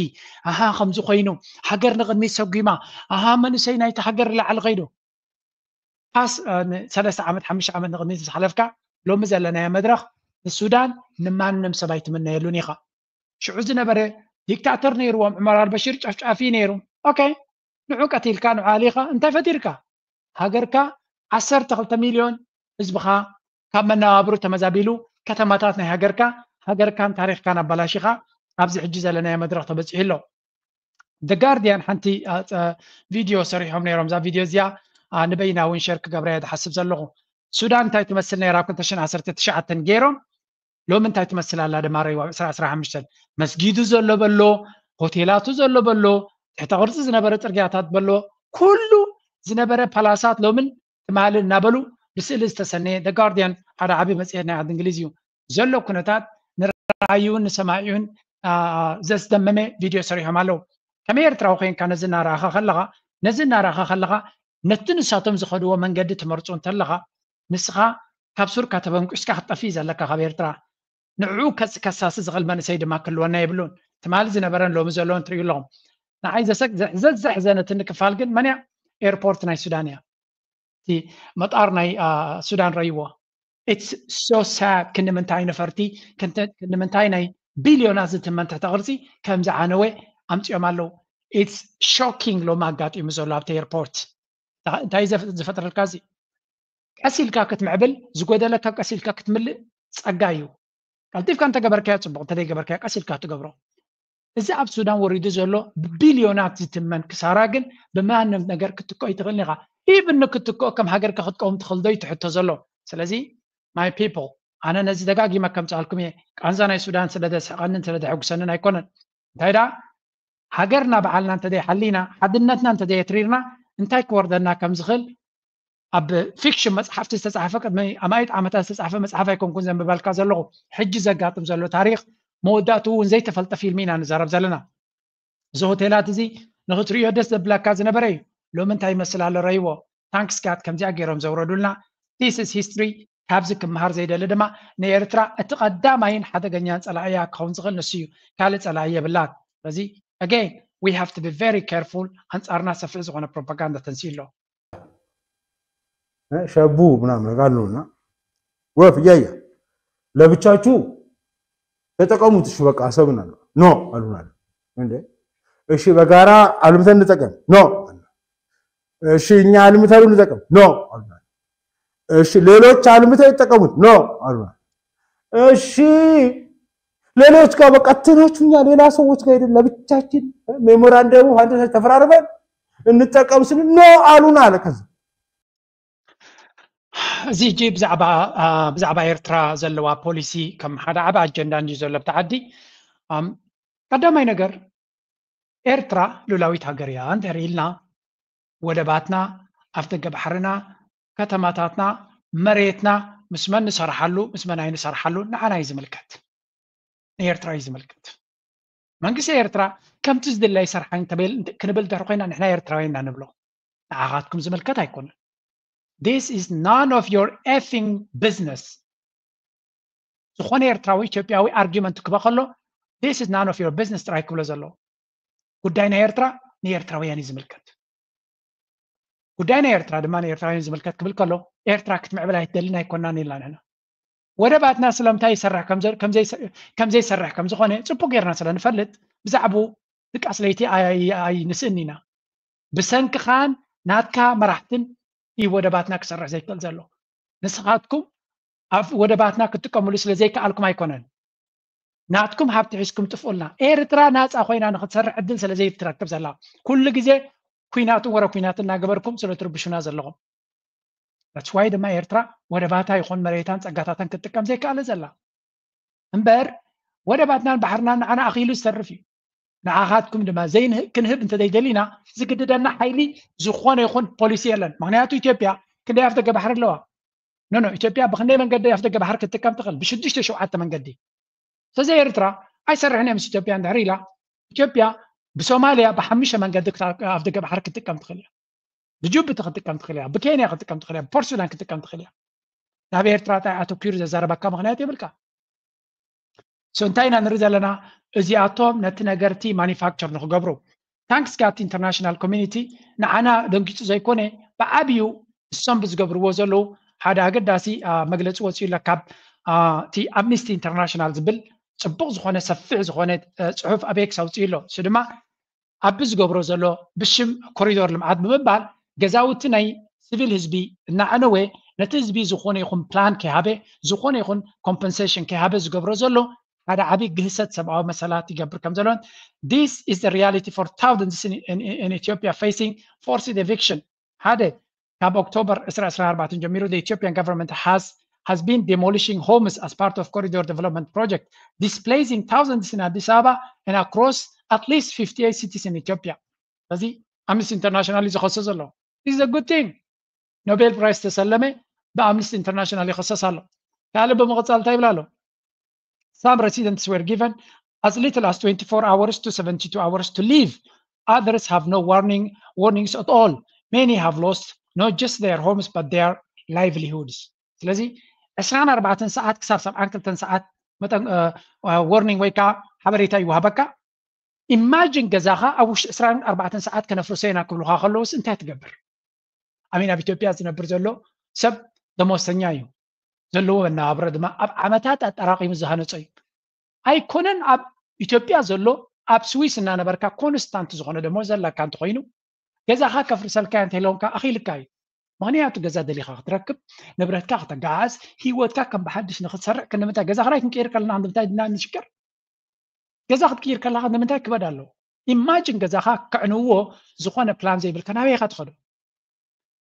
ኣሃ ከምዚ ኮይኑ፣ ሃገር ንቕድሚት ሰጒማ፣ ኣሃ መንእሰይ ናይቲ ሃገር ላዕሊ ከይዱ። ፓስ ሰለስተ ዓመት ሓሙሽተ ዓመት ንቕድሚት ዝሓለፍካ ሎሚ ዘለናዮ መድረኽ ንሱዳን ንማንም ሰብ ኣይትምነየሉን ኢኻ። ሽዑ ዝነበረ ዲክታተር ነይርዎም ዑመር ኣልበሽር ጨፍጫፊ ነይሩ። ኦኬ፣ ንዑ ቀቲልካ ንዑ ኣሊኻ እንታይ ፈጢርካ? ሃገርካ ዓሰርተ ክልተ ሚልዮን ህዝብኻ ካብ መነባብሩ ተመዛቢሉ ከተማታት ናይ ሃገርካ ሃገርካን ታሪኽካን ኣባላሺኻ ኣብዚ ሕጂ ዘለናዮ መድረኽ ተበፂሑ ኣሎ። The Guardian ሓንቲ ቪድዮ ሰሪሖም ነይሮም። እዛ ቪድዮ እዚኣ ንበይና እውን ሸር ክገብራ እየ ዝሓስብ ዘለኹ። ሱዳን እንታይ ትመስል ነይራ ኣብ ክልተ ሽሕን ዓሰርተ ትሽዓተን ገይሮም ሎሚ እንታይ ትመስል ኣላ ድማ ረይዋ ዕስራ ዕስራ ሓሙሽተ መስጊዱ ዘሎ በሎ፣ ሆቴላቱ ዘሎ በሎ፣ ትሕተ ቅርፂ ዝነበረ ፅርግያታት በሎ፣ ኩሉ ዝነበረ ፓላሳት ሎምን ትማሊ እናበሉ ብስእሊ ዝተሰነየ The Guardian ሓደ ዓቢ መፅሄት ናይ ዓዲ እንግሊዝ እዩ። ዘሎ ኩነታት ንረኣዩን ንሰማዒኡን ዘስደመመ ቪድዮ ሰሪሖም ኣለዉ። ከመይ ኤርትራዊ ኮይንካ ነዚ እናረኣኻ ከለኻ ነዚ እናረኣኻ ከለኻ ነቲ ንሳቶም ዝኸድዎ መንገዲ ትመርፁ እንተለኻ ንስኻ ካብ ሱርካ ተበንቂስካ ክትጠፍእ ዘለካ ካብ ኤርትራ። ንዕኡ ከሳሲ ዝኽእል መንእሰይ ድማ ክህልወና የብሉን። ትማሊ ዝነበረን ሎሚ ዘለዎን ትርእዩ ኣለኹም። ንዓይ ዘዘሕዘነትኒ ክፋል ግን መን እያ? ኤርፖርት ናይ ሱዳን እያ። እቲ መጣር ናይ ሱዳን ረይዎ። It's so sad። ክንዲ ምንታይ ነፈርቲ ክንዲ ምንታይ ናይ ቢልዮናት ዝትመን ትሕተ ቅርፂ ከም ዝዓነወ ኣምፅኦም ኣለዉ። It's shocking ሎሚ ኣጋጢሙ ዘሎ ኣብቲ ኤርፖርት። እንታይ ዝፈጥረልካ እዚ? ቀስ ኢልካ ክትምዕብል ዝጎደለካ ቀስ ኢልካ ክትምልእ ፀጋ እዩ። ቀልጢፍካ እንተገበርካዮ ፅቡቕ፣ እንተዘይገበርካዮ ቀስ ኢልካ ትገብሮ። እዚ ኣብ ሱዳን ወሪዱ ዘሎ ብቢልዮናት ዝትመን ክሳራ ግን ብማንም ነገር ክትክኦ ይትኽእልን ኢኻ። ኢቭን ንክትክኦ ከም ሃገርካ ክትቀውም ትኽእል ዶ እዩ ትሕቶ ዘሎ። ስለዚ my people፣ ኣነ ነዚ ደጋጊመ ከምፅኣልኩም እየ። ቃንዛ ናይ ሱዳን ስለ ዘስሕቐንን ስለ ዘሐጉሰንን ኣይኮነን። እንታይ ደኣ ሃገርና ባዕልና እንተዘይሓሊና፣ ሓድነትና እንተዘየትሪርና እንታይ ክወርደና ከም ዝኽእል ኣብ ፊክሽን መፅሓፍቲ ዝተፃሕፈ ቅድሚ ኣማኢት ዓመታት ዝተፃሕፈ መፅሓፍ ኣይኮንኩን ዘንብበልካ ዘለኹ። ሕጂ ዘጋጥም ዘሎ ታሪኽ መወዳእትኡ እውን ዘይተፈልጠ ፊልም ኢና ንዛረብ ዘለና። እዚ ሆቴላት እዚ ንኽትርእዮ ደስ ዘብለካ ዝነበረ እዩ። ሎሚ እንታይ ይመስል ኣሎ ረይዎ። ታንክስ ጋድ ከምዚኣ ገይሮም ዘውረዱልና። This is history። ካብዚ ክመሃር ዘይደሊ ድማ ንኤርትራ እቲ ቀዳማይን ሓደገኛን ፀላእያ ክኸውን ዝኽእል ንሱ እዩ። ካልእ ፀላኢ የብላን። ስለዚ again we have to be very careful። ኣንፃርና ሰፊሕ ዝኾነ ፕሮፓጋንዳ ተንስኡ ኣሎ። ሸቡ ምናምን ነገር ነውና ወፍ እያየ ለብቻችሁ ተጠቀሙት። እሺ በቃ አሰብን አሉ። ኖ አሉናል። እንዴ እሺ በጋራ አልምተን እንጠቀም። ኖ። እሺ እኛ አልምተን እንጠቀም። ኖ አሉናል። እሺ ሌሎች አልምተው ይጠቀሙት። ኖ አሉናል። እሺ ሌሎች ጋር በቃ እንትኖቹ እኛ ሌላ ሰዎች ጋር ሄደን ለብቻችን ሜሞራንደሙ አንድ ተፈራርመን እንጠቀም ስንል ኖ አሉን አለ። ከዛ እዚ ሕጂ ብዛዕባ ብዛዕባ ኤርትራ ዘለዋ ፖሊሲ ከም ሓደ ዓቢ ኣጀንዳ እንድዩ ዘሎ ኣብቲ ዓዲ። ቀዳማይ ነገር ኤርትራ ሉላዊት ሃገር እያ እንድሕር ኢልና ወደባትና፣ ኣፍደገ ባሕርና፣ ከተማታትና፣ መሬትና ምስ መን ንሰርሓሉ ምስ መን ኣይንሰርሓሉ ንዓና እዩ ዝምልከት፣ ንኤርትራ እዩ ዝምልከት። መንግስቲ ኤርትራ ከምቲ ዝድለ ይሰርሓ እንተበል- ክንብል ድሕር ኮይና ንሕና ኤርትራውያን ኢና ንብሎ። ንዓኻትኩም ዝምልከት ኣይኮነን። This is none of your effing business። ዝኾነ ኤርትራዊ ኢትዮጵያዊ argument ክበ ከሎ this is none of your business ጥራይ ክብሎ ዘለዎ። ጉዳይ ናይ ኤርትራ ንኤርትራውያን እዩ ዝምልከት። ጉዳይ ናይ ኤርትራ ድማ ንኤርትራውያን ዝምልከት ክብል ከሎ ኤርትራ ክትምዕብል ኣይትደልን ኣይኮናን ኢልና ንሕና። ወደባትና ስለምንታይ ይሰርሕ ከም ዘ- ከም ዘይሰ- ከም ዘይሰርሕ ከም ዝኾነ ጽቡቅ ጌርና ስለ ንፈልጥ ብዛዕባኡ ድቃስ ለይቲ ኣይ- ኣይንስእን ኢና። ብሰንክኻን ናትካ መራሕትን እዩ ወደባትና ክሰርሕ ዘይክእል ዘሎ። ንስኻትኩም ኣብ ወደባትና ክትጥቀምሉ ስለ ዘይከኣልኩም ኣይኮነን። ናትኩም ሃብቲ ሒዝኩም ጥፍኡልና። ኤርትራ ናጻ ኮይና ንክትሰርሕ ዕድል ስለ ዘይትረክብ ዘላ ኩሉ ግዜ ኩናትን ወረ ኩናት እናገበርኩም ስለ ትርብሹና ዘለኹም። That's why ድማ ኤርትራ ወደባታ ይኹን መሬታን ጸጋታታን ክትጥቀም ዘይከኣለ ዘላ። እምበር ወደባትናን ባሕርናን ንዓና ኣኺሉ ዝተርፍ እዩ። ንዓኻትኩም ድማ ዘይንህ- ክንህብ እንተዘይደሊና ዝግድደና ሓይሊ ዝኾነ ይኹን ፖሊሲ የለን። ምክንያቱ ኢትዮጵያ ክንደይ ኣፍደገ ባሕሪ ኣለዋ? ኖ ኖ፣ ኢትዮጵያ ብክንደይ መንገዲ ኣፍደገ ባሕሪ ክትጥቀም ትኽእል? ብሽዱሽተ ሸውዓተ መንገዲ። ስለዚ ኤርትራ ኣይሰርሕን እየ ምስ ኢትዮጵያ እንድሕር ኢላ ኢትዮጵያ ብሶማልያ ብሓሙሽተ መንገዲ ክታ- ኣፍደገ ባሕሪ ክትጥቀም ትኽእል እያ። ብጅቡቲ ክትጥቀም ትኽእል እያ፣ ብኬንያ ክትጥቀም ትኽእል እያ፣ ብፖርት ሱዳን ክትጥቀም ትኽእል እያ። ናብ ኤርትራ ታይ ኣተኪሩ ዘዛረበካ ምክንያት የብልካ። So እንታይ ኢና ንርኢ ዘለና? እዚኣቶም ነቲ ነገርቲ ማኒፋክቸር ንክገብሩ ታንክስ ጋቲ ኢንተርናሽናል ኮሚኒቲ ንዓና ደንጊፁ ዘይኮነ ብዓብዩ እሶም ብዝገብርዎ ዘለዉ ሓደ ኣገዳሲ መግለፂ ወፂኡ ኣሎ ካብ እቲ ኣምኒስቲ ኢንተርናሽናል ዝብል ፅቡቅ ዝኾነ ሰፊሕ ዝኾነ ፅሑፍ ኣብ ኤክስ ኣውፅኡ ኣሎ። እሱ ድማ ኣብ ዝገብሮ ዘሎ ብሽም ኮሪዶር ልምዓት ብምባል ገዛውቲ ናይ ስቪል ህዝቢ እናዕነወ ነቲ ህዝቢ ዝኾነ ይኹን ፕላን ከይሃበ ዝኾነ ይኹን ኮምፐንሴሽን ከይሃበ ዝገብሮ ዘሎ ሓደ ዓብዪ ግህሰት ሰብኣዊ መሰላት ይገብር ከም ዘሎን this is the reality for thousands in, in, in Ethiopia facing forced eviction ሓደ ካብ ኦክቶበር ዕስራ ዕስራን ኣርባዕተን ጀሚሩ the Ethiopian government has has been demolishing homes as part of corridor development project displacing thousands in Addis Ababa and across at least fifty-eight cities in Ethiopia ስለዚ ኣምነስቲ ኢንተርናሽናል እዩ ዝኸሶ ዘሎ is a good thing ኖቤል ፕራይስ ተሰለመ ብኣምነስቲ ኢንተርናሽናል ይኸሰስ ኣሎ ካልእ ብምቕፃል እንታይ ይብል ኣሎ some residents were given as little as twenty-four hours to seventy-two hours to leave others have no warning warnings at all many have lost not just their homes but their livelihoods ስለዚ ዕስራን ኣርባዕተን ሰዓት ክሳብ ሰብዓን ክልተን ሰዓት መጠን ወርኒንግ ወይ ከዓ ሓበሬታ ይወሃበካ ኢማጂን ገዛኻ ኣብ ውሽጢ ዕስራን ኣርባዕተን ሰዓት ከነፍርሶ ኢና ክብሉኻ ከለውስ እንታይ ትገብር ኣሚን ኣብ ኢትዮጵያ ዝነብር ዘሎ ሰብ ደሞዝተኛ እዩ ዘለዎ መነባብሮ ድማ ኣብ ዓመታት ኣጠራቂሙ ዝሃነጾ እዩ ኣይኮነን ኣብ ኢትዮጵያ ዘሎ ኣብ ስዊስ እናነበርካ ኮንስታንት ዝኾነ ደሞዝ ዘለካ እንተኮይኑ ገዛኻ ከፍርሰልካ እንተኢሎምካ ኣኺልካ እዩ ምክንያቱ ገዛ ደሊኻ ክትረክብ ንብረትካ ከተጋዓዝ ሂወትካ ከም ብሓድሽ ንክትሰርዕ ክንምንታይ ገዛ ክራይ ክንቅይር ከለና ንምንታይ ድና ንሽቅር ገዛ ክትቅይር ከለካ ንምንታይ ክበድ ኣለዎ ኢማጅን ገዛካ ከዕንዎ ዝኮነ ፕላን ዘይብልካ ናበይ ኢካ ትኸዶ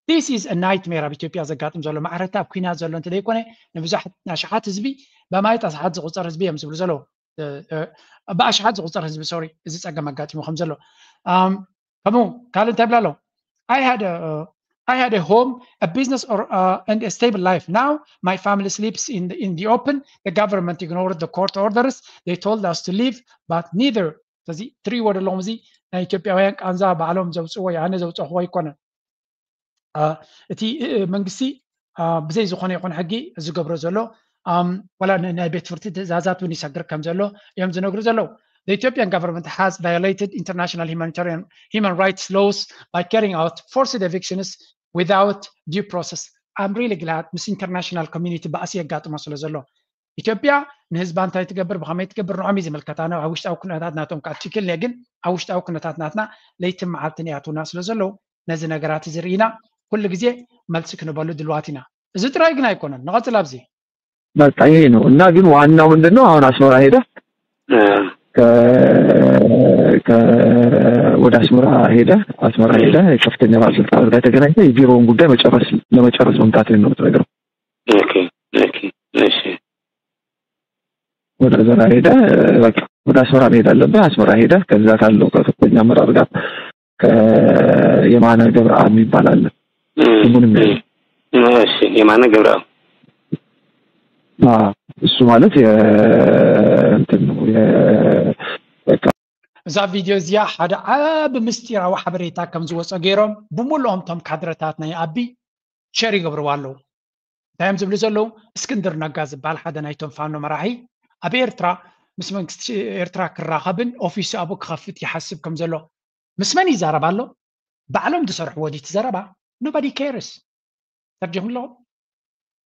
this is a nightmare ኣብ ኢትዮጵያ ዘጋጥም ዘሎ ማዕረታ ኣብ ኩናት ዘሎ እንተ ዘይኮነ ንብዙሓት ኣሽሓት ህዝቢ በማየት ኣሽሓት ዝቁፀር ህዝቢ እዮም ዝብሉ ዘለዉ ብኣሽሓት ዝቁፀር ህዝቢ ሶሪ እዚ ፀገም ኣጋጢሙ ከም ዘሎ ከምኡ ካልእ እንታይ ብላ ኣሎ I had a uh, I had a home, a business, or uh, and a stable life. Now my family sleeps in the, in the open. The government ignored the court orders. They told us to leave, but neither ስለዚ ትሪእዎ ዘለኹም እዚ ናይ ኢትዮጵያውያን ቃንዛ ባዕሎም ዘውፅዎ ኣነ ዘውፀኽዎ ኣይኮነን እቲ መንግስቲ ብዘይ ዝኾነ ይኹን ሕጊ ዝገብሮ ዘሎ ዋላ ናይ ቤት ትምህርቲ ትእዛዛት እውን ይሰግር ከም ዘሎ እዮም ዝነግሩ ዘለዉ The Ethiopian government has violated international humanitarian human rights laws by carrying out forced evictions without due process. I'm really glad ምስ international community ባእሲ የጋጥሞ ስለ ዘሎ ኢትዮጵያ ንህዝባ እንታይ ትገብር ብኸመይ ትገብር ንዖም እዩ ዝምልከታ ኣብ ውሽጣዊ ኩነታት ናቶም ከዓ ትክክል ግን ኣብ ውሽጣዊ ኩነታት ናትና ለይትን መዓልትን ይኣትውና ስለ ዘለዉ ነዚ ነገራት እዚ ርኢና ኩሉ ግዜ መልሲ ክንበሉ ድልዋት ኢና እዚ ጥራይ ግን ኣይኮነን ንቐፅል ኣብዚ በቃ ይሄ ነው እና ግን ዋናው ምንድን ነው አሁን አስመራ ሄደ ወደ አስመራ ሄደ አስመራ ሄደ ከፍተኛ ባለስልጣን ጋር ተገናኝተ የቢሮውን ጉዳይ መጨረስ ለመጨረስ መምጣት ነው የምትነግረው ወደ አስመራ ሄደ ወደ አስመራ መሄድ አለብህ አስመራ ሄደ ከዛ ካለው ከፍተኛ አመራር ጋር የማነ ገብረአብ የሚባል አለ። ስሙንም የማነ ገብረአብ እሱ ማለት እንትን ነው። እዛ ቪድዮ እዚኣ ሓደ ዓቢ ምስጢራዊ ሓበሬታ ከም ዝወፀ ገይሮም ብምልኦም ቶም ካድረታት ናይ ኣቢ ሸር ይገብርዋ ኣለዉ። እንታይ እዮም ዝብሉ ዘለዉ? እስክንድር ነጋ ዝበሃል ሓደ ናይቶም ፋኖ መራሒ ኣብ ኤርትራ ምስ መንግስቲ ኤርትራ ክራኸብን ኦፊስ ኣብኡ ክኸፍት ይሓስብ ከም ዘሎ ምስ መን ይዛረብ ኣሎ? ባዕሎም ዝሰርሕዎ ድዩ እቲ ዘረባ? Nobody cares። ተርዲኹም ኣለኹም?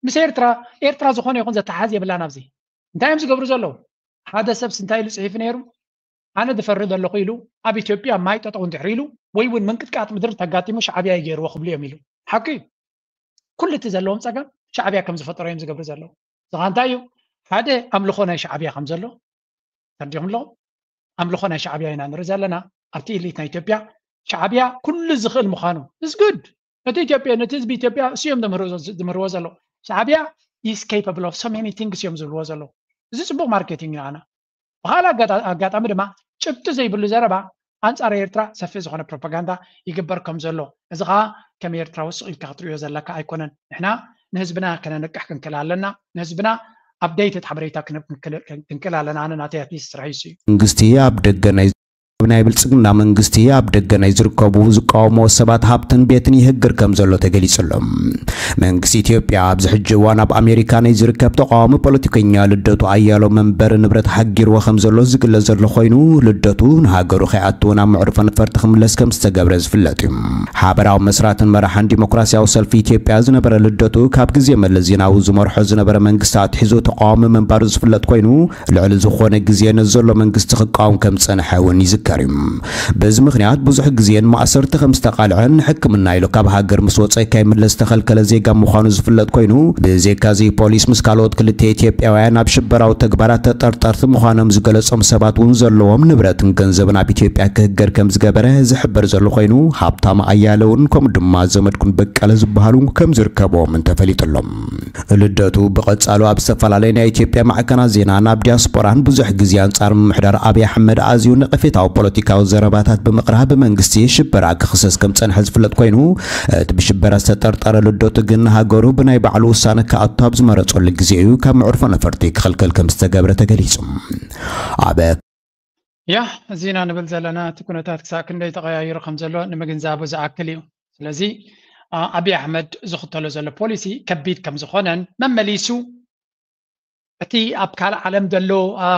ምስ ኤርትራ ኤርትራ ዝኾነ ይኹን ዘተሓዝ የብላን። ኣብዚ እንታይ እዮም ዝገብሩ ዘለዉ? ሓደ ሰብስ እንታይ ኢሉ ፅሒፉ ነይሩ? ኣነ ዝፈሪ ዘለኹ ኢሉ ኣብ ኢትዮጵያ ማይ ጠጠው እንድሕር ኢሉ ወይ እውን ምንቅጥቃጥ ምድሪ ተጋጢሙ ሻዕብያ ይገይርዎ ክብሉ እዮም ኢሉ። ሓቂ እዩ። ኩሉ እቲ ዘለዎም ፀገም ሻዕብያ ከም ዝፈጠሮ እዮም ዝገብሩ ዘለዉ። ዝኻ እንታይ እዩ? ሓደ ኣምልኾ ናይ ሻዕብያ ከም ዘሎ ተርዲኹም ኣለኹም? ኣምልኾ ናይ ሻዕብያ ኢና ንርኢ ዘለና ኣብቲ ኢሊት ናይ ኢትዮጵያ። ሻዕብያ ኩሉ ዝኽእል ምዃኑ is good። ነቲ ኢትዮጵያ ነቲ ህዝቢ ኢትዮጵያ እሱ እዮም ዝምህርዎ ዘለዉ። ሻዕብያ is capable of so many things እዮም ዝብልዎ ዘለዉ። እዚ ፅቡቅ ማርኬቲንግ እዩ። ኣነ ብካልእ ኣጋጣሚ ድማ ጭብጢ ዘይብሉ ዘረባ ኣንፃር ኤርትራ ሰፊሕ ዝኾነ ፕሮፓጋንዳ ይግበር ከም ዘሎ፣ እዚ ከዓ ከም ኤርትራዊ ስቕ ኢልካ ክትሪኦ ዘለካ ኣይኮነን። ንሕና ንህዝብና ከነንቅሕ ክንክእል ኣለና። ንህዝብና ኣፕደይትድ ሓበሬታ ክንክእል ኣለና። ኣነ ናተይ ኣትሊስት ስራሕ ይሱ እዩ። መንግስቲ ኣብ ደገ ናይ ናይ ብልፅግና መንግስቲ ኣብ ደገ ናይ ዝርከቡ ዝቃወምዎ ሰባት ሃብትን ቤትን ይህግር ከም ዘሎ ተገሊፁ ኣሎ። መንግስቲ ኢትዮጵያ ኣብዚ ሕጂ እዋን ኣብ ኣሜሪካ ናይ ዝርከብ ተቃዋሚ ፖለቲከኛ ልደቱ ኣያሎ መንበር ንብረት ሃጊርዎ ከም ዘሎ ዝግለፅ ዘሎ ኮይኑ፣ ልደቱ ንሃገሩ ከይኣቱ ናብ መዕርፎ ነፈርቲ ክምለስ ከም ዝተገብረ ዝፍለጥ እዩ። ሓበራዊ መስራትን መራሕን ዲሞክራሲያዊ ሰልፊ ኢትዮጵያ ዝነበረ ልደቱ ካብ ግዜ መለስ ዜናዊ ዝመርሖ ዝነበረ መንግስቲ ኣትሒዙ ተቃዋሚ ምንባሩ ዝፍለጥ ኮይኑ፣ ልዕሊ ዝኾነ ግዜ ነዚ ዘሎ መንግስቲ ክቃወም ከም ዝጸንሐ እውን ይዝከር እዩ። በዚ ምኽንያት ብዙሕ ግዜ ንማእሰርቲ ከም ዝተቓልዐን ንሕክምና ኢሉ ካብ ሃገር ምስ ወጸ ከይምለስ ዝተኸልከለ ዜጋ ምዃኑ ዝፍለጥ ኮይኑ፣ ብዜካዚ ፖሊስ ምስ ካልኦት ክልተ ኢትዮጵያውያን ኣብ ሽበራዊ ተግባራት ተጠርጠርቲ ምዃኖም ዝገለጾም ሰባት እውን ዘለዎም ንብረትን ገንዘብን ኣብ ኢትዮጵያ ክህገር ከም ዝገበረ ዝሕበር ዘሎ ኮይኑ፣ ሃብታም ኣያለውን ከምኡ ድማ ዘመድኩን በቀለ ዝበሃሉ ከም ዝርከብዎምን ተፈሊጡ ኣሎ። ልደቱ ብቐጻሉ ኣብ ዝተፈላለዩ ናይ ኢትዮጵያ ማዕከናት ዜና ናብ ዲያስፖራን ብዙሕ ግዜ ኣንጻር ምምሕዳር ኣብይ ኣሕመድ ኣዝዩ ነቐፌታዊ ፖለቲካዊ ዘረባታት ብምቕራብ ብመንግስቲ ሽበራ ክኽሰስ ከም ጸንሐ ዝፍለጥ ኮይኑ፣ እቲ ብሽበራ ዝተጠርጠረ ልደቱ ግን ንሃገሩ ብናይ ባዕሉ ውሳነ ክኣቱ ኣብ ዝመረጸሉ ግዜ እዩ ካብ መዕርፎ ነፈርቲ ክኽልከል ከም ዝተገብረ ተገሊጹ። ኣብ ያ እዚና ንብል ዘለና እቲ ኩነታት ክሳብ ክንደይ ተቐያይሩ ከም ዘሎ ንምግንዛቡ ዝኣክል እዩ። ስለዚ ኣብይ ኣሕመድ ዝኽተሎ ዘሎ ፖሊሲ ከቢድ ከም ዝኾነን መመሊሱ እቲ ኣብ ካልእ ዓለም ዘሎ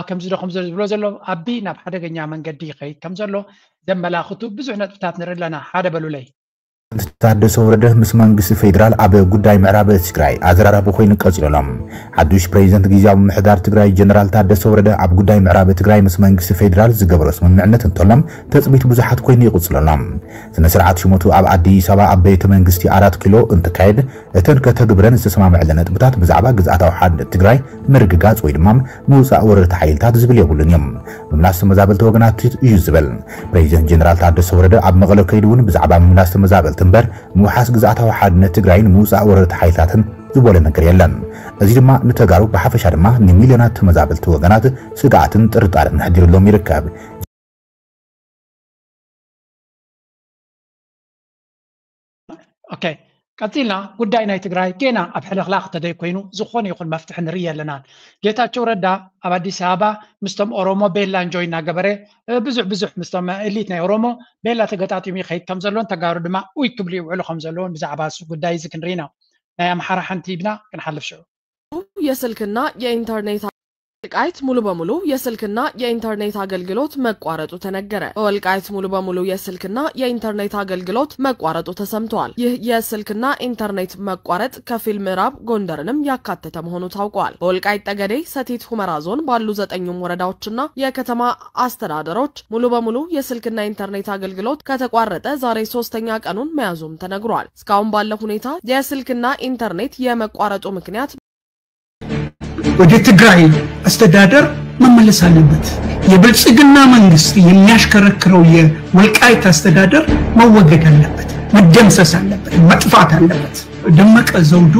ከምዚ ዶ ከምዚ ዝብሎ ዘሎ ኣቢ ናብ ሓደገኛ መንገዲ ይኸይድ ከም ዘሎ ዘመላኽቱ ብዙሕ ነጥብታት ንርኢ ኣለና። ሓደ በሉለይ። ታደሰ ወረደ ምስ መንግስቲ ፌዴራል ኣብ ጉዳይ ምዕራብ ትግራይ ኣዘራራቢ ኮይኑ ቀፂሉ ኣሎ። ሓዱሽ ፕሬዚደንት ግዝያዊ ምምሕዳር ትግራይ ጀነራል ታደሰ ወረደ ኣብ ጉዳይ ምዕራብ ትግራይ ምስ መንግስቲ ፌዴራል ዝገበሮ ስምምዕነት እንተሎም ትፅቢት ብዙሓት ኮይኑ ይቕፅሉ ኣሎ። ስነ ስርዓት ሽመቱ ኣብ ኣዲስ ኣበባ ኣብ ቤተ መንግስቲ ኣራት ኪሎ እንትካየድ እተን ከተግብረን ዝተሰማምዐለን ነጥብታት ብዛዕባ ግዝኣታዊ ሓድነት ትግራይ ምርግጋፅ ወይ ድማ ምውፃእ ወረርቲ ሓይልታት ዝብል የብሉን እዮም። ምምላስ ተመዛበልቲ ወገናት እዩ ዝብል ፕሬዚደንት ጀነራል ታደሰ ወረደ ኣብ መቐለ ከይዱ እውን ብዛዕባ ምምላስ ተመዛበልቲ እምበር ምውሓስ ግዝኣታዊ ሓድነት ትግራይን ምውፃእ ወረርቲ ሓይልታትን ዝበሎ ነገር የለን። እዚ ድማ ንተጋሩ ብሓፈሻ ድማ ንሚልዮናት ተመዛበልቲ ወገናት ስግኣትን ጥርጣርን ኣሕዲሩሎም ይርከብ። ኦኬ ቀፂልና ጉዳይ ናይ ትግራይ ጌና ኣብ ሕልኽላኽ ተደይ ኮይኑ ዝኾነ ይኹን መፍትሒ ንርኢ ኣለናን። ጌታቸው ረዳ ኣብ ኣዲስ ኣበባ ምስቶም ኦሮሞ ቤላ እንጆይ እናገበረ ብዙሕ ብዙሕ ምስቶም ኤሊት ናይ ኦሮሞ ቤላ ተገጣጢሙ ይኸይድ ከም ዘሎን ተጋሩ ድማ ኡይ ክብሉ ይውዕሉ ከም ዘለውን ብዛዕባ እሱ ጉዳይ እዚ ክንርኢ ኢና። ናይ ኣምሓራ ሓንቲ ሂብና ክንሓልፍ ሽዑ። የስልክና የኢንተርኔት ወልቃይት ሙሉ በሙሉ የስልክና የኢንተርኔት አገልግሎት መቋረጡ ተነገረ። በወልቃይት ሙሉ በሙሉ የስልክና የኢንተርኔት አገልግሎት መቋረጡ ተሰምተዋል። ይህ የስልክና ኢንተርኔት መቋረጥ ከፊል ምዕራብ ጎንደርንም ያካተተ መሆኑ ታውቋል። በወልቃይት ጠገዴ ሰቲት ሁመራ ዞን ባሉ ዘጠኙም ወረዳዎችና የከተማ አስተዳደሮች ሙሉ በሙሉ የስልክና ኢንተርኔት አገልግሎት ከተቋረጠ ዛሬ ሶስተኛ ቀኑን መያዙም ተነግሯል። እስካሁን ባለው ሁኔታ የስልክና ኢንተርኔት የመቋረጡ ምክንያት ወደ ትግራይ አስተዳደር መመለስ አለበት። የብልጽግና መንግስት የሚያሽከረክረው የወልቃይት አስተዳደር መወገድ አለበት፣ መደምሰስ አለበት፣ መጥፋት አለበት። ደመቀ ዘውዱ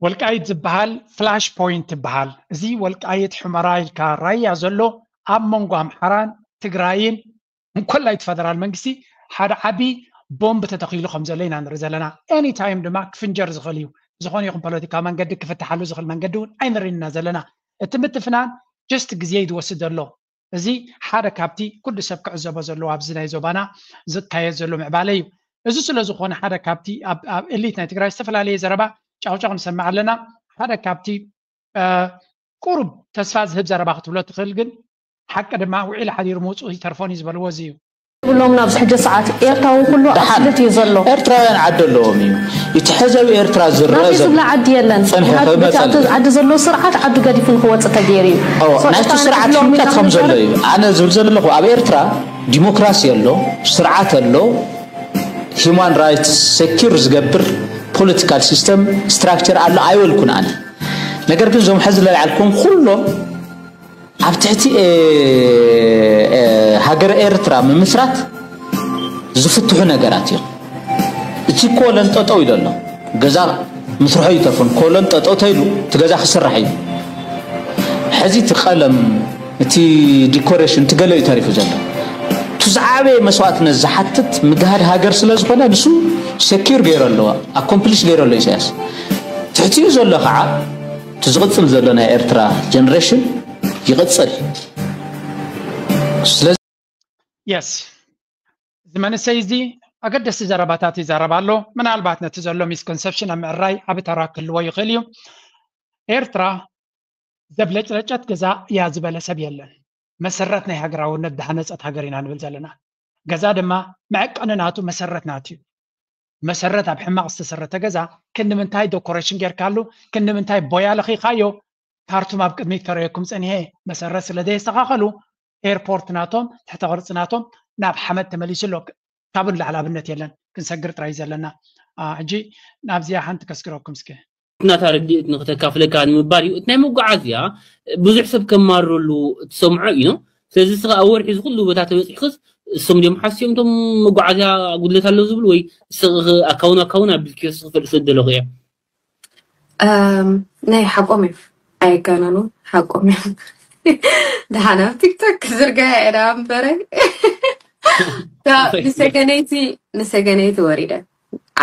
ወልቃይት ዝበሃል ፍላሽ ፖይንት ይበሃል። እዚ ወልቃይት ሕመራ ኢልካ ራያ ዘሎ ኣብ መንጎ ኣምሓራን ትግራይን እንኮላይ እቲ ፈደራል መንግስቲ ሓደ ዓቢ ቦምብ ተተኺሉ ከም ዘሎ ኢና ንርኢ ዘለና። ኤኒ ታይም ድማ ክፍንጀር ዝኽእል እዩ። ዝኾነ ይኹን ፖለቲካዊ መንገዲ ክፍትሓሉ ዝኽእል መንገዲ እውን ኣይንርኢ ኢና ዘለና። እቲ ምትፍናን ጀስት ግዜ እዩ ዝወስድ ዘሎ። እዚ ሓደ ካብቲ ኩሉ ሰብ ክዕዘቦ ዘለዎ ኣብዚ ናይ ዞባና ዝካየድ ዘሎ ምዕባለ እዩ። እዚ ስለ ዝኾነ ሓደ ካብቲ ኣብ ኣብ ኤሊት ናይ ትግራይ ዝተፈላለየ ዘረባ ጫውጫው ንሰምዕ ኣለና። ሓደ ካብቲ ቁሩብ ተስፋ ዝህብ ዘረባ ክትብሎ ትኽእል፣ ግን ሓቂ ድማ ውዒል ሓዲሩ ምውፅኡ ይተርፎን እዩ ዝበልዎ እዚ እዩ። ብሎም ኣብዚ ሕጂ ሰዓት ኤርትራዊ ኩሉ ኣብ ስደት እዩ ዘሎ። ኤርትራውያን ዓዲ ኣለዎም እዩ። እቲ ሕዚ ኣብ ኤርትራ ዝረአ ናተይ ዝብላ ዓዲ የለን። ጽንሒ ናት- በቲ ክመጸሉ። ኣብቲ ዓዲ ዘሎ ስርዓት ዓዱ ገዲፉ ንክወፅእ ተገይሩ እዩ። ኦ፣ So፣ ናይቲ እታ ስርዓት ንብሎም ህምቀት ኢና ከም ዘሎ ንዛረብ። እዩ። ኣነ ዝብል ዘለኹ ኣብ ኤርትራ ዲሞክራሲ ኣሎ፣ ስርዓት ኣሎ፣ ሂማን ራይትስ ሴኪር ዝገብር ፖለቲካል ሲስተም ስትራክቸር ኣሎ ኣይበልኩን ኣነ። ነገር ግን እዞም ሕዚ ለልዓልኩም ኩሎም ኣብ ትሕቲ ሃገረ ኤርትራ ምምስራት ዝፍትሑ ነገራት እዮም። እቲ ኮለን ጠጠው ኢሉ ኣሎ። ገዛ ምስርሖ ይተርፎን ኮለን ጠጠው ተይሉ እቲ ገዛ ክስራሕ እዩ። ሕዚ እቲ ቀለም፣ እቲ ዲኮሬሽን፣ እቲ ገለ እዩ ተሪፉ ዘሎ። እቲ ዝዓበየ መስዋእትነት ዝሓትት ምግሃድ ሃገር ስለ ዝኾነ ንሱ ሴኪር ገይሩ ኣለዋ፣ ኣኮምፕሊሽ ገይሩ ኣሎ ኢሳያስ። ትሕቲኡ ዘሎ ከዓ እቲ ዝቕፅል ዘሎ ናይ ኤርትራ ጀነሬሽን ይቕፅል። ስለዚ የስ እዚ መንእሰይ እዚ ኣገደስቲ ዘረባታት ይዛረብ ኣሎ። ምናልባት ነቲ ዘሎ ሚስኮንሰፕሽን ኣብ ምዕራይ ዓቢ ተራ ክህልዎ ይኽእል እዩ። ኤርትራ ዘብለጭለጨት ገዛ እያ ዝበለ ሰብ የለን። መሰረት ናይ ሃገራውነት ዝሃነፀት ሃገር ኢና ንብል ዘለና። ገዛ ድማ መዐቀኒ ናቱ መሰረት ናቱ እዩ። መሰረት ኣብ ሕማቕ ዝተሰረተ ገዛ ክንዲ ምንታይ ዶኮሬሽን ጌርካሉ፣ ክንዲ ምንታይ ቦያ ለኺኻዮ፣ ካርቱም ኣብ ቅድሚት ከረየኩም ጸኒሐ መሰረት ስለ ዘየስተኻኸሉ ኤርፖርት ናቶም ትሕተ ቅርጺ ናቶም ናብ ሓመድ ተመሊሱ ኣሎ። ካብኡ ንላዕሊ ኣብነት የለን። ክንሰግር ጥራይ እዩ ዘለና። ሕጂ ናብዚኣ ሓንቲ ከስግረኩም እስከ። ናታ ርድኢት ንክተካፍለካ ንምባል እዩ። እቲ ናይ መጓዓዝያ ብዙሕ ሰብ ከማርረሉ ትሰምዖ እዩ። ስለዚ እስኻ ኣብ ወርሒ ዝኩሉ ቦታ ተበፂሕክስ እሶም ድዮም ሓስዮም እቶም መጓዓዝያ ጉድለት ኣሎ ዝብሉ ወይ ኣካውን ኣካውን ኣቢልክዮ ስኽፈል ስደለኹ እየ። ናይ ሓቆም እዮም ኣይጋነኑ ሓቆም እዮም። ደሓን ኣብ ቲክቶክ ክዝርጋ እየ ዳ እምበረ ንሰገነይቲ ንሰገነይቲ ወሪደ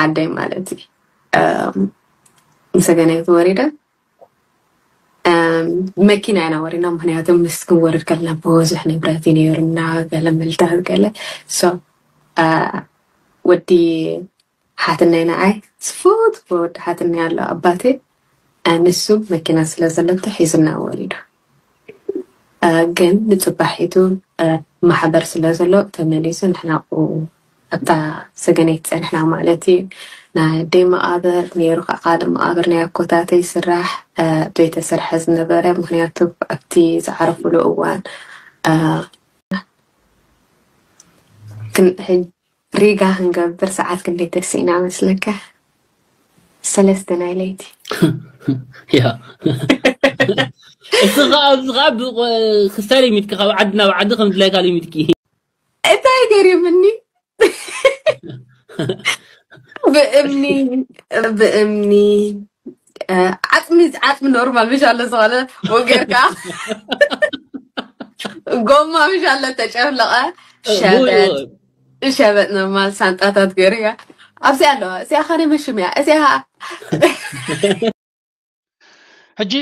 ዓደይ ማለት እዩ። ንሰገነይቲ ወሪደ መኪና ኢና ወሪና ምክንያቱ ምስ ክንወርድ ከለና ብወዙሕ ንብረት እዩ ነይሩና ገለ ምልታት ገለ ወዲ ሓትነይ ንዓይ ዝፈትዎ ወዲ ሓትነይ ኣሎ ኣባቴ ንሱ መኪና ስለ ዘለቶ ሒዝና ወሪዱ ግን ንፅባሒቱ ማሕበር ስለ ዘሎ ተመሊሱ ንሕና ኣብታ ሰገነይቲ ፀንሕና ማለት እዩ። ናይ ኣደይ መቓብር ነይሩ ከዓ ካልእ መቓብር ናይ ኣኮታተይ ይስራሕ ዘይተሰርሐ ዝነበረ ምክንያቱ ኣብቲ ዝዓረፉሉ እዋን ሪጋ ክንገብር ሰዓት ክንደይ ተሲእና መስለካ? ሰለስተ ናይ ለይቲ። ያ እስኻ ኣብዚ ከዓ ክስታይ ለሚትኪ ካብ ዓዲ ናብ ዓዲ ከም ድላይካ ለሚትኪ። እንታይ ገሪምኒ ብእምኒ ብእምኒ ዓፅሚ ዓፅሚ ኖርማል ምሽ ኣሎ ዝኾነ ወገርካ ጎማ ምሽ ኣሎ ተጨፍለቐ ሸበት ሸበጥ ኖርማል ሳንጣታት ገይሩ እያ ኣብዚኣ ኣለዋ። እዚኣ ኸነ መሽም እያ እዚኣ ሕጂ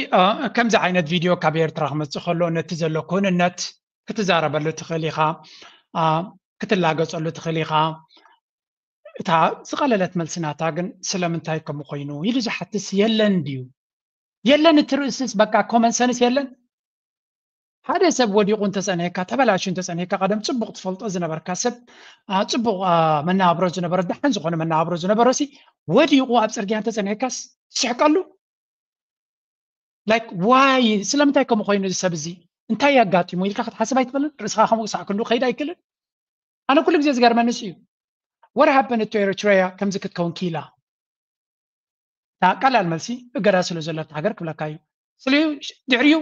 ከምዚ ዓይነት ቪድዮ ካብ ኤርትራ ክመፅእ ከሎ ነቲ ዘሎ ክውንነት ክትዛረበሉ ትኽእል ኢኻ፣ ክትላገፀሉ ትኽእል ኢኻ። እታ ዝቐለለት መልሲ ናታ ግን ስለምንታይ ከምኡ ኮይኑ ኢሉ ዝሓትስ የለን ድዩ? የለን እቲ ርእስስ በቃ ኮመን ሰንስ የለን። ሓደ ሰብ ወዲቑ እንተጸኒሕካ ተበላሽዩ እንተጸኒሕካ ቀደም ጽቡቕ ትፈልጦ ዝነበርካ ሰብ ጽቡቕ መነባብሮ ዝነበሮ ደሓን ዝኾነ መነባብሮ ዝነበሮ ሲ ወዲቑ ኣብ ጽርግያ እንተጸኒሕካስ ትስሕቀሉ like why ስለምንታይ ከምኡ ኮይኑ እዚ ሰብ እዚ እንታይ ኣጋጢሙ ኢልካ ክትሓስብ ኣይትኽእልን? ርእስኻ ከምኡ ክሳዕ ክንዱ ክኸይድ ኣይክእልን? ኣነ ኩሉ ግዜ ዝገርመኒ እሱ እዩ። What happened to Eritrea ከምዚ ክትከውን ክኢላ? እታ ቀላል መልሲ እገዳ ስለ ዘሎ ኣብቲ ሃገር ክብለካ እዩ። ስሊዩ ድሕሪኡ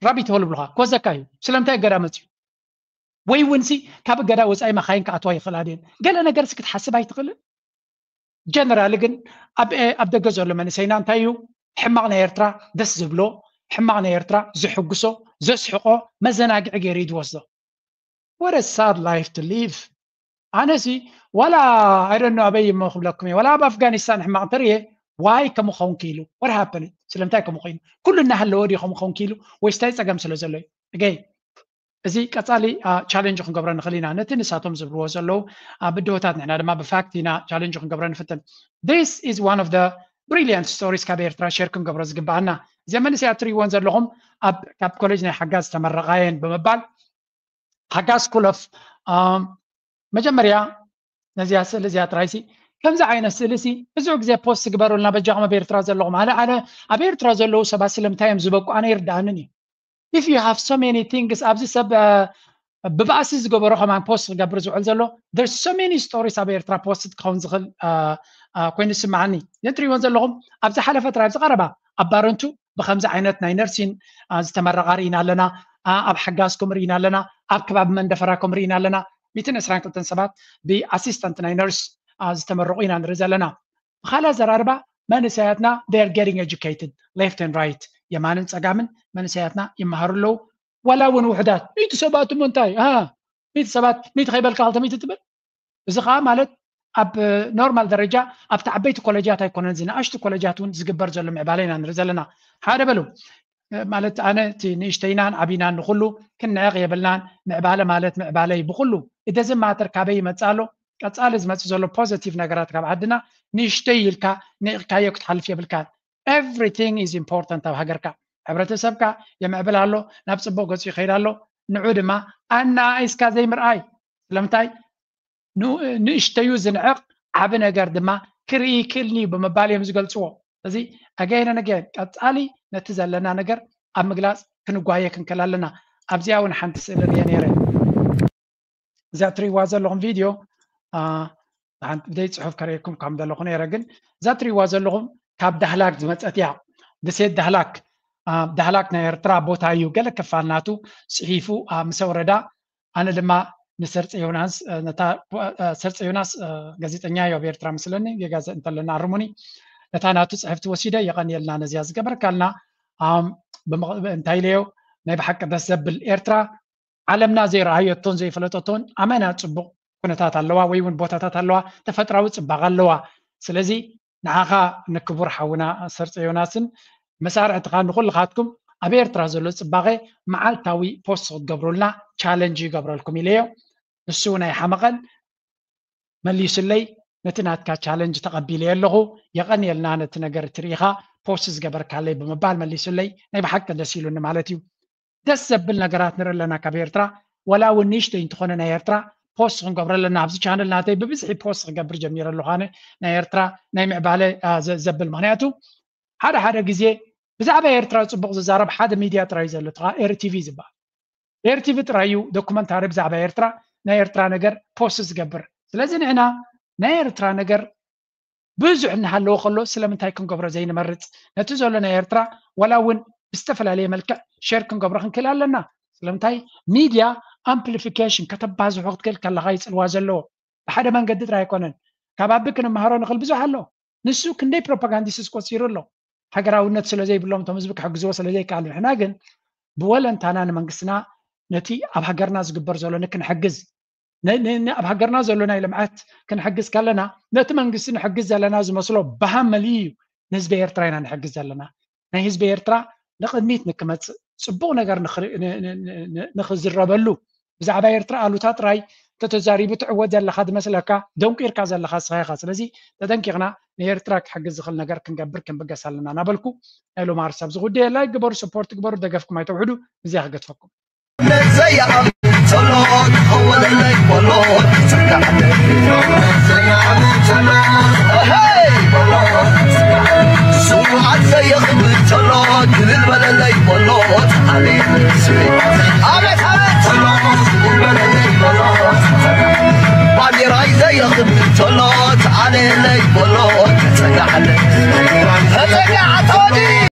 rabbit hole ይብሉኻ ክወስደካ እዩ። ስለምንታይ እገዳ መፅዩ? ወይ እውን ሲ ካብ እገዳ ወፃኢ መኻይን ክኣትዋ ይኽእላ ድየን? ገለ ነገር ሲ ክትሓስብ ኣይትኽእልን? ጀነራሊ ግን ኣብ ደገ ዘሎ መንእሰይና እንታይ እዩ ሕማቕ ናይ ኤርትራ ደስ ዝብሎ፣ ሕማቕ ናይ ኤርትራ ዝሕጉሶ፣ ዘስሕቖ፣ መዘናግዒ ገይሩ እዩ ዝወስዶ። What a sad life to live። ኣነሲ ዋላ ኣይደኖ ኣበይ እሞ ክብለኩም እየ፣ ዋላ ኣብ ኣፍጋኒስታን ሕማቕ እንተርእየ ዋይ ከምኡ ክኸውን ክኢሉ፣ what happened? ስለምንታይ ከምኡ ኮይኑ? ኩሉ እናሃለወ ድዩ ከምኡ ክኸውን ክኢሉ? ወይስ እንታይ ጸገም ስለ ዘሎ እዩ? እገይ እዚ ቀጻሊ ቻሌንጅ ክንገብሮ ንኽእል ኢና፣ ነቲ ንሳቶም ዝብልዎ ዘለዉ ብድሆታት ንሕና ድማ ብፋክት ኢና ቻሌንጅ ክንገብሮ ንፍትን። This is one of the brilliant stories ካብ ኤርትራ ሼር ክንገብሮ ዝግብኣና። እዚኣ መንእሰያት ትርእይዎን ዘለኹም ኣብ ካብ ኮሌጅ ናይ ሓጋዝ ዝተመረቓየን ብምባል ሓጋዝ ስኩል ኦፍ መጀመርያ ነዚኣ ስእሊ እዚኣ ጥራይሲ ከምዚ ዓይነት ስእሊ ሲ ብዙሕ ግዜ ፖስት ግበሩልና በጃኹም ኣብ ኤርትራ ዘለኹም። ኣነ ኣነ ኣብ ኤርትራ ዘለዉ ሰባት ስለምንታይ እዮም ዝበቁ ኣነ ይርድኣንን እዩ። If you have so many things ኣብዚ ሰብ ብባእሲ ዝገበሮ ከማን ፖስት ክገብር ዝውዕል ዘሎ there's so many stories ኣብ ኤርትራ ፖስት ክኸውን ዝኽእል ኮይኑ ዝስምዓኒ። እዘን ትርእይዎን ዘለኹም ኣብ ዝሓለፈ ጥራይ ኣብ ዝቐረባ ኣብ ባረንቱ ብከምዚ ዓይነት ናይ ነርሲን ዝተመረቓ ርኢና ኣለና። ኣብ ሓጋዝ ከምኡ ርኢና ኣለና። ኣብ ከባቢ መንደፈራ ከምኡ ርኢና ኣለና። ሚእትን ዕስራን ክልተን ሰባት ብኣሲስተንት ናይ ነርስ ዝተመረቑ ኢና ንርኢ ዘለና። ብኻልእ ኣዘራርባ መንእሰያትና they're getting educated left and right፣ የማንን ጸጋምን መንእሰያትና ይመሃሩ ኣለዉ። ዋላ እውን ውሕዳት ሚእቲ ሰባት እሞ እንታይ ሚእቲ ሰባት ሚእቲ ከይበልካ ክልተ ሚእቲ ትብል። እዚ ከዓ ማለት ኣብ ኖርማል ደረጃ ኣብቲ ዓበይቲ ኮሌጃት ኣይኮነን፣ እዚ ንኣሽቱ ኮሌጃት እውን ዝግበር ዘሎ ምዕባለ ኢና ንርኢ ዘለና። ሓደ በሉ ማለት ኣነ እቲ ንእሽተይናን ዓቢናን ንኩሉ ክንዕቕ የብልናን። ምዕባለ ማለት ምዕባለ እዩ ብኩሉ። እደዚ ማተር ካበይ ይመጽእ ኣሎ? ቀጻሊ ዝመጽእ ዘሎ ፖዘቲቭ ነገራት ካብ ዓድና ንእሽተይ ኢልካ ንኢቕካዮ ክትሓልፍ የብልካን። Everything is important ኣብ ሃገርካ። ሕብረተሰብካ የምዕብል ኣሎ፣ ናብ ጽቡቕ ገጹ ይኸይድ ኣሎ። ንዑ ድማ ኣነኣኢስካ ዘይምርኣይ። ስለምንታይ ንእሽተዩ ዝንዕቕ ዓቢ ነገር ድማ ክርኢ ይክእልኒ እዩ ብምባል እዮም ዝገልጽዎ። እዚ ኣገይነ ነገ ቀጻሊ ነቲ ዘለና ነገር ኣብ ምግላጽ ክንጓየ ክንክእል ኣለና። ኣብዚኣ እውን ሓንቲ ስእሊ ርየ ነይረ። እዛ ትርእይዋ ዘለኹም ቪድዮ ብደይ ጽሑፍ ከርእየኩም ከም ዘለኹ ነይረ፣ ግን እዛ ትርእይዋ ዘለኹም ካብ ዳህላክ ዝመጸት እያ። ደሴት ዳህላክ ዳህላክ ናይ ኤርትራ ቦታ እዩ። ገለ ክፋል ናቱ ጽሒፉ ምስ ኣውረዳ ኣነ ድማ ንሰርፀ ዮናስ ነታ ሰርፀ ዮናስ ጋዜጠኛ እዩ ኣብ ኤርትራ መስለኒ፣ ጌጋ እንተለና ኣርሙኒ። ነታ ናቱ ፅሕፍቲ ወሲደ የቐንየልና ነዚኣ ዝገበርካልና። እንታይ ኢለዮ ናይ ብሓቂ ደስ ዘብል ኤርትራ ዓለምና ዘይረኣየቶን ዘይፈለጠቶን ኣመና ፅቡቕ ኩነታት ኣለዋ ወይ እውን ቦታታት ኣለዋ፣ ተፈጥራዊ ፅባቐ ኣለዋ። ስለዚ ንዓኻ ንክቡር ሓውና ሰርፀ ዮናስን መሳርሕትኻ ንኩልኻትኩም ኣብ ኤርትራ ዘሎ ፅባቐ መዓልታዊ ፖስት ክትገብሩልና ቻለንጅ ይገብረልኩም ኢለዮ። ንሱ እውን ኣይሓመቐን መሊሱለይ። ነቲ ናትካ ቻለንጅ ተቐቢለዮ ኣለኹ። የቐንየልና ነቲ ነገር እቲ ርኢኻ ፖስት ዝገበርካለይ ብምባል መሊሱለይ። ናይ ብሓቂ ደስ ኢሉኒ ማለት እዩ። ደስ ዘብል ነገራት ንርኢ ኣለና ካብ ኤርትራ። ወላ እውን ንእሽተይ እንተኾነ ናይ ኤርትራ ፖስት ክንገብሮ ኣለና። ኣብዚ ቻነል ናተይ ብብዝሒ ፖስት ክገብር ጀሚረ ኣለኹ ኣነ ናይ ኤርትራ ናይ ምዕባለ ዘብል። ምክንያቱ ሓደ ሓደ ግዜ ብዛዕባ ኤርትራ ጽቡቕ ዝዛረብ ሓደ ሚድያ ጥራይ ዘሎ፣ ኤር ቲቪ ዝበሃል። ኤር ቲቪ ጥራይ እዩ ዶኩመንታሪ ብዛዕባ ኤርትራ ናይ ኤርትራ ነገር ፖስት ዝገብር። ስለዚ ንሕና ናይ ኤርትራ ነገር ብዙሕ እናሃለዎ ከሎ ስለምንታይ ክንገብሮ ዘይንመርጽ? ነቲ ዘሎ ናይ ኤርትራ ዋላ እውን ብዝተፈላለየ መልክዕ ሸር ክንገብሮ ክንክእል ኣለና። ስለምንታይ ሚድያ ኣምፕሊፊኬሽን ከተባዝሖ ክትክእል ከለኻ ይጽልዋ ዘለዎ። ብሓደ መንገዲ ጥራይ ኣይኮነን። ካብ ኣቢ ክንመሃሮ ንኽእል ብዙሕ ኣሎ። ንሱ ክንደይ ፕሮፓጋንዲስት ቆጺሩ ኣሎ። ሃገራውነት ስለ ዘይብሎም እቶም ህዝቢ ክሕግዝዎ ስለ ዘይከኣሉ። ንሕና ግን ብወለንታና ንመንግስትና ነቲ ኣብ ሃገርና ዝግበር ዘሎ ንክንሕግዝ ኣብ ሃገርና ዘሎ ናይ ልምዓት ክንሕግዝ ከለና ነቲ መንግስቲ ንሕግዝ ዘለና ዝመስሎ ብሃመሊ እዩ ንህዝቢ ኤርትራ ኢና ንሕግዝ ዘለና። ናይ ህዝቢ ኤርትራ ንቕድሚት ንክመፅእ ፅቡቕ ነገር ንክዝረበሉ ብዛዕባ ኤርትራ ኣሉታ ጥራይ ተተዛሪቡ ትዕወት ዘለካ ዝመስለካ ደንቂርካ ዘለካ ስኻ ኢኻ። ስለዚ ተጠንቂቕና ንኤርትራ ክሕግዝ ዝኽእል ነገር ክንገብር ክንብገስ ኣለና እናበልኩ ናይ ሎማ ርሳብ ዝጉዳይ ላይክ ግበሩ፣ ሰፖርት ግበሩ፣ ደገፍኩም ኣይተውሕዱ። እዚኣ ክገድፈኩም። ዘይኣምን ዘሎ ክኸወለለይ በሎ፣ ዘይኣምን ዘሎ፣ ሄይ በሎ፣ ስውኣት ዘየኽብር ዘሎ ግልል በለለይ በሎ፣ ኣሌ ስቤት። ኣቤት፣ ኣቤት፣ ባንዴራይ ዘየኽብር ዘሎ ተኣሌለይ በሎ፣ ተጸጋዕለ፣ ተጸጋዕ፣ ተወዲ።